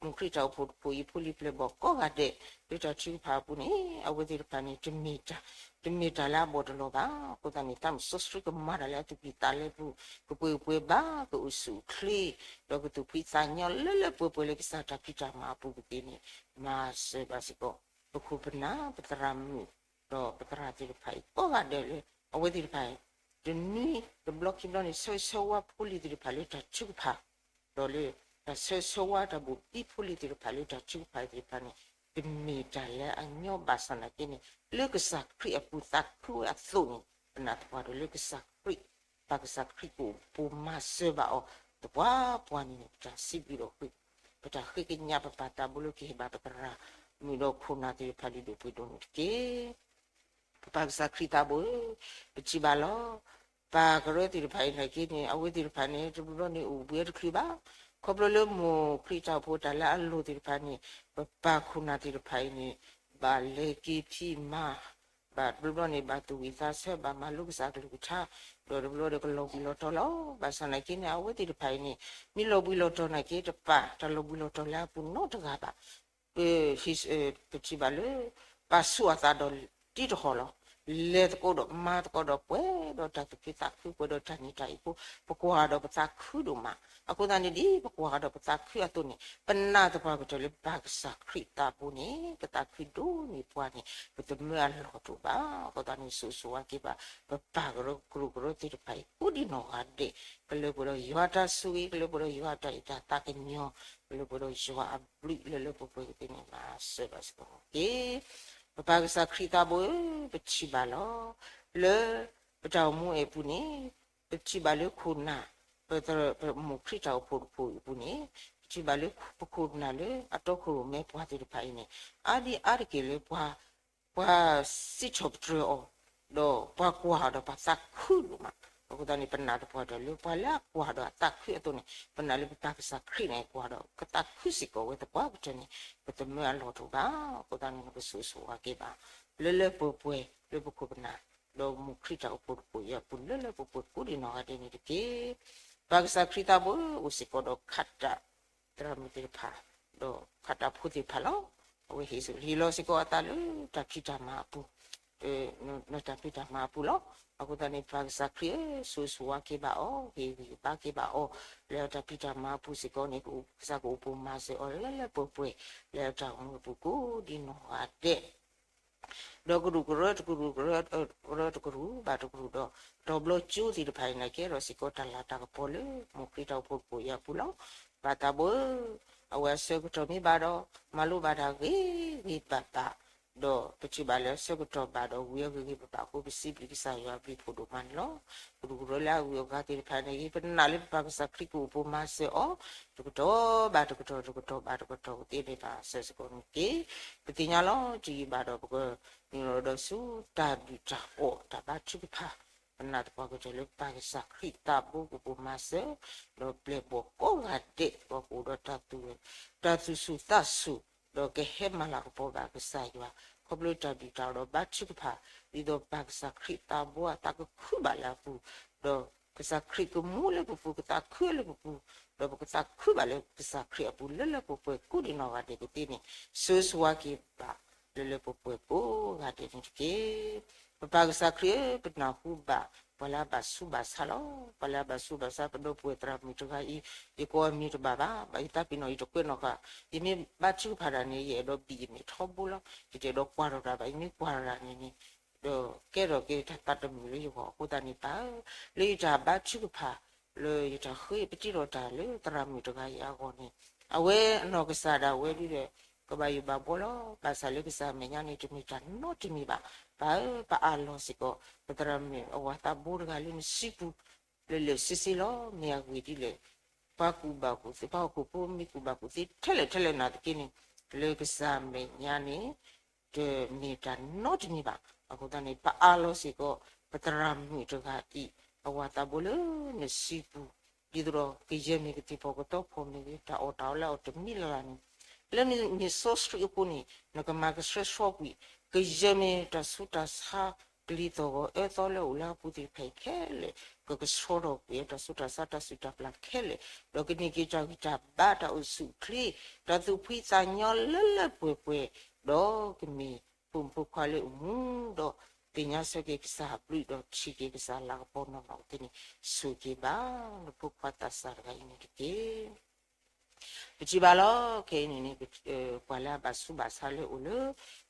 မိၢ်ခရံာ်တၢ်အိၣ်ဖှိၣ်တဖှိၣ်အံၤ ဖိလံၤပျဲၢ်ဘီၣ်ကိးဂၤဒဲး လၢတၢ်ထုကဖၣ်အပူၤန့ၣ် အဝဲသ့ၣ်တဖၣ်န့ၣ် တမ့ၢ်တၢ်, တမ့ၢ်တၢ်လၢအဘီၣ်တလီၤဘၣ်. အဃိသတးန့ၣ် သးစီဆှံကမၤတၢ်လၢအသူၣ်ကံၢ်သးလဲပူၤ, ကပှဲၤကပှဲၤဘၣ်, ကအိၣ်ဆူၣ်အိၣ်ချ့, ဒီးကသူၣ်ဖှံသးညီလၢလၢပှဲၤပှဲၤလၢကစၢ်တၢ်ဖံးတၢ်မၤအပူၤကသ့န့ၣ် မၤစၢၤဘၣ်စ့ၢ်ကီး ပခိၣ်ပနၢ် ပသရၣ်မုၣ် ဒီးပသရၣ်သ့ၣ်တဖၣ်အံၤ ကိးဂၤဒဲးလၢ အဝဲသ့ၣ်တဖၣ် တနွံတဘျီခံဘျီန့ၣ် ဆၢဂ့ၤဆၢဝါဖိလံၤသ့ၣ်တဖၣ်လၢတၢ်ထုကဖၣ်, ဒီးလၢ တၢ်ဆၢဂ့ၤဆၢဝါတၢ်ဘိၣ်ဘံဖိလံၤသ့ၣ်တဖၣ်လၢတၢ်ထုကဖၣ်သ့ၣ်တဖၣ်န့ၣ် တမ့ၢ်တၢ်လၢအညီဘၣ်ဆၣ်သနာ်က့န့ၣ် လၢကစၢ်ခရံာ်အပူၤသးခုဝဲအသိးန့ၣ် ပနာ်သပှၢ်ဒီးလၢကစၢ်ခရံာ် ပၢ်ကစၢ်ခရံာ်ကအိၣ်ပိာ်မၤစၢၤဘၣ်အီၤ သပှၢ်ပှၢ်န့ၣ်န့ၣ် ပတၢ်စံးဘျုးဒီးဃ့ ပတၢ်ဃ့ကညးပပၢ်သးဘိလၢကဟ့ၣ်ဘၣ်ပသရၣ်မုၣ်ဒီးခိၣ်နၢ်သ့ၣ်တဖၣ်ဒ်ဒိၣ်ပှ့ၤဒိၣ်န့ၣ်တက့ၢ်. ပပၢ်ကစၢ်ခရံာ်သးဘိဧၢ, ပထံၣ်ဘၣ်လီၤ. ပၢ်ကရၢသ့ၣ်တဖၣ်အံၤနာ်က့န့ၣ် အဝဲသ့ၣ်တဖၣ်န့ၣ် တဘျီဘျီန့ၣ် အိၣ်ဘှံးတချုးဘၣ်. ခီဖျိလၢမိၢ်ခရံာ်တၢ်အိၣ်ဖှိၣ်တၢ်လၢအလိၤသ့ၣ်တဖၣ်န့ၣ် ပပၢ်ခိၣ်နၢ်သ့ၣ်တဖၣ်အံၤန့ၣ် ဘၣ်လဲၤက့ၤဖံးမၤ ဘၣ်တဘျီဘျီန့ၣ် ဘၣ်သူၣ်ဝံၣ်သးဆၢ ဘၣ်မၤလိကစၢ်အကလုၢ်ကထါ, ဒီးတဘျီဒီးကလီၤဘှံးလီၤတီၤလီၤ. ဘၣ်ဆၣ်နာ်က့န့ၣ် အဝဲသ့ၣ်တဖၣ်အံၤန့ၣ် မ့ၢ်လီၤဘှံးလီၤတီၤနာ်က့ တပာ်တၢ်လီၤဘှံးလီၤတီၤလၢအပူၤနီတဂၤဘၣ်. ပ ပထံၣ်ဘၣ်လၢ ပာ်ဆူၣ်အသးဒီးတံၤတဟီၣ်လီၤ. လဲၤသကိးဒီးမၤသကိးဒီးပှဲၤဒီးတၢ်သူၣ်ခုသးခု ပှဲၤဒီးတၢ်န့ၢ်တၢ်အံၤဖိ ပကွၢ်ဒီးပသးခုဒိၣ်မး. အဃိသတးန့ၣ် ဒ်ပကွၢ်ဒီးပသးခုအသိးန့ၣ် ပနာ်သပှၢ်ကတၢၢ်လၢပၢ်ကစၢ်ခရံာ်သးဘိန့ၣ် ပသးခုဒိၣ်န့ၢ်ပှၤန့ၣ် ပသမၢအလီၢ်တအိၣ်ဘၣ်. အဃိသတးန့ၣ် ဆိၣ်ဂ့ၤဆိၣ်ဝါက့ၤဘၣ် ပပၢ်ကရၢကရိကရၢသ့ၣ်တဖၣ်အံၤ ကိးဒံနီၢ်ဂၤဒဲး ကလၢပှဲၤဒီးယွၤတၢ်ဆိၣ်ဂ့ၤ ကလၢပှဲၤဒီးယွၤတၢ်အဲၣ်တၢ်သးကညီၤ ကလၢပှဲၤဒီးယွၤအဘျုးလၢလၢပှဲၤပှဲၤကသ့န့ၣ် မၤစၢၤဘၣ်စ့ၢ်ကီးန့ၣ်တက့ၢ်. ပပၢ်ကစၢ်ခရံာ်သးဘိဧၢ, ပထံၣ်ဘၣ်လီၤ. လၢ ပတၢ်အိၣ်မူအပူၤန့ၣ် ပထံၣ်ဘၣ်လၢခိၣ်နၢ် ပမိၢ်ခရံာ်တၢ်အိၣ်ဖှိၣ်တဖှိၣ်အပူၤန့ၣ် ပထံၣ်ဘၣ်လၢပခိၣ်နၢ်လၢအတီခိၣ်ရိၣ်မဲပှၤသ့ၣ်တဖၣ်အံၤန့ၣ် အါဒံအါတက့ၢ်လၢပှၤ ပှၤစံးထီၣ်ပတြၢၤအီၤ ဒီးပှၤကွၢ်အီၤဒီးပှၤသးခုဒိၣ်မး. အဃိသတးန့ၣ် ပနာ်သပှၢ်ကတၢၢ်လၢပှၤလၢအကွၢ်ဒီးအသးခုအသိးန့ၣ် ပနာ်လၢပပၢ်ကစၢ်ခရံာ်န့ၣ် ကွၢ်ဒီးကသးခုစ့ၢ်ကီးဝဲသပှၢ်ကတၢၢ်န့ၣ် ပသမၢအလီၢ်တအိၣ်ဘၣ်. အဃိသတးန့ၣ် နကဆိၣ်ဂ့ၤဆိၣ်ဝါက့ၤဘၣ် လၢလၢပှဲၤပှဲၤလၢပခိၣ်ပနၢ် ဒီးမိၢ်ခရံာ်တၢ်အိၣ်ဖှိၣ်တဖှိၣ်အံၤအပူၤလၢလၢပှဲၤပှဲၤကိးဒံနီၢ်ဂၤဒဲးန့ၣ်တက့ၢ်. ပၢ်ကစၢ်ခရံာ်သးဘိဧၢ, အိၣ်စ့ၢ်ကီးဒီးခးတၢ် သရၣ်မုၣ်သ့ၣ်တဖၣ် ဒီးခးတၢ်ဖိသ့ၣ်တဖၣ်လီၤ. အဝဲဟ့ၣ်လီၤစ့ၢ်ကီးအသးလၢတၢ်ဖံးတၢ်မၤအပူၤ, နတၢ်ဖံးတၢ်မၤအပူၤလီၤ. အဃိသတးန့ၣ် ပၢ်ကစၢ်ခရံာ်ဧၢ, ဆိၣ်ဂ့ၤဆိၣ်ဝါက့ၤဘၣ်အီၤ, ဟ့ၣ်ဂံၢ်ဘါက့ၤဘၣ်အီၤ, လၢတၢ်ဖံးတၢ်မၤအပူၤစ့ၢ်ကီးန့ၣ် ကစၢ်ကအိၣ်ပိာ်မၤစၢၤအီၤလၢလၢပှဲၤပှဲၤ လၢတၢ်အိၣ်မူအပူၤကိးဒံနီၢ်ဂၤဒဲး ဒီးကရူၢ်ကရၢတကရူၢ်ကရၢ ကရၢတကရူၢ်ဘၣ်တကရူၢ်ဒီး တီၤဘျီကၠိသ့ၣ်တဖၣ်အံၤန့ၣ် ကဲထီၣ်စ့ၢ်ကီးတၢ်လၤတၢ်ကပီၤလၢ မိၢ်ခရံာ်တၢ်အိၣ်ဖှိၣ်တဖှိၣ်အံၤအပူၤလီၤ. ပၢ်သးဘိဧၢ, အဝဲအဆၢကတီၢ်မ့ၢ်ဘၣ်ဒီး မၤလိဘၣ်တၢ်ဂ့ၤဂ့ၤဘၣ်ဘၣ်, ဒီးပထံၣ်ဘၣ်လၢအဆၢကတီၢ်ဘၣ်ဒီး ဝံၤအဂ့ၤဂ့ၤဘၣ်ဘၣ်အဃိ ပစံးဘျုးကစၢ်ယွၤအဘျုးဖှိၣ်ဒိၣ်မးန့ၣ်လီၤ. ကရူၢ်ကရၢလၢအဂုၤအဂၤသ့ၣ်တဖၣ်န့ၣ်ဂ့ၤ ပနာ်လၢပပၢ်ကစၢ်ခရံာ်ကအိၣ်ပိာ်မၤစၢၤအီၤ တကတီၢ်ဘၣ်တကတီၢ် တကတီၢ်ဘၣ်တကတီၢ် ကသ့န့ၢ်ဘၣ်အဆၢစ့ၢ်ကီးန့ၣ်တက့ၢ်. ပသ့ၣ်ညါလီၤတံၢ်ဘၣ်ဒီး ပကနုာ်လီၤဒီးဆူတၢ်ဘျုးတၢ်ဖှိၣ်တၢ်ဘါထုကဖၣ်, ပနာ်သပှၢ်ကတၢၢ်လၢပပၢ်ကစၢ်ခရံာ်သးဘိကအိၣ်ပိာ်မၤစၢၤ, ဒီးပျဲၢ်ဘီၣ်ကိးဂၤဒဲး ပကအိၣ်ဒီးတၢ်သူၣ်ဆူၣ်သးဆူၣ် ဒီးကဟဲမၤလၤကပီၤဘၣ်ကစၢ်ယွၤ ခီဖျိတၢ်ဘျုးတၢ်ဖှိၣ်ဒီးဘါထုကဖၣ် ဒ်သိးပၢ်ကစၢ်ခရံာ်သးဘိအသးကခုဘၣ်လၢအပူၤ, ဒီးကစၢ်ခရံာ်ကမူလၢပပူၤ ကသးခုလၢပပူၤ, ဒီးပကသးခုဘၣ်လၢကစၢ်ခရံာ်အပူၤလၢလၢပှဲၤပှဲၤ ကိးဒံနီၢ်ဂၤဒဲးကသ့န့ၣ် ဆိၣ်ဂ့ၤဆိၣ်ဝါက့ၤဘၣ် လၢလၢပှဲၤပှဲၤကိးဂၤဒဲးန့ၣ်တက့ၢ်. ပပၢ်ကစၢ်ခရံာ်ဧၢ, ပနၢ်ဟူဘၣ် ပှၤလၢအဘၣ်ဆူးဘၣ်ဆါလီၤ. ပှၤလၢအဘၣ်ဆူးဘၣ်ဆါ ပဒီပုၢ်ဝဲၢ်သရၣ်မုၣ်တဂၤအံၤ, ယကိးအမံၤတဘၣ်ဘၣ်, ဘၣ်ယသးပ့ၤနီၣ်ယတကွဲးနီၣ်ဃာ်, ယမ့ၢ်ဘါထုကဖၣ်တၢ်န့ၣ် ယအဲၣ်ဒိးဘံၣ်ယမဲာ်ထီဘိလီၤ. ယတအဲၣ်ဒိးကွၢ်ထီၣ်တၢ်ဘၣ်, ယမ့ၢ်ကွၢ်ထီၣ်တၢ်န့ၣ်န့ၣ် ဒီးကဲထီၣ်က့ၤတၢ်သးတမုာ်လၢယဂီၢ်အဃိသတးန့ၣ် ပၢ်ဧၢ, လၢယတၢ်ဘါထုကဖၣ် လၢယတၢ်ဃ့ပတံထီၣ်တၢ်လၢသရၣ်မုၣ်တဂၤအံၤအဂီၢ်န့ၣ်, အဝဲအနီၢ်ကစၢ်ဒၣ်ဝဲဒၣ်ဒီး ကဘၣ်ယိၣ်ဘၣ်ဘှီလီၤ. ဘၣ်ဆၣ်လၢကစၢ်အမဲာ်ညါန့ၣ် တမ့ၢ်တၢ်နီတမံၤဘၣ်. ပၢ်ဧၢ, ပအးလီၤစ့ၢ်ကီး ပသရၣ်မုၣ်အဝၤသးဘိတဂၤလၢနစုပူၤ လၢာ်လၢာ်ဆ့ဆ့လီၤ. မ့ၢ်အဂ့ၢ်ဒ်လဲၣ်, ပှၤကူၣ်ဘၣ်ကူၣ်သ့, ပှၤဟီၣ်ခိၣ်ဖိမ့ၢ်ကူၣ်ဘၣ်ကူၣ်သ့ထဲလဲၣ်ထဲလဲၣ်နာ်သက့န့ၣ်, လၢကစၢ်မဲာ်ညါန့ၣ် တမ့ၢ်တၢ်နီတမံၤဘၣ်. အဃိသတးန့ၣ် ပအးလီၤစ့ၢ်ကီး ပသရၣ်မုၣ်တဂၤအံၤ အဝၤသးဘိလၢနစုပူၤ, ဒ်သိးဒီးကယဲၢ်မ့ၢ်ကသံၣ်ဖီၣ်ကသီဖီၣ်မ့ၢ်ဂ့ၤ, တၢ်အီၣ်တၢ်အီလၢအအိၣ်တမံၤလၢ်လၢ်န့ၣ်, လၢနမ့ၢ်စီဆှံအဃိန့ၣ် နကမၤကဆှဲဆှီကွံာ် ကယဲၢ်မ့ၢ်တၢ်ဆူးတၢ်ဆါ ကလံၤသီၣ်ဂီၤအၢသီလၢအအိၣ်လၢအပူၤသ့ၣ်တဖၣ်အံၤခဲလၢာ် ကကဆှီထီၣ်ကွံာ်တၢ်ဆူးတၢ်ဆါတၢ်စုၣ်တၢ်ပျၢ်ခဲလၢာ်, ဒီးကန့ၢ်က့ၤတၢ်ဂံၢ်တၢ်ဘါတၢ်အိၣ်ဆူၣ်အိၣ်ချ့ တၢ်သူၣ်ဖှံသးညီလၢလၢပှဲၤပှဲၤ, ဒီးကမ့ၢ်ဖိမုၣ်ဖိခွါလၢအမူဒီး သ့ၣ်ညါဆၢက့ၤကစၢ်အဘျုးဒီးထံၣ်က့ၤကစၢ်လၤကပီၤနီၢ်နီၢ်သ့န့ၣ် ဆိၣ်ဂ့ၤဘၣ် နဖိခွါသးစၢ်တဂၤအံၤန့ၣ်တက့ၢ်. ပထံၣ်ဘၣ်လီၤ ခဲအံၤန့ၣ်န့ၣ် ပှၤလၢအဘၣ်ဆူးဘၣ်ဆါလၢအိၣ်လၢ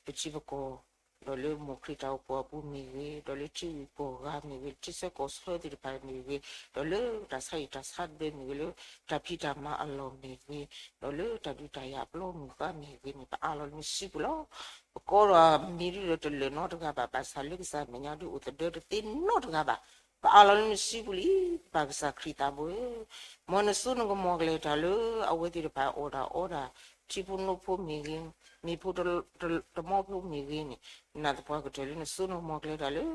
ပထံပကီၢ်, ဒီးလၢမိၢ်ခရံာ်တၢ်အိၣ်ဖှိၣ်အပူၤမ့ၢ်ဂ့ၤ, ဒီးလၢထံဂုၤကီၢ်ဂၤမ့ၢ်ဂ့ၤ, ထံဆၢကီၢ်ဆၢသ့ၣ်တဖၣ်မ့ၢ်ဂ့ၤ, ဒီးလၢတၢ်ဆါဟံၣ်တၢ်ဆါဒၢမ့ၢ်ဂ့ၤ, လၢတၢ်ဖံးတၢ်မၤအလီၢ်မ့ၢ်ဂ့ၤ, ဒီးလၢတၢ်ဒုးတၢ်ယၤအပျီမုၢ်ဃါမ့ၢ်ဂ့ၤန့ၣ် ပအးလီၤလၢနစုပူၤလီၤ. ပကိးဒီးမံၤဒ်ဒီးတလၢာ်နီတဂၤဘၣ်, ဘၣ်ဆၣ်လၢကစၢ်မဲာ်ညါဒ်အိၣ်သဒၢတသ့နီတဂၤဘၣ်. ပအးလီၤလၢနစုပူၤလံ, ပၢ်ကစၢ်ခရံာ်သးဘိဧၢ, မ်နစိနကမီၤကလဲၤတၢ်လၢအဝဲသ့ၣ်တဖၣ်အီၣ်တၢ်အီတၢ်, ထံဖိနိဖိမ့ၢ်ဂ့ၤ, မ့ၢ်ဖိတမီဖိမ့ၢ်ဂ့ၤန့ၣ်, နသပှၢ်ကတၢၢ်လၢနစိနကမီၤကလဲၤတၢ်လၢ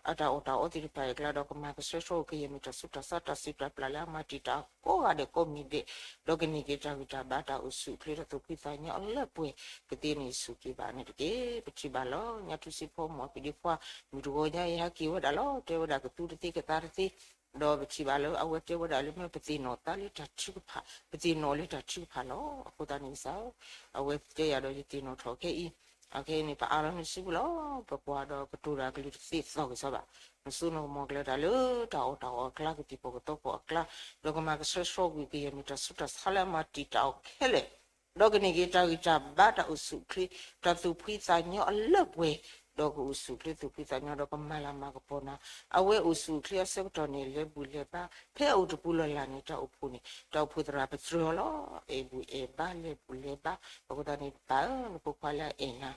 အတၢ်အီၣ်တၢ်အီသ့ၣ်တဖၣ်အံၤအကျါဒီး ကမၤကဆှဲဆှီကယဲၢ်မ့ၢ်တၢ်ဆူးတၢ်ဆါတၢ်စုၣ်တၢ်ပျၢ်လၢအမၤတံာ်တာ်ကိးဂၤဒဲးကိးမံၤဒဲး, ဒီးကန့ၢ်က့ၤတၢ်ဂံၢ်တၢ်ဘါတၢ်အိၣ်ဆူၣ်အိၣ်ချ့တၢ်သူၣ်ဖှံသးညီအလၢပှဲၤကသ့န့ၣ် ဆိၣ်ဂ့ၤဘၣ်န့ၣ်တက့ၢ်. ပထံၣ်ဘၣ်လီၤ ညါထူစ့ဖိမုၣ်အဖံးဒ့ခွါ မုၢ်တဂီၤညါအံၤဟဲက့ၤဝဲဒၣ်လီၤ, တဲဝဲဒၣ်ကသူတသ့ကသါတသ့, ဒီးပထံၣ်ဘၣ်လၢအဝဲတဲဝဲဒၣ်လၢမ့ၢ်ပသ့ၣ်နီၣ်သးလၢတၢ်ထုကဖၣ်, ပသ့ၣ်နီၣ်လၢတၢ်ထုကဖၣ်လီၤ. အဃိသတးန့ၣ်ကစၢ်ဧၢ, အဝဲတဲယၤဒီးယသ့ၣ်နီၣ်ထီၣ်ခဲအံၤ, အခဲအံၤန့ၣ် ပအးလီၤနစုပူၤလီၤ, ပကွၢ်ဒီးကတိၤတၢ်ကလုၢ်တသ့သီၣ်ကစီဘၣ်, နစိနကမီၤကလဲၤတၢ်လၢတၢ်အီၣ်တၢ်အီအကျါ ကသံၣ်ဖီၣ်ကသီဖီၣ်အကျါ, ဒီးကမၤကဆှဲဆှီကွံာ်ကယဲၢ်မ့ၢ်တၢ်ဆူးတၢ်ဆါလၢအမၤတံာ်တာ်အီၤခဲလၢာ် ဒီးကန့ၢ်က့ၤတၢ်ဂံၢ်တၢ်ဘါတၢ်အိၣ်ဆူၣ်အိၣ်ချ့, တၢ်သူၣ်ဖှံသးညီအလၢပှဲၤ, ဒီးကအိၣ်ဆူၣ်အိၣ်ချ့သူၣ်ဖှံသးညီဒီးကမၤလၤမၤကပီၤနၤ, အဝဲအိၣ်ဆူၣ်အိၣ်ချ့အဆၢကတီၢ်န့ၣ် လဲၤဘူၣ်လဲၤဘါ, ဖဲအအိၣ်တပူၤလီၢ်လၢ်န့ၣ် တၢ်အိၣ်ဖှိၣ်န့ၣ် တၢ်အိၣ်ဖှိၣ်သရၣ်ပတြၢၤအီၤလီၤ, အဲၣ်ဘူၣ်အဲၣ်ဘါလဲၤဘူၣ်လဲၤဘါ, အဃိသတးန့ၣ် ပၢ်ဧၢ နဖိခွါလၢအအဲၣ်နၤ,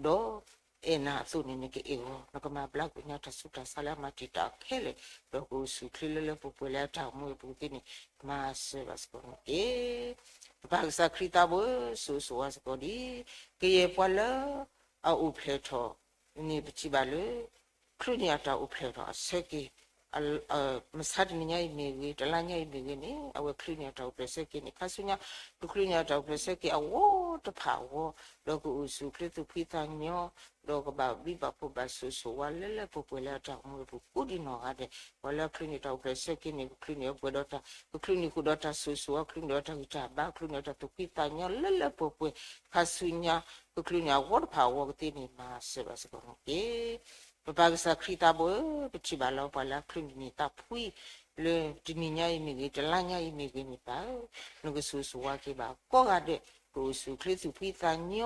ဒီး အဲၣ်နၤအသိးန့ၣ် နကအဲၣ်အီၤ, နကမၤဘျါကွံာ်ညါတၢ်ဆူးတၢ်ဆါလၢအမၤတံာ်တာ်အီၤခဲလၢာ်, ဒီးကအိၣ်ဆူၣ်အိၣ်ချ့လၢလၢပှဲၤပှဲၤလၢအတၢ်အိၣ်မူအပူၤသ့န့ၣ် မၤစၢၤဘၣ်စ့ၢ်ကီးန့ၣ်တက့ၢ်. ပပၢ်ကစၢ်ခရံာ်သးဘိဧၢ, စိၤစိၤဝါစ့ၢ်ကီးဒ် ကယဲၢ်ပှၤလၢ အအိၣ်ဖျဲၣ်ထီၣ်န့ၣ် ပထံၣ်ဘၣ်လၢ ချုးန့ၢ်အတၢ်အိၣ်ဖျဲၣ်ထီၣ်အဆၢက့ၤ မဆါတနံၤညါအံၤမ့ၢ်ဂ့ၤ, တလါညါအံၤမ့ၢ်ဂ့ၤန့ၣ် အဝဲချုးန့ၢ်အတၢ်အိၣ်ဖျဲၣ်ဆၢက့ၤန့ၣ် ခါဆူညါ ကချုးန့ၢ်အတၢ်အိၣ်ဖျဲၣ်ဆၢက့ၤအဝီတဖၣ်အဂီၢ်, ဒီးကအိၣ်ဆူၣ်အိၣ်ချ့သူၣ်ဖှံသးညီ, ဒီးကဘၣ်ဘျုးဘၣ်ဖှိၣ်ဘၣ်စိၤစိၤဝါလၢလၢပှဲၤပှဲၤလၢအတၢ်အိၣ်မူအပူၤကိးဒံးနီၢ်ဂၤဒဲး, ပှၤလၢအချုးန့ၢ်တၢ်အိၣ်ဖျဲၣ်ဆၢက့ၤန့ၣ် ကချုးန့ၢ်အပှဲၤဒီးတၢ်, ကချုးန့ၢ်ဃုာ်ဒီးတၢ်စိၤစိၤဝါ, ကချုးန့ၢ်ဒီးတၢ်ဂံၢ်တၢ်ဘါ, ကချုးန့ၢ်ဒီးတၢ်သူၣ်ဖှံသးညီလၢလၢပှဲၤပှဲၤ, ခါဆူညါ ကချုးန့ၢ်အဂီၢ်တဖၣ်အဂီၢ်ကသ့န့ၣ် မၤစၢၤဘၣ်စ့ၢ်ကီးန့ၣ်တက့ၢ်. ပပၢ်ကစၢ်ခရံာ်သးဘိဧၢ, ပထံၣ်ဘၣ်လၢပှၤလၢအချုးန့ၢ်သးဖှံ လၢတနံၤညါအံၤမ့ၢ်ဂ့ၤ, တလါညါအံၤမ့ၢ်ဂ့ၤန့ၣ် ပၢ်ဧၢ, နကစိၤစိၤဝါက့ၤဘၣ်ကိးဂၤဒဲး, ကအိၣ်ဆူၣ်အိၣ်ချ့သူၣ်ဖှံသးညီ,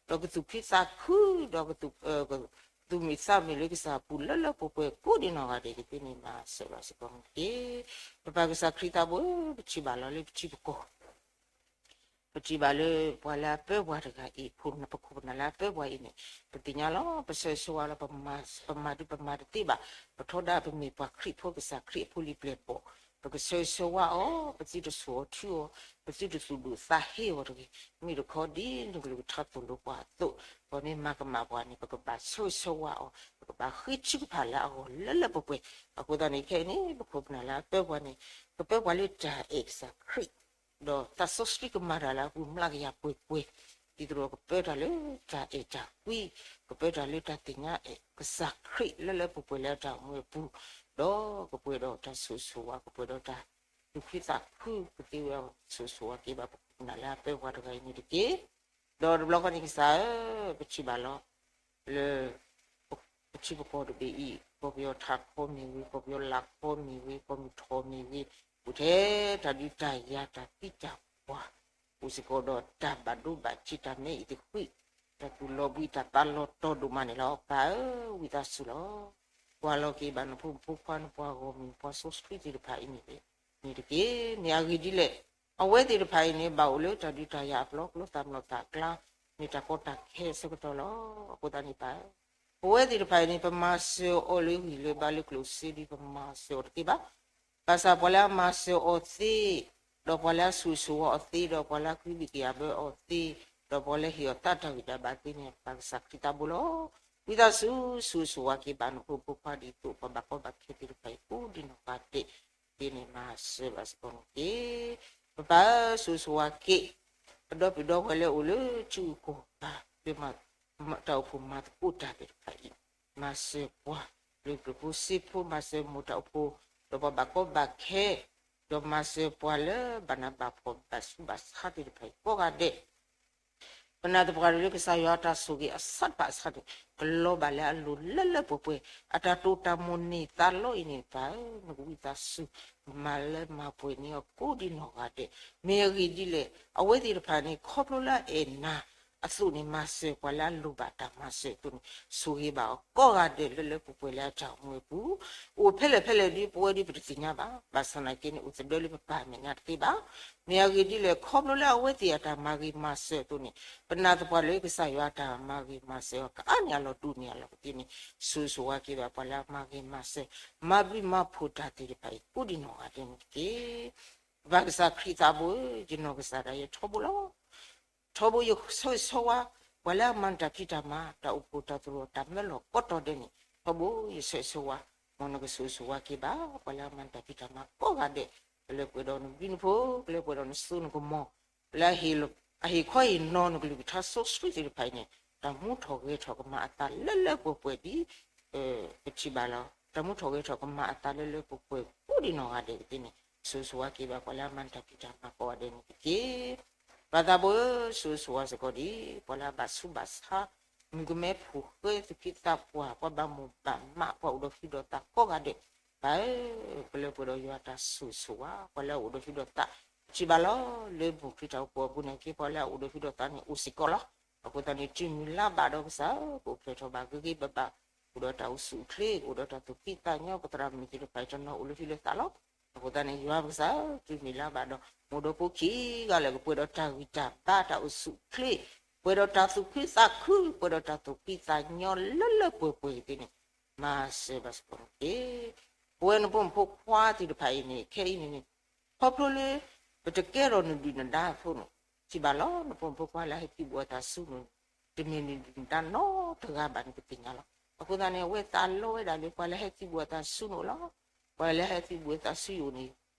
ဒီးကသူၣ်ဖှံသးခု, ဒီးကသူၣ်မုာ်သးမုာ်လၢကစၢ်အပူၤလၢလၢပှဲၤပှဲၤကိးဒံးနီၢ်ဂၤဒဲးကသ့န့ၣ် မၤစၢၤဘၣ်စ့ၢ်ကီးန့ၣ်တက့ၢ်. ပပၢ်ကစၢ်ခရံာ်သးဘိဧၢ, ပထံၣ်ဘၣ်လီၤလၢပထံပကီၢ် ပထံၣ်ဘၣ်လၢပှၤလၢအပၢပှၤတဂၤအံၤ, ပခိၣ်ပနၢ်လၢအပၢပှၤအံၤန့ၣ်, ပသ့ၣ်ညါလီၤ ပဆၢဂ့ၤဆၢဝါလီၤ, ပမၤဒုးပမၤတသ့ဘၣ်, ပထီဒါပမ့ၢ်ပှၤခရံာ်ဖိ ကစၢ်ခရံာ်အဖိလံၤပျဲၢ်ဘီၣ်, ပကဆၢဂ့ၤဆၢဝါအီၤ, ပသုတဆိၣ်အီၤထုအီၤ, ပသုတသူၣ်ဒိၣ်သးဟ့အီၤတဂ့ၤ, မ့ၢ်တခီဒ်နကလုၢ်ကထါသိၣ်လိပှၤအသိး, ပှၤမ့ၢ်မၤကမၣ်ပှၤန့ၣ် ပကဘၣ်ဆၢဂ့ၤဆၢဝါအီၤ, ပကဘၣ်ဃ့ထုကဖၣ်လၢအဂီၢ်လၢလၢပှဲၤပှဲၤ, အဃိသတးန့ၣ် ခဲအံၤန့ၣ် ပခိၣ်ပနၢ်လၢအပၢပှၤန့ၣ်, ကပၢပှၤလၢတၢ်အဲၣ်ကစၢ်ခရံာ် ဒီးသးစီဆှံကမၤတၢ်လၢအပူၤမျးကယၤပှဲၤပှဲၤ, ဒ်သိးဒီးကပၢတၢ်လၢတၢ်အဲၣ်တၢ်ကွံ, ကပၢတၢ်လၢတၢ်သ့ၣ်ညါအဲၣ်ကစၢ်ခရံာ်လၢလၢပှဲၤပှဲၤလၢအတၢ်အိၣ်မူအပူၤ, ဒီးကပှဲၤဒီးတၢ်ဆိၣ်ဂ့ၤဆိၣ်ဝါ, ကပှဲၤဒီးတၢ်သူၣ်ဖှံသးခု, ကသ့ဝဲအီၤဆိၣ်ဂ့ၤဆိၣ်ဝါက့ၤဘၣ် ပခိၣ်ပနၢ်လၢအပၢပှၤတဂၤအံၤန့ၣ်တက့ၢ်. ဒီးတဘျီဃီန့ၣ်ကစၢ်ဧၢ, ပထံၣ်ဘၣ်လီၤ လၢ ပထံပကီၢ်တဘ့ၣ်အံၤ, ကီၢ်ပယီၤထးခီမ့ၢ်ဂ့ၤ, ကီၢ်ပယီၤလးခီမ့ၢ်ဂ့ၤ, ကီၢ်မုၢ်ထီၣ်မ့ၢ်ဂ့ၤ, အိၣ်ထဲတၢ်ဒုးတၢ်ယၤတၢ်သံတၢ်ပှၢ်, အိၣ်စ့ၢ်ကီးဒီးတၢ်ဘၣ်ဒိဘၣ်ထံးတၢ်မဲအံၤတဃံး, တၢ်သူၣ်လီၤဘှံးတၢ်သးလီၤတီၤဒိၣ်မးန့ၣ်လီၤ. ပၢ်ဧၢ, ဝံသးစူၤလီၤ. ကွၢ်လီၤက့ၤဘၣ်နဖိမုၣ်ဖိခွါ နပှၤဂီၢ်မုၢ်နပှၤစီဆှံသ့ၣ်တဖၣ်အံၤန့ၣ်တက့ၢ်. မ့ၢ်အဂ့ၢ်ဒ်လဲၣ်, အဝဲသ့ၣ်တဖၣ်အံၤန့ၣ် ဘၣ်အိၣ်လၢတၢ်ဒုးတၢ်ယၤအပျီ ကျိသးမျိာ်သးအကျါ, မ့ၢ်တၢ်ကီတၢ်ခဲအဆၢကတီၢ်လီၤ. အဃိသတးန့ၣ်ပၢ်ဧၢ, ပဝဲသ့ၣ်တဖၣ်အံၤန့ၣ် ပမၤစၢၤအီၤလၢဂံၢ်လၢဘါလၢကျိၣ်စ့ဒီး ပမၤစၢၤအီၤတသ့ဘၣ်. ဘၣ်ဆၣ်ပှၤလၢအမၤစၢၤအီၤသ့, ဒီးပှၤလၢအဆိၣ်ဂ့ၤဆိၣ်ဝါအီၤသ့, ဒီးပှၤလၢအကဟုကယာ်ဘၣ်အီၤသ့, ဒီးပှၤလၢဟ့ၣ်အီၤတၢ်တၢ်ဂံၢ်တၢ်ဘါသ့န့ၣ် ပၢ်ကစၢ်ခရံာ်သးဘိလီၤ. ဝံသးစူၤ ဆိၣ်ဂ့ၤဆိၣ်ဝါက့ၤဘၣ်နဖိမုၣ်ဖိခွါဒ်သိး ပှၤဘၣ်ကီဘၣ်ခဲသ့ၣ်တဖၣ်အံၤ ကိးဒံနီၢ်ဂၤဒဲးသ့န့ၣ် မၤစၢၤဘၣ်စ့ၢ်ကီးန့ၣ်တက့ၢ်. ပပၢ်ဧၢ, ဆိၣ်ဂ့ၤဆိၣ်ဝါက့ၤ ပဒီပုၢ်ဒီဝဲၢ်လၢအိၣ်လၢထံဂုၤကီၢ်ဂၤ လၢတၢ်အိၣ်ဖှိၣ်မၤသကိးတၢ်သ့ၣ်တဖၣ်အံၤ, မၤစၢၤပှၤလၢကျိၣ်ဖိစ့ဖိ, မၤစၢၤမိၢ်တၢ်အိၣ်ဖှိၣ်, ဒီးပှၤဘၣ်ကီဘၣ်ခဲ, ဒီးမၤစၢၤပှၤလၢဘၣ်နးဘၣ်ဖှီၣ်ဘၣ်ဆူးဘၣ်ဆါသ့ၣ်တဖၣ်အံၤကိးဂၤဒဲး ပနာ်သပှၢ်တၢၢ်လၢကစၢ်ယွၤအတၢ်ဆိၣ်ဂ့ၤအဆၣ်တဖၣ်အဆၣ်န့ၣ် ကလီၤဘၣ်လၢအလိၤလၢလၢပှဲၤပှဲၤ, အတၢ်တိာ်တၢ်မိၣ်န့ၢ်သးလီအံၤန့ၣ် ပၢ်ဧၢ, နကဝံသးစူၤ မၤလၢမၤပှဲၤန့ၢ်အီၤကိးဒံနီၢ်ဂၤဒဲး. မ့ၢ်အဂ့ၢ်ဒ်လဲၣ်, အဝဲသ့ၣ်တဖၣ်န့ၣ် ခီဖျိလၢအအဲၣ်နၤအသိးန့ၣ် မၤစၢၤပှၤလၢအလိၣ်ဘၣ်တၢ်မၤစၢၤအသိးန့ၣ် ဆိၣ်ဂ့ၤဘၣ်အီၤကိးဂၤဒဲးလၢလၢပှဲၤပှဲၤလၢအတၢ်အိၣ်မူအပူၤ, အိၣ်ဖဲလဲၣ်ဖဲလဲၣ်ဒီး ပဝဲဒီးပတသ့ၣ်ညါဘၣ်, ဘၣ်ဆၣ်သနာ်က့န့ၣ် အိၣ်သဒၢလၢပပာ်အမဲာ်ညါတသ့ဘၣ်. မ့ၢ်အဂ့ၢ်ဒ်လဲၣ်, ခီဖျိလၢအဝဲသ့ၣ်အတၢ်မၤဂ့ၤမၤစၢၤအသိးန့ၣ် ပနာ်သပှၢ်တၢၢ်လၢကစၢ်ယွၤအတၢ်မၤဂ့ၤမၤစၢၤအီၤ ကအါန့ၢ်အလီၢ် ဒိၣ်န့ၢ်အလီၢ်ကသ့န့ၣ် ဆိၣ်ဂ့ၤဆိၣ်ဝါက့ၤဘၣ်ပှၤလၢအမၤဂ့ၤမၤစၢၤ, မၤဘျုးမၤဖှိၣ်တၢ်သ့ၣ်တဖၣ်အံၤ ကိးဒံနီၢ်ဂၤဒဲးန့ၣ်တက့ၢ်. ပၢ်ကစၢ်ခရံာ်သးဘိဧၢ, ယနီၢ်ကစၢ်ဒၣ်ယဲထီဘိလီၤ. ထီဘိယဆိၣ်ဂ့ၤဆိၣ်ဝါ ပှၤလၢအမၤနတၢ်ဖံးတၢ်မၤ, တၢ်အိၣ်ဖှိၣ်တၢ်သရိာ်တၢ်မၢလီၢ်ကိးတီၤဒဲးန့ၣ် ထီဘိယဆိၣ်ဂ့ၤဆိၣ်ဝါ, မ်နကဆိၣ်ဂ့ၤဆိၣ်ဝါက့ၤဘၣ် ပှၤလၢအမၤနတၢ်ဖံးတၢ်မၤကိးဂၤဒဲး, ကလၢပှဲၤဒီးနဘျုးနဖှိၣ်, ကလၢပှဲၤဒီးနစိနကမီၤ, လၢအဟ့ၣ်ခီဟ့ၣ်နီၤနကလုၢ်ကထါစီဆှံသ့ၣ်တဖၣ်အံၤန့ၣ် တၢ်မူထီၣ်ဂဲၤထီၣ်ကမၤအသးလၢလၢပှဲၤပှဲၤဒ် ပထံၣ်ဘၣ်လီၤ. တၢ်မူထီၣ်ဂဲၤထီၣ်ကမၤအသးလၢလၢပှဲၤပှဲၤကိးဒံနီၢ်ဂၤဒဲးကသ့န့ၣ် ဆိၣ်ဂ့ၤဆိၣ်ဝါက့ၤဘၣ်ပှၤလၢအမၤနတၢ်ဖံးတၢ်မၤကိးဂၤဒဲးန့ၣ်တက့ၢ်. ပၢ်သးဘိဧၢ, ဆိၣ်ဂ့ၤဆိၣ်ဝါစ့ၢ်ကီးဒ် ပှၤလၢအဘၣ်ဆူးဘၣ်ဆါ, မုၣ်ကမဲဖိဃဲသူၣ်က့သးပှၢ်, ပှၤဘၣ်မိၣ်ဘၣ်မး, ပှၤအိၣ်ဒီးဖံးဒီးသးကိးဂၤဒဲး, ပၢ်ဧၢ, ကလၢပှဲၤဒီးယွၤအတၢ်ဆိၣ်ဂ့ၤဆိၣ်ဝါ, ပှၤလၢအအိၣ်ဒီးဖံးဒီးသး, ပထံၣ်ဘၣ်လီၤ, လၢမူခိၣ်ထံတၢ်အိၣ်ဖှိၣ်အပူၤန့ၣ်က့ ပှၤလၢအအိၣ်ဒီးဖံးဒီးသးန့ၣ် အိၣ်စ့ၢ်ကီးလီၤ. အဃိသတးန့ၣ် တုၤမုၢ်လါဘၣ်ဒီးကစၢ်ဧၢ, ကအိၣ်ဖျဲၣ်ထီၣ်ဘၣ်ဂ့ၤဂ့ၤဘၣ်ဘၣ်, အိၣ်ဒီးတၢ်အိၣ်ဆူၣ်အိၣ်ချ့, အိၣ်ဒီးတၢ်သူၣ်ဖှံသးညီ, ပသရၣ်မုၣ်သ့ၣ်တဖၣ်အံၤတနီၤအိၣ်လၢဟံၣ်လၢသးလီၤ. အဃိသတးန့ၣ် ယွၤပကစၢ်ဧၢ, တုၤမုၢ်လါဘၣ်ဒီး မိၢ်ဒီးဖိခံဂၤလၢာ်ကပှဲၤဒီးတၢ်ဂံၢ်တၢ်ဘါ, တၢ်အိၣ်ဆူၣ်အိၣ်ချ့, ပှဲၤဒီးတၢ်သူၣ်ဖှံသးခု, ပှဲၤဒီးတၢ်သူၣ်ဖှံသးညီလၢလၢပှဲၤပှဲၤကသ့န့ၣ် မၤစၢၤဘၣ်စ့ၢ်ကီးန့ၣ်တက့ၢ်. ပဝဲနဖိမုၣ်ဖိခွါသ့ၣ်တဖၣ်အံၤန့ၣ် ခဲအံၤန့ၣ်န့ၣ် ခီဖျိလၢ ပတကဲထီၣ်နဒုၣ်နဒါအဃိန့ၣ် ထံၣ်ဘၣ်လီၤ, နဖိမုၣ်ဖိခွါလၢအဟဲသံဘူးအသးဆူနအိၣ်န့ၣ် တမ့ၢ်နဒုၣ်နဒါနီတဂၤဘၣ်န့ၣ် ပသ့ၣ်ညါလီၤ. အဃိသတးန့ၣ် အဝဲသးလီဝဲဒၣ်လၢ ပှၤလၢဟဲသံဘူးအသးဆူနအိၣ်လီၤ. ပှၤလၢဟဲသံဘူးအသးဆူယအိၣ်န့ၣ်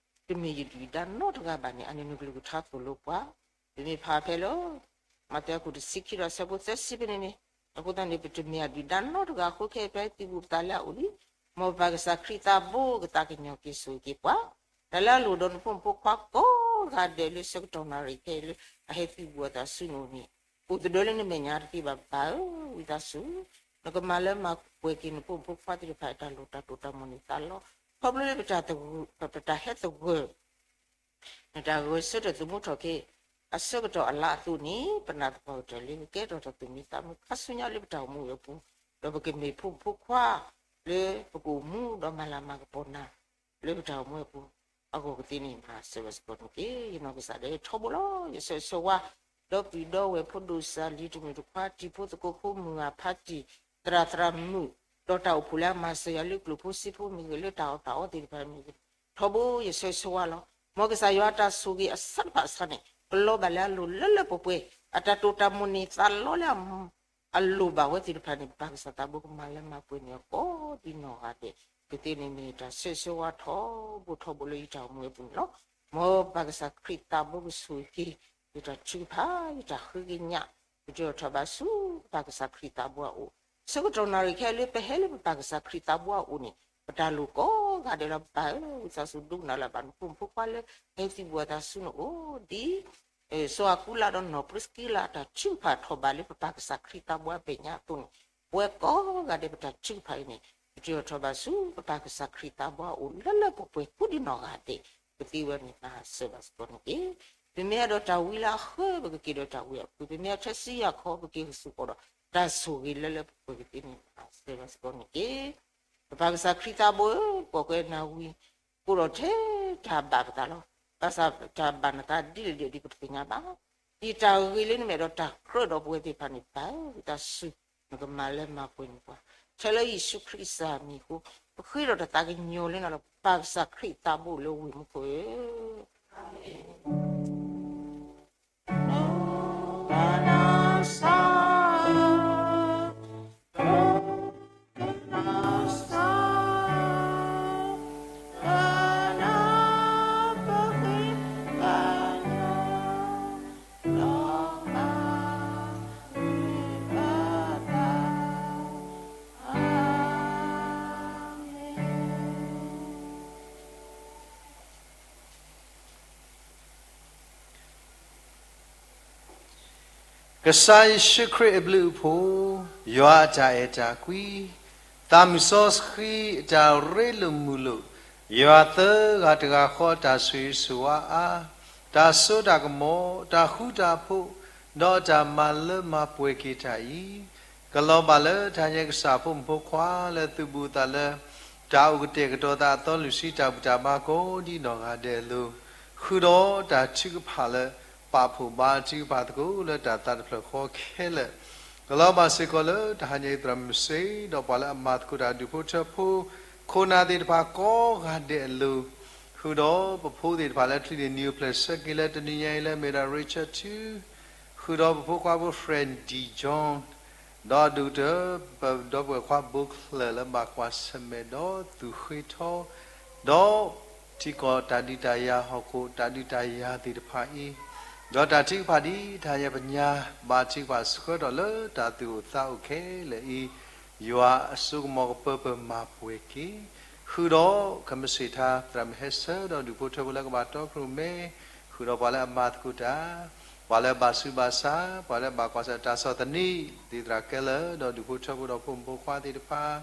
တမ့ၢ်ယဒုၣ်ယဒါနီတဂၤဘၣ်န့ၣ် အန့ၣ်နကလုၢ်ကထါသိၣ်လိပှၤ, ပမ့ၢ်ဖးဖဲလၢ မးသဲအခိၣ်တဆံခံဒီးအဆၢဖိသၢဆံဖဲန့ၣ်န့ၣ်, အဃိသတးန့ၣ် ပတမ့ၢ်အဒုၣ်ဒါနီတဂၤအဃိ ခဲအံၤပဟဲသံဘူးပသးလၢအအိၣ်လံ. မ်ပၢ်ကစၢ်ခရံာ်သးဘိကသးကညီၤက့ၤဆိၣ်ဂ့ၤက့ၤပှၤ, တၢ်လၢအလိၣ်ဒီးနဖိမုၣ်ဖိခွါကိးဂၤဒဲးလၢဆၢကတီၢ်နၣ်ရံၣ်ခဲအံၤလၢ အဟဲသံဘူးအသးဆူနအိၣ်န့ၣ် အိၣ်သဒၢလၢနမဲာ်ညါတသ့ဘၣ် ပၢ်ဧၢ, ဝံသးစူၤ နကမၤလၢမၤပှဲၤက့ၤနဖိမုၣ်ဖိခွါသ့ၣ်တဖၣ်အတၢ်လိၣ်တၢ်တိာ်တၢ်မိၣ်န့ၢ်သးလီၤ. ခီဖျိလၢပတၢ်ဟဲသဂၢၢ် နတၢ်ဂဲၤဆၢထၢၣ်သမူထီၣ်က့ၤ အဆၢကတီၢ်အလါအသိးန့ၣ် ပနာ်သပှၢ်ကတၢၢ်လၢကကဲထီၣ်တၢ်သူၣ်မံသးမုာ်ခါဆူညါလၢပတၢ်အိၣ်မူအပူၤ, ဒီးပကမ့ၢ်ဖိမုၣ်ဖိခွါ လၢပကအိၣ်မူဒီးမၤလၤမၤကပီၤနၤ လၢပတၢ်အိၣ်မူအပူၤ အဂီၢ်ကသ့န့ၣ် မၤစၢၤဘၣ်စ့ၢ်ကီးန့ၣ်တက့ၢ်. ယနီၢ်ကစၢ်ဒၣ်ယဲထီဘိလီၤ. ယဆၢဂ့ၤဆၢဝါ ဒီပုၢ်ဒီဝဲၢ် ဖိဒိၣ်စၢ် လံၤတမုၣ်တခွါ တံၤဖိသကိးဖိ မုၢ်ဂၢ်ဖါတံၢ် သရၣ်သရၣ်မုၣ် ဒီးတၢ်အိၣ်ဖှိၣ်လၢအမၤစၢၤယၤလၢကျိၣ်ဖိစ့ဖိမ့ၢ်ဂ့ၤ လၢတၢ်အီၣ်တၢ်အီသ့ၣ်တဖၣ်မ့ၢ်ဂ့ၤ, ထီဘိယဆၢဂ့ၤဆၢဝါလီၤ. မ်ကစၢ်ယွၤအတၢ်ဆိၣ်ဂ့ၤအဆၣ်တဖၣ်အဆၣ်န့ၣ် ကလီၤဘၣ်လၢအလိၣ်လၢလၢပှဲၤပှဲၤ အတၢ်တိာ်တၢ်မိၣ်န့ၢ်သးလီလၢ အလိၣ်ဘၣ်ဝဲသ့ၣ်တဖၣ်န့ၣ် ပၢ်ကစၢ်သးဘိကမၤလၢမၤပှဲၤန့ၢ်အီၤကိးဒံနီၢ်ဂၤဒဲး, ကသ့န့ၣ်မ့ၢ်တၢ်ဆၢဂ့ၤဆၢဝါထီဘိထီဘိလၢယတၢ်အိၣ်မူအပူၤန့ၣ်လီၤ. မ်ပၢ်ကစၢ်ခရံာ်သးဘိကဆိၣ်ဂ့ၤက့ၤ ယတၢ်ထုကဖၣ် ယတၢ်ဃ့ကညး ကတၢၢ်ထီၣ်ဘၣ်ဆူပၢ်ကစၢ်ခရံာ်သးဘိအအိၣ်, ဆၢကတီၢ်နၣ်ရံၣ်ခဲအံၤလၢပဟဲလၢပပၢ်ကစၢ်ခရံာ်သးဘိအအိၣ်န့ၣ် ပတၢ်လိၣ်ကိးဂၤဒဲးလီၤ. ပၢ်ဧၢ, ဝံသးစူၤဒိကနၣ်လၢ်ဘၣ်နဖိမုၣ်ဖိခွါလၢ ဟဲသံဘူးအသးဆူနအိၣ်ဒ် စီၤအၤကူလးဒီးနီၢ်ပြံးစကံလးအတၢ်ထုကဖၣ်ထီၣ်ဘၣ်လၢပပၢ်ကစၢ်ခရံာ်သးဘိအမဲာ်ညါအသိးန့ၣ်, ပဝဲကိးဂၤဒဲးပတၢ်ထုကဖၣ်အံၤန့ၣ် ကတၢၢ်ထီၣ်ဘၣ်ဆူပပၢ်ကစၢ်ခရံာ်သးဘိအအိၣ်လၢလၢပှဲၤပှဲၤကိးဒံနီၢ်ဂၤဒဲး, ပသ့ဝဲန့ၣ်မၤစၢၤဘၣ်စ့ၢ်ကီးန့ၣ်တက့ၢ်. ပမ့ၢ်အဲၣ်ဒိးတၢ်ဝံလၢအဃၢ ပကက့ၤဒီးတၢ်ဝံအဃၢ, ပမ့ၢ်အဲၣ်ထဲဆံယၤခီ ပက့ၤကဆူၣ်ဃီဒီး တၢ်ဆိၣ်ဂ့ၤလၢလၢပှဲၤပှဲၤကသ့န့ၣ် မၤစၢၤဘၣ်စ့ၢ်ကီးန့ၣ်တက့ၢ်. ပပၢ်ကစၢ်ခရံာ်သးဘိဧၢ, ပကွၢ်ကွဲနၤဝံၤ ကိးထီၣ်ထဲတၢ်ဘၣ်ပသးလီၤ. ဘၣ်ဆၣ်တၢ်ဘၣ်နသးဒ်လဲၣ်ဒ်လဲၣ်ဒ်ပတသ့ၣ်ညါဘၣ်. ဒ်တၢ်ဂ့ၤလၢနမ့ၢ်အဲၣ်ဒိးတၢ်ကြၢးဒီးပဝဲသ့ၣ်တဖၣ်န့ၣ် ပၢ်ဧၢ, ဝံသးစူၤ နကမၤလၢမၤပှဲၤန့ၢ်ပှၤ, ထဲလၢယ့ၣ်ၡူးခရံာ်ကစၢ်မံၤအဃိ, ပဃ့ဒီးတၢ်သးကညီၤလၢနၤဒီး ပၢ်ကစၢ်ခရံာ်သးဘိလၢဝ့ၢ်မူခိၣ်ဧၢ. ကစၢ်ယ့ၣ်ၡူးခရံာ်အဘျုးအဖှိၣ်, ယွၤအတၢ်အဲၣ်တၢ်ကွံ, သးမုၢ်စီဆှံအတၢ်ရ့လိာ်မုာ်လိာ်, ယွၤသၢဂၤတဂၤဃီအတၢ်ဆိၣ်ဂ့ၤဆိၣ်ဝါအါ, တၢ်စိတၢ်ကမီၤ, တၢ်ဃူတၢ်ဖိး, ဒီးအတၢ်မၤလၢမၤပှဲၤက့ၤတၢ်အံၤ, ကလီၤဘၣ်လၢတဟါညါကစၢ်ဖိမုၣ်ဖိခွါလၢသုးဘူးသးလၢ တၢ်အိၣ်ကတဲာ်ကတီၤသးအသီလွံၢ်ဆံတၢ်ဘူၣ်တၢ်ဘါကိးဒ်နီၢ်ဂၤဒဲးအလိၤ, ဃုာ်ဒီးတၢ်ထုကဖၣ်လၢ ပာ်ဖှိၣ်ဘါထုကဖၣ်သကိးလၢတၢ်သးတဖျၢၣ်ဃီခဲလၢာ်, ကလီၤဘၣ်စ့ၢ်ကီးလၢတဟါညါအံၤသရၣ်မုၣ်စ့ဒီးပှၤလၢအမၤသကိးတၢ်ဒူၣ်ဖိထၢဖိ ခိၣ်နၢ်သ့ၣ်တဖၣ်ကိးဂၤဒဲးအလိၤ, ဃုာ်ဒီးပဖိသ့ၣ်တဖၣ်လၢချံန့ၣ် နံၣ်အိၣ်ဖျဲၣ်ဆၢက့ၤလၢတနံၤညါအံၤလၢမ့ၢ်ဒၣ် Richard two, ဃုာ်ဒီးပဖိခွါဖိ Freddy John, ဒီးဒိၣ်ကတၢၢ် ပဒီပုၢ်ဝဲၢ်ခွါဘိချၢၣ်လၢဘၣ်ကွၢ်ဆၢၣ်မဲာ်ဒီးသူၣ်ဃ့ထီ, ဒီးထံကီၢ်တၢ်ဒုးတၢ်ယၤဟီၣ်ခိၣ်တၢ်ဒုးတၢ်ယၤသ့ၣ်တဖၣ်အံၤ, ဒီးတၢ်ထုကဖၣ်ဒ်တဟါညါပညါ ဘါထုကဖၣ်ဆှၢထီၣ်လၢတၢ်သူၣ်အိၣ်သးအိၣ်ခဲလၢာ်အံၤ, ယွၤအစိကမီၤကပၢပၢမၤပှဲၤက့ၤ, ဃုာ်ဒီးကမ့ၢ်စ့ၢ်ကီး သရၣ်မုၣ်ဟဲဆၢဒီးဒူၣ်ဖိထၢဖိလၢကဘၣ်တီခိၣ်ရိၣ်မဲ, ဃုာ်ဒီးပှၤလၢအမၤသကိးတၢ် ပှၤလၢအဘၣ်ဆူးဘၣ်ဆါ, ပှၤလၢအဘၣ်ကွၢ်ဆၢၣ်တၢ်ဆီၣ်သနံးသ့ၣ်တဖၣ်ခဲလၢာ်, ဒီးဒူၣ်ဖိထၢဖိဒီးဖိမုၣ်ဖိခွါသ့ၣ်တဖၣ်,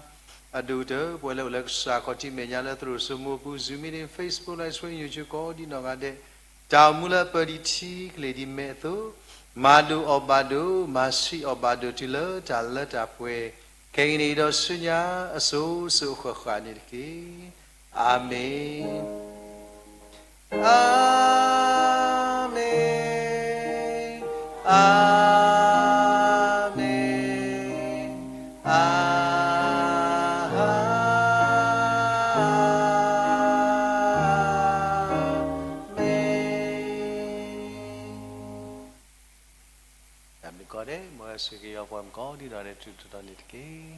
အဒိၣ်ကတၢၢ် ပဝဲလၢအိၣ်လၢကစၢ်ခီၣ်ထံးမဲာ်ညါလၢသရိာ်စိမိၤအပူၤ Zoom meeting, Facebook Live Stream, YouTube ကိးဒ်နီၢ်ဂၤဒဲး, တၢ်အိၣ်မူလၢအပၢၢ်ဒံးထံကလ့ၢ်ဒ်မဲာ်အသိး, မၤဒိၣ်အီၣ်ဘၣ်ဒိၣ်, မၤဆံးအီၣ်ဘၣ်ဒိၣ်တုၤလၢတၢ်လၢတၢ်ပှဲၤ, ခဲကနံၣ်အံၤဒီးဆူညါအစိၤစိၤအဃၣ်ဃၣ်န့ၣ်တက့ၢ်. အၤမ့ၣ်. အၤမ့ၣ်, အၤမ့ၣ်, အၤမ့ၣ်. တၢ်ဘျုးကိးဂၤဒဲး, မ်အဝဲဆိၣ်ဂ့ၤက့ၤပှၤကိးဒ်နီၢ်ဂၤဒဲး တၢ်ထူးတၢ်တီၤန့ၣ်တက့ၢ်.